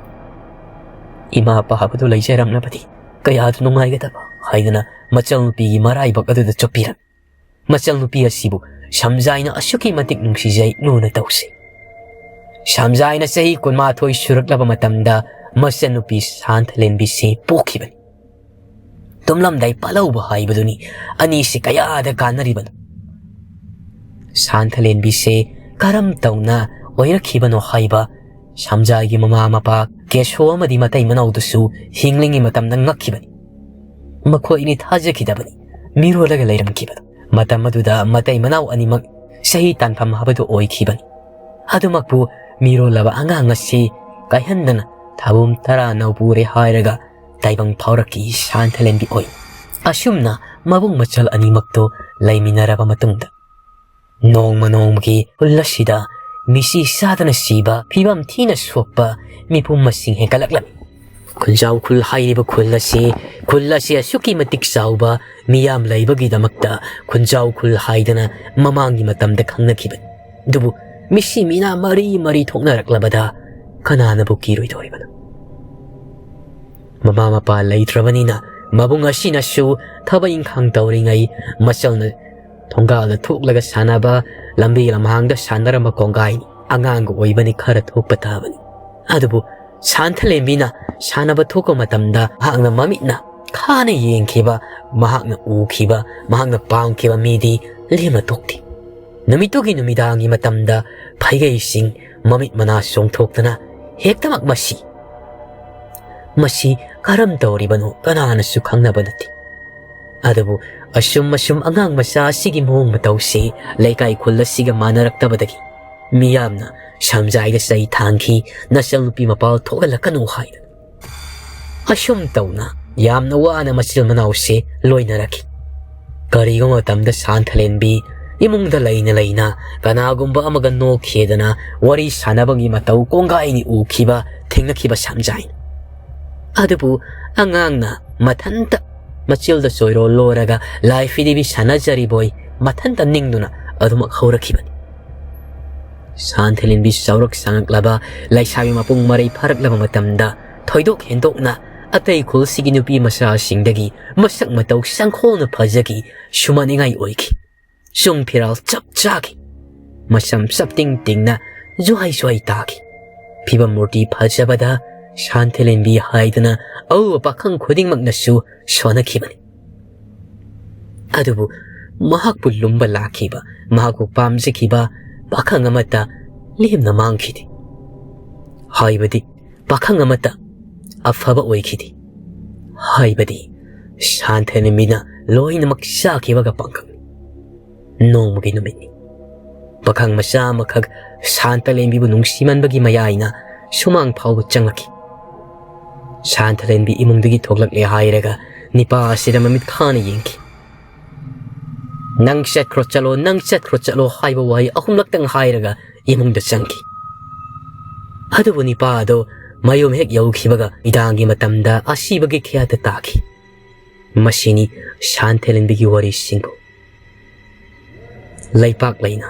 ꯏꯃꯥ ꯄꯥꯕꯗꯨ ꯂꯩꯖꯔꯝꯂꯕꯗꯤ ꯀꯌꯥꯗ ꯅꯨꯡꯉꯥꯏꯒꯗꯕ ꯍꯥꯏꯗꯅ ꯃꯆꯜꯅꯨꯄꯤꯒꯤ ꯃꯔꯥꯏꯕꯛ ꯑꯗꯨꯗ ꯆꯨꯞꯄꯤꯔꯝꯃꯤ꯫ ꯃꯆꯜꯅꯨꯄꯤ ꯑꯁꯤꯕꯨ ꯁꯝꯖꯥꯏꯅ ꯑꯁꯨꯛꯀꯤ ꯃꯇꯤꯛ ꯅꯨꯡꯁꯤꯖꯩ, ꯂꯨꯅ ꯇꯧꯖꯩ꯫ ꯁꯝꯖꯥꯏꯅ ꯆꯍꯤ ꯀꯨꯟꯃꯥꯊꯣꯏ ꯁꯨꯔꯛꯂꯕ ꯃꯇꯝꯗ ꯃꯆꯟꯅꯨꯄꯤ ꯁꯥꯟꯊꯂꯦꯟꯕꯤꯁꯤ ꯄꯣꯛꯈꯤꯕꯅꯤ꯫ ꯇꯨꯝꯂꯝꯗꯥꯏ ꯄꯥꯜꯍꯧꯕ ꯍꯥꯏꯕꯗꯨꯅꯤ ꯑꯅꯤꯁꯤ ꯀꯌꯥꯗ ꯀꯥꯟꯅꯔꯤꯕꯅꯣ꯫ ꯁꯥꯟꯊꯂꯦꯟꯕꯤꯁꯦ ꯀꯔꯝ ꯇꯧꯅ ꯑꯣꯏꯔꯛꯈꯤꯕꯅꯣ ꯍꯥꯏꯕ ꯁꯝꯖꯥꯏꯒꯤ ꯃꯃꯥ ꯃꯄꯥ ꯀꯦꯁꯣ ꯑꯃꯗꯤ ꯃꯇꯩ ꯃꯅꯥꯎꯗꯨꯁꯨ ꯍꯤꯡꯂꯤꯉꯩ ꯃꯇꯝꯗ ꯉꯛꯈꯤꯕꯅꯤ꯫ ꯃꯈꯣꯏ ꯑꯅꯤ ꯊꯥꯖꯈꯤꯗꯕꯅꯤ ꯃꯤꯔꯣꯜꯂꯒ ꯂꯩꯔꯝꯈꯤꯕꯗꯣ꯫ ꯃꯇꯝ ꯑꯗꯨꯗ ꯃꯇꯩ ꯃꯅꯥꯎ ꯑꯅꯤꯃꯛ ꯆꯍꯤ ꯇꯥꯟꯐꯝ ꯍꯥꯏꯕꯗꯨ ꯑꯣꯏꯈꯤꯕꯅꯤ꯫ ꯑꯗꯨꯃꯛꯄꯨ ꯃꯤꯔꯣꯜꯂꯕ ꯑꯉꯥꯡ ꯑꯁꯤ ꯀꯥꯏꯍꯟꯗꯅ ꯊꯥꯕꯨꯝ ꯇꯔꯥ ꯅꯧꯕꯨꯔꯦ ꯍꯥꯏꯔꯒ ꯇꯥꯏꯕꯪ ꯐꯥꯎꯔꯛꯈꯤ ꯁꯥꯟꯊꯂꯦꯟꯕꯤ ꯑꯣꯏ꯫ ꯑꯁꯨꯝꯅ ꯃꯕꯨꯡ ꯃꯆꯜ ꯑꯅꯤꯃꯛꯇꯣ ꯂꯩꯃꯤꯟꯅꯔꯕ ꯃꯇꯨꯡꯗ ꯅꯣꯡꯃ ꯅꯣꯡꯃꯒꯤ ꯈꯨꯜ ꯑꯁꯤꯗ ꯃꯤꯁꯤ ꯆꯥꯗꯅ ꯁꯤꯕ, ꯐꯤꯕꯝ ꯊꯤꯅ ꯁꯣꯛꯄ ꯃꯤꯄꯨꯝ ꯃꯁꯤꯡ ꯍꯦꯟꯒꯠꯂꯛꯂꯝꯃꯤ꯫ ꯈꯨꯟꯖꯥꯎ ꯈꯨꯜ ꯍꯥꯏꯔꯤꯕ ꯈꯨꯜ ꯑꯁꯤ, ꯈꯨꯜ ꯑꯁꯤ ꯑꯁꯨꯛꯀꯤ ꯃꯇꯤꯛ ꯆꯥꯎꯕ ꯃꯤꯌꯥꯝ ꯂꯩꯕꯒꯤꯗꯃꯛꯇ ꯈꯨꯟꯖꯥꯎ ꯈꯨꯜ ꯍꯥꯏꯗꯅ ꯃꯃꯥꯡꯒꯤ ꯃꯇꯝꯗ ꯈꯪꯅꯈꯤꯕꯅꯤ꯫ ꯑꯗꯨꯕꯨ ꯃꯤꯁꯤ ꯃꯤꯅꯥ ꯃꯔꯤ ꯃꯔꯤ ꯊꯣꯛꯅꯔꯛꯂꯕꯗ ꯀꯅꯥꯅꯕꯨ ꯀꯤꯔꯣꯏꯗꯧꯔꯤꯕꯅꯣ? ꯃꯃꯥ ꯃꯄꯥ ꯂꯩꯇ꯭ꯔꯕꯅꯤꯅ ꯃꯕꯨꯡ ꯑꯁꯤꯅꯁꯨ ꯊꯕꯛ ꯏꯪꯈꯥꯡ ꯇꯧꯔꯤꯉꯩ ꯃꯆꯜꯅ ꯊꯣꯡꯒꯥꯜꯗ ꯊꯣꯛꯂꯒ ꯁꯥꯟꯅꯕ, ꯂꯝꯕꯤ ꯂꯝꯍꯥꯡꯗ ꯁꯥꯟꯅꯔꯝꯕ ꯀꯣꯡꯒꯥꯏꯅꯤ꯫ ꯑꯉꯥꯡꯒ ꯑꯣꯏꯕꯅꯤ, ꯈꯔ ꯊꯣꯛꯄ ꯇꯥꯕꯅꯤ꯫ ꯑꯗꯨꯕꯨ ꯁꯥꯟꯊꯂꯦꯝꯕꯤꯅ ꯁꯥꯟꯅꯕ ꯊꯣꯛꯄ ꯃꯇꯝꯗ ꯃꯍꯥꯛꯅ ꯃꯃꯤꯠꯅ ꯈꯥꯅ ꯌꯦꯡꯈꯤꯕ, ꯃꯍꯥꯛꯅ ꯎꯈꯤꯕ, ꯃꯍꯥꯛꯅ ꯄꯥꯝꯈꯤꯕ ꯃꯤꯗꯤ ꯂꯦꯝꯅ ꯇꯣꯛꯇꯦ꯫ ꯅꯨꯃꯤꯠꯇꯨꯒꯤ ꯅꯨꯃꯤꯗꯥꯡꯒꯤ ꯃꯇꯝꯗ ꯐꯩꯒꯩꯁꯤꯡ ꯃꯃꯤꯠ ꯃꯅꯥ ꯆꯣꯡꯊꯣꯛꯇꯅ ꯍꯦꯛꯇꯃꯛ ꯃꯁꯤ, ꯃꯁꯤ ꯀꯔꯝ ꯇꯧꯔꯤꯕꯅꯣ ꯀꯅꯥꯅꯁꯨ ꯈꯪꯅꯕ ꯅꯠꯇꯦ꯫ ꯑꯗꯨꯕꯨ ꯑꯁꯨꯝ ꯑꯁꯨꯝ ꯑꯉꯥꯡ ꯃꯆꯥ ꯑꯁꯤꯒꯤ ꯃꯑꯣꯡ ꯃꯇꯧꯁꯤ ꯂꯩꯀꯥꯏ ꯈꯨꯜ ꯑꯁꯤꯒ ꯃꯥꯟꯅꯔꯛꯇꯕꯗꯒꯤ ꯃꯤꯌꯥꯝꯅ ꯁꯝꯖꯥꯏꯗ ꯆꯩ ꯊꯥꯡꯈꯤ, "ꯅꯆꯜ ꯅꯨꯄꯤ ꯃꯄꯥꯜ ꯊꯣꯛꯍꯜꯂꯛꯀꯅꯨ" ꯍꯥꯏꯗꯅ꯫ ꯑꯁꯨꯝ ꯇꯧꯅ ꯌꯥꯝꯅ ꯋꯥꯅ ꯃꯆꯤꯟ ꯃꯅꯥꯎꯁꯤ ꯂꯣꯏꯅꯔꯛꯈꯤ꯫ ꯀꯔꯤꯒꯨꯝꯕ ꯃꯇꯝꯗ ꯁꯥꯟꯊꯂꯦꯟꯕꯤ ꯏꯃꯨꯡꯗ ꯂꯩꯅ ꯂꯩꯅ ꯀꯅꯥꯒꯨꯝꯕ ꯑꯃꯒ ꯅꯣꯛꯈꯤꯗꯅ ꯋꯥꯔꯤ ꯁꯥꯟꯅꯕꯒꯤ ꯃꯇꯧ ꯀꯣꯡꯒꯥꯏꯅꯤ ꯎꯈꯤꯕ, ꯊꯦꯡꯅꯈꯤꯕ ꯁꯝꯖꯥꯏꯅ꯫ ꯑꯗꯨꯕꯨ ꯑꯉꯥꯡꯅ ꯃꯊꯟꯇ ꯃꯆꯤꯜꯗ ꯆꯣꯏꯔꯣꯜ ꯂꯣꯔꯒ ꯂꯥꯏ ꯐꯤꯗꯤꯕꯤ ꯁꯥꯟꯅꯖꯔꯤꯕꯣꯏ ꯃꯊꯟꯇ ꯅꯤꯡꯗꯨꯅ ꯑꯗꯨꯃꯛ ꯍꯧꯔꯛꯈꯤꯕꯅꯤ꯫ ꯁꯥꯟꯊꯂꯦꯟꯕꯤ ꯆꯥꯎꯔꯛ ꯁꯥꯡꯉꯛꯂꯕ ꯂꯩꯁꯥꯕꯤ ꯃꯄꯨꯡ ꯃꯔꯩ ꯐꯥꯔꯛꯂꯕ ꯃꯇꯝꯗ ꯊꯣꯏꯗꯣꯛ ꯍꯦꯟꯗꯣꯛꯅ ꯑꯇꯩ ꯈꯨꯜꯁꯤꯒꯤ ꯅꯨꯄꯤ ꯃꯆꯥꯁꯤꯡꯗꯒꯤ ꯃꯁꯛ ꯃꯇꯧ ꯆꯪꯈꯣꯜꯅ ꯐꯖꯈꯤ, ꯁꯨꯃꯥꯟꯅꯤꯡꯉꯥꯏ ꯑꯣꯏꯈꯤ꯫ ꯆꯨꯡ ꯐꯤꯔꯥꯜ ꯆꯞ ꯆꯥꯈꯤ꯫ ꯃꯁꯝ ꯆꯞ ꯇꯤꯡ ꯇꯤꯡꯅ ꯖ꯭ꯋꯥꯏ ꯖ꯭ꯋꯥꯏ ꯇꯥꯈꯤ꯫ ꯐꯤꯕꯝ ꯃꯨꯔꯇꯤ ꯐꯖꯕꯗ ꯁꯥꯟꯊꯂꯦꯟꯕꯤ ꯍꯥꯏꯗꯅ ꯑꯎꯕ ꯄꯥꯈꯪ ꯈꯨꯗꯤꯡꯃꯛꯅꯁꯨ ꯁꯣꯟꯅꯈꯤꯕꯅꯤ꯫ ꯑꯗꯨꯕꯨ ꯃꯍꯥꯛꯄꯨ ꯂꯨꯝꯕ ꯂꯥꯛꯈꯤꯕ, ꯃꯍꯥꯛꯄꯨ ꯄꯥꯝꯖꯈꯤꯕ ꯄꯥꯈꯪ ꯑꯃꯠꯇ ꯂꯦꯝꯅ ꯃꯥꯡꯈꯤꯗꯦ꯫ ꯍꯥꯏꯕꯗꯤ ꯄꯥꯈꯪ ꯑꯃꯠꯇ ꯑꯐꯕ ꯑꯣꯏꯈꯤꯗꯦ꯫ ꯍꯥꯏꯕꯗꯤ ꯁꯥꯟꯊꯂꯦꯝꯕꯤꯅ ꯂꯣꯏꯅꯃꯛ ꯆꯥꯈꯤꯕꯒ ꯄꯥꯡꯈꯛꯅꯤ꯫ ꯅꯣꯡꯃꯒꯤ ꯅꯨꯃꯤꯠꯅꯤ꯫ ꯄꯥꯈꯪ ꯃꯆꯥ ꯑꯃꯈꯛ ꯁꯥꯟꯊꯂꯦꯝꯕꯤꯕꯨ ꯅꯨꯡꯁꯤꯃꯟꯕꯒꯤ ꯃꯌꯥꯏꯅ ꯁꯨꯃꯥꯡ ꯐꯥꯎꯕ ꯆꯪꯂꯛꯈꯤ꯫ ꯁꯥꯟꯊꯂꯦꯝꯕꯤ ꯏꯃꯨꯡꯗꯒꯤ ꯊꯣꯛꯂꯛꯂꯦ ꯍꯥꯏꯔꯒ ꯅꯤꯄꯥ ꯑꯁꯤꯗ ꯃꯃꯤꯠ ꯈꯥꯅ ꯌꯦꯡꯈꯤ꯫ "ꯅꯪ ꯆꯠꯈ꯭ꯔꯣ ꯆꯠꯂꯣ, ꯅꯪ ꯆꯠꯈ꯭ꯔꯣ ꯆꯠꯂꯣ" ꯍꯥꯏꯕ ꯋꯥꯍꯩ ꯑꯍꯨꯝꯂꯛꯇꯪ ꯍꯥꯏꯔꯒ ꯏꯃꯨꯡꯗ ꯆꯪꯈꯤ꯫ ꯑꯗꯨꯕꯨ ꯅꯤꯄꯥ ꯑꯗꯣ ꯃꯌꯨꯝ ꯍꯦꯛ ꯌꯧꯈꯤꯕꯒ ꯅꯨꯃꯤꯗꯥꯡꯒꯤ ꯃꯇꯝꯗ ꯑꯁꯤꯕꯒꯤ ꯈꯌꯥꯠꯇ ꯇꯥꯈꯤ꯫ ꯃꯁꯤꯅꯤ ꯁꯥꯟꯊꯂꯦꯝꯕꯤꯒꯤ ꯋꯥꯔꯤꯁꯤꯡꯕꯨ꯫ ꯂꯩꯄꯥꯛ ꯂꯩꯅ꯫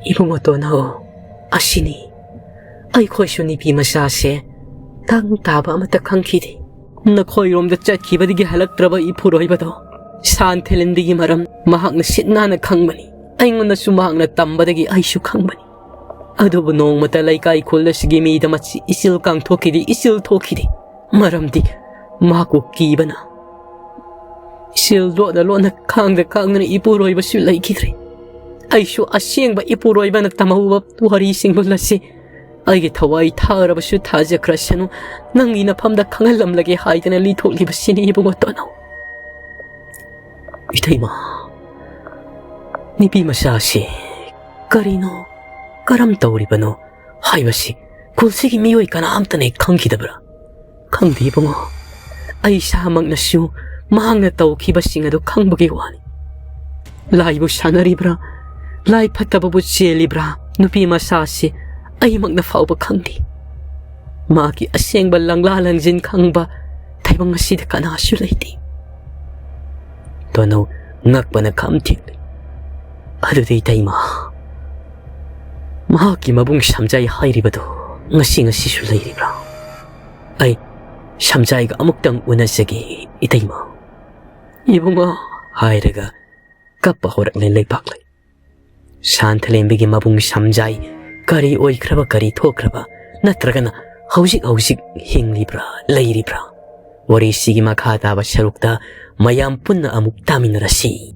"ꯏꯕꯨꯡꯉꯣ ꯇꯣꯟꯅꯧ, ꯑꯁꯤꯅꯤ꯫ ꯑꯩꯈꯣꯏꯁꯨ ꯅꯨꯄꯤ ꯃꯆꯥꯁꯦ ꯇꯪ ꯇꯥꯕ ꯑꯃꯠꯇ ꯈꯪꯈꯤꯗꯦ꯫ ꯅꯈꯣꯏꯔꯣꯝꯗ ꯆꯠꯈꯤꯕꯗꯒꯤ ꯍꯜꯂꯛꯇ꯭ꯔꯕ ꯏꯄꯨꯔꯣꯏꯕꯗꯣ ꯁꯥꯟꯊꯂꯦꯝꯕꯤꯒꯤ ꯃꯔꯝ ꯃꯍꯥꯛꯅ ꯁꯤꯠ ꯅꯥꯟꯅ ꯈꯪꯕꯅꯤ꯫ ꯑꯩꯉꯣꯟꯗꯁꯨ ꯃꯍꯥꯛꯅ ꯇꯝꯕꯗꯒꯤ ꯑꯩꯁꯨ ꯈꯪꯕꯅꯤ꯫ ꯑꯗꯨꯕꯨ ꯅꯣꯡꯃꯇ ꯂꯩꯀꯥꯏ ꯈꯨꯜ ꯑꯁꯤꯒꯤ ꯃꯤꯗ ꯃꯁꯤ ꯏꯆꯤꯜ ꯀꯥꯡꯊꯣꯛꯈꯤꯗꯦ, ꯏꯆꯤꯜ ꯊꯣꯛꯈꯤꯗꯦ꯫ ꯃꯔꯝꯗꯤ ꯃꯍꯥꯛꯄꯨ ꯀꯤꯕꯅ ꯏꯆꯤꯜ ꯂꯣꯠꯅ ꯂꯣꯠꯅ ꯈꯥꯡꯗ ꯈꯥꯡꯗꯅ ꯏꯄꯨꯔꯣꯏꯕꯁꯨ ꯂꯩꯈꯤꯗ꯭ꯔꯦ꯫ ꯑꯩꯁꯨ ꯑꯁꯦꯡꯕ ꯏꯄꯨꯔꯣꯏꯕꯅ ꯇꯝꯍꯧꯕ ꯋꯥꯔꯤꯁꯤꯡꯕꯨ ꯂꯁꯤ ꯑꯩꯒꯤ ꯊꯋꯥꯏ ꯊꯥꯔꯕꯁꯨ ꯊꯥꯖꯈ꯭ꯔꯁꯅꯨ, ꯅꯪꯒꯤ ꯅꯐꯝꯗ ꯈꯪꯍꯜꯂꯝꯂꯒꯦ ꯍꯥꯏꯗꯅ ꯂꯤꯊꯣꯛꯂꯤꯕꯁꯤꯅꯤ ꯏꯕꯨꯡꯉꯣ ꯇꯣꯟꯅꯧ꯫" "ꯏꯇꯩꯃ, ꯅꯨꯄꯤ ꯃꯆꯥꯁꯤ ꯀꯔꯤꯅꯣ, ꯀꯔꯝ ꯇꯧꯔꯤꯕꯅꯣ ꯍꯥꯏꯕꯁꯤ ꯈꯨꯜꯁꯤꯒꯤ ꯃꯤꯑꯣꯏ ꯀꯅꯥꯝꯇꯅ ꯈꯪꯈꯤꯗꯕ꯭ꯔꯥ?" "ꯈꯪꯗꯦ ꯏꯕꯨꯡꯉꯣ, ꯑꯩ ꯏꯁꯥꯃꯛꯅꯁꯨ ꯃꯍꯥꯛꯅ ꯇꯧꯈꯤꯕꯁꯤꯡ ꯑꯗꯨ ꯈꯪꯕꯒꯤ ꯋꯥꯅꯤ꯫ ꯂꯥꯏꯕꯨ ꯁꯥꯟꯅꯔꯤꯕ꯭ꯔꯥ, ꯂꯥꯏ ꯐꯠꯇꯕꯕꯨ ꯆꯦꯜꯂꯤꯕ꯭ꯔꯥ, ꯅꯨꯄꯤ ꯃꯆꯥꯁꯤ ꯑꯩꯃꯛꯅ ꯐꯥꯎꯕ ꯈꯪꯗꯦ꯫ ꯃꯥꯒꯤ ꯑꯁꯦꯡꯕ ꯂꯪꯂꯥ ꯂꯪꯖꯤꯟ ꯈꯪꯕ ꯇꯥꯏꯕꯪ ꯑꯁꯤꯗ ꯀꯅꯥꯁꯨ ꯂꯩꯇꯦ꯫" ꯇꯣꯅꯧ ꯉꯛꯄꯅ ꯈꯝ ꯊꯦꯡꯂꯤ꯫ "ꯑꯗꯨꯗꯤ ꯏꯇꯩꯃ, ꯃꯍꯥꯛꯀꯤ ꯃꯕꯨꯡ ꯁꯝꯖꯥꯏ ꯍꯥꯏꯔꯤꯕꯗꯨ ꯉꯁꯤ ꯉꯁꯤꯁꯨ ꯂꯩꯔꯤꯕ꯭ꯔꯥ? ꯑꯩ ꯁꯝꯖꯥꯏꯒ ꯑꯃꯨꯛꯇꯪ ꯎꯅꯖꯒꯦ ꯏꯇꯩꯃ꯫" "ꯏꯕꯨꯡꯉꯣ" ꯍꯥꯏꯔꯒ ꯀꯞꯄ ꯍꯧꯔꯛꯂꯦ ꯂꯩꯄꯥꯛꯂꯩ꯫ ꯁꯥꯟꯊꯂꯦꯝꯕꯤꯒꯤ ꯃꯕꯨꯡ ꯁꯝꯖꯥꯏ ꯀꯔꯤ ꯑꯣꯏꯈ꯭ꯔꯕ, ꯀꯔꯤ ꯊꯣꯛꯈ꯭ꯔꯕ, ꯅꯠꯇ꯭ꯔꯒꯅ ꯍꯧꯖꯤꯛ ꯍꯧꯖꯤꯛ ꯍꯤꯡꯂꯤꯕ꯭ꯔꯥ, ꯂꯩꯔꯤꯕ꯭ꯔꯥ? ꯋꯥꯔꯤꯁꯤꯒꯤ ꯃꯈꯥ ꯇꯥꯕ ꯁꯔꯨꯛꯇ ꯃꯌꯥꯝ ꯄꯨꯟꯅ ꯑꯃꯨꯛ ꯇꯥꯃꯤꯟꯅꯔꯁꯤ꯫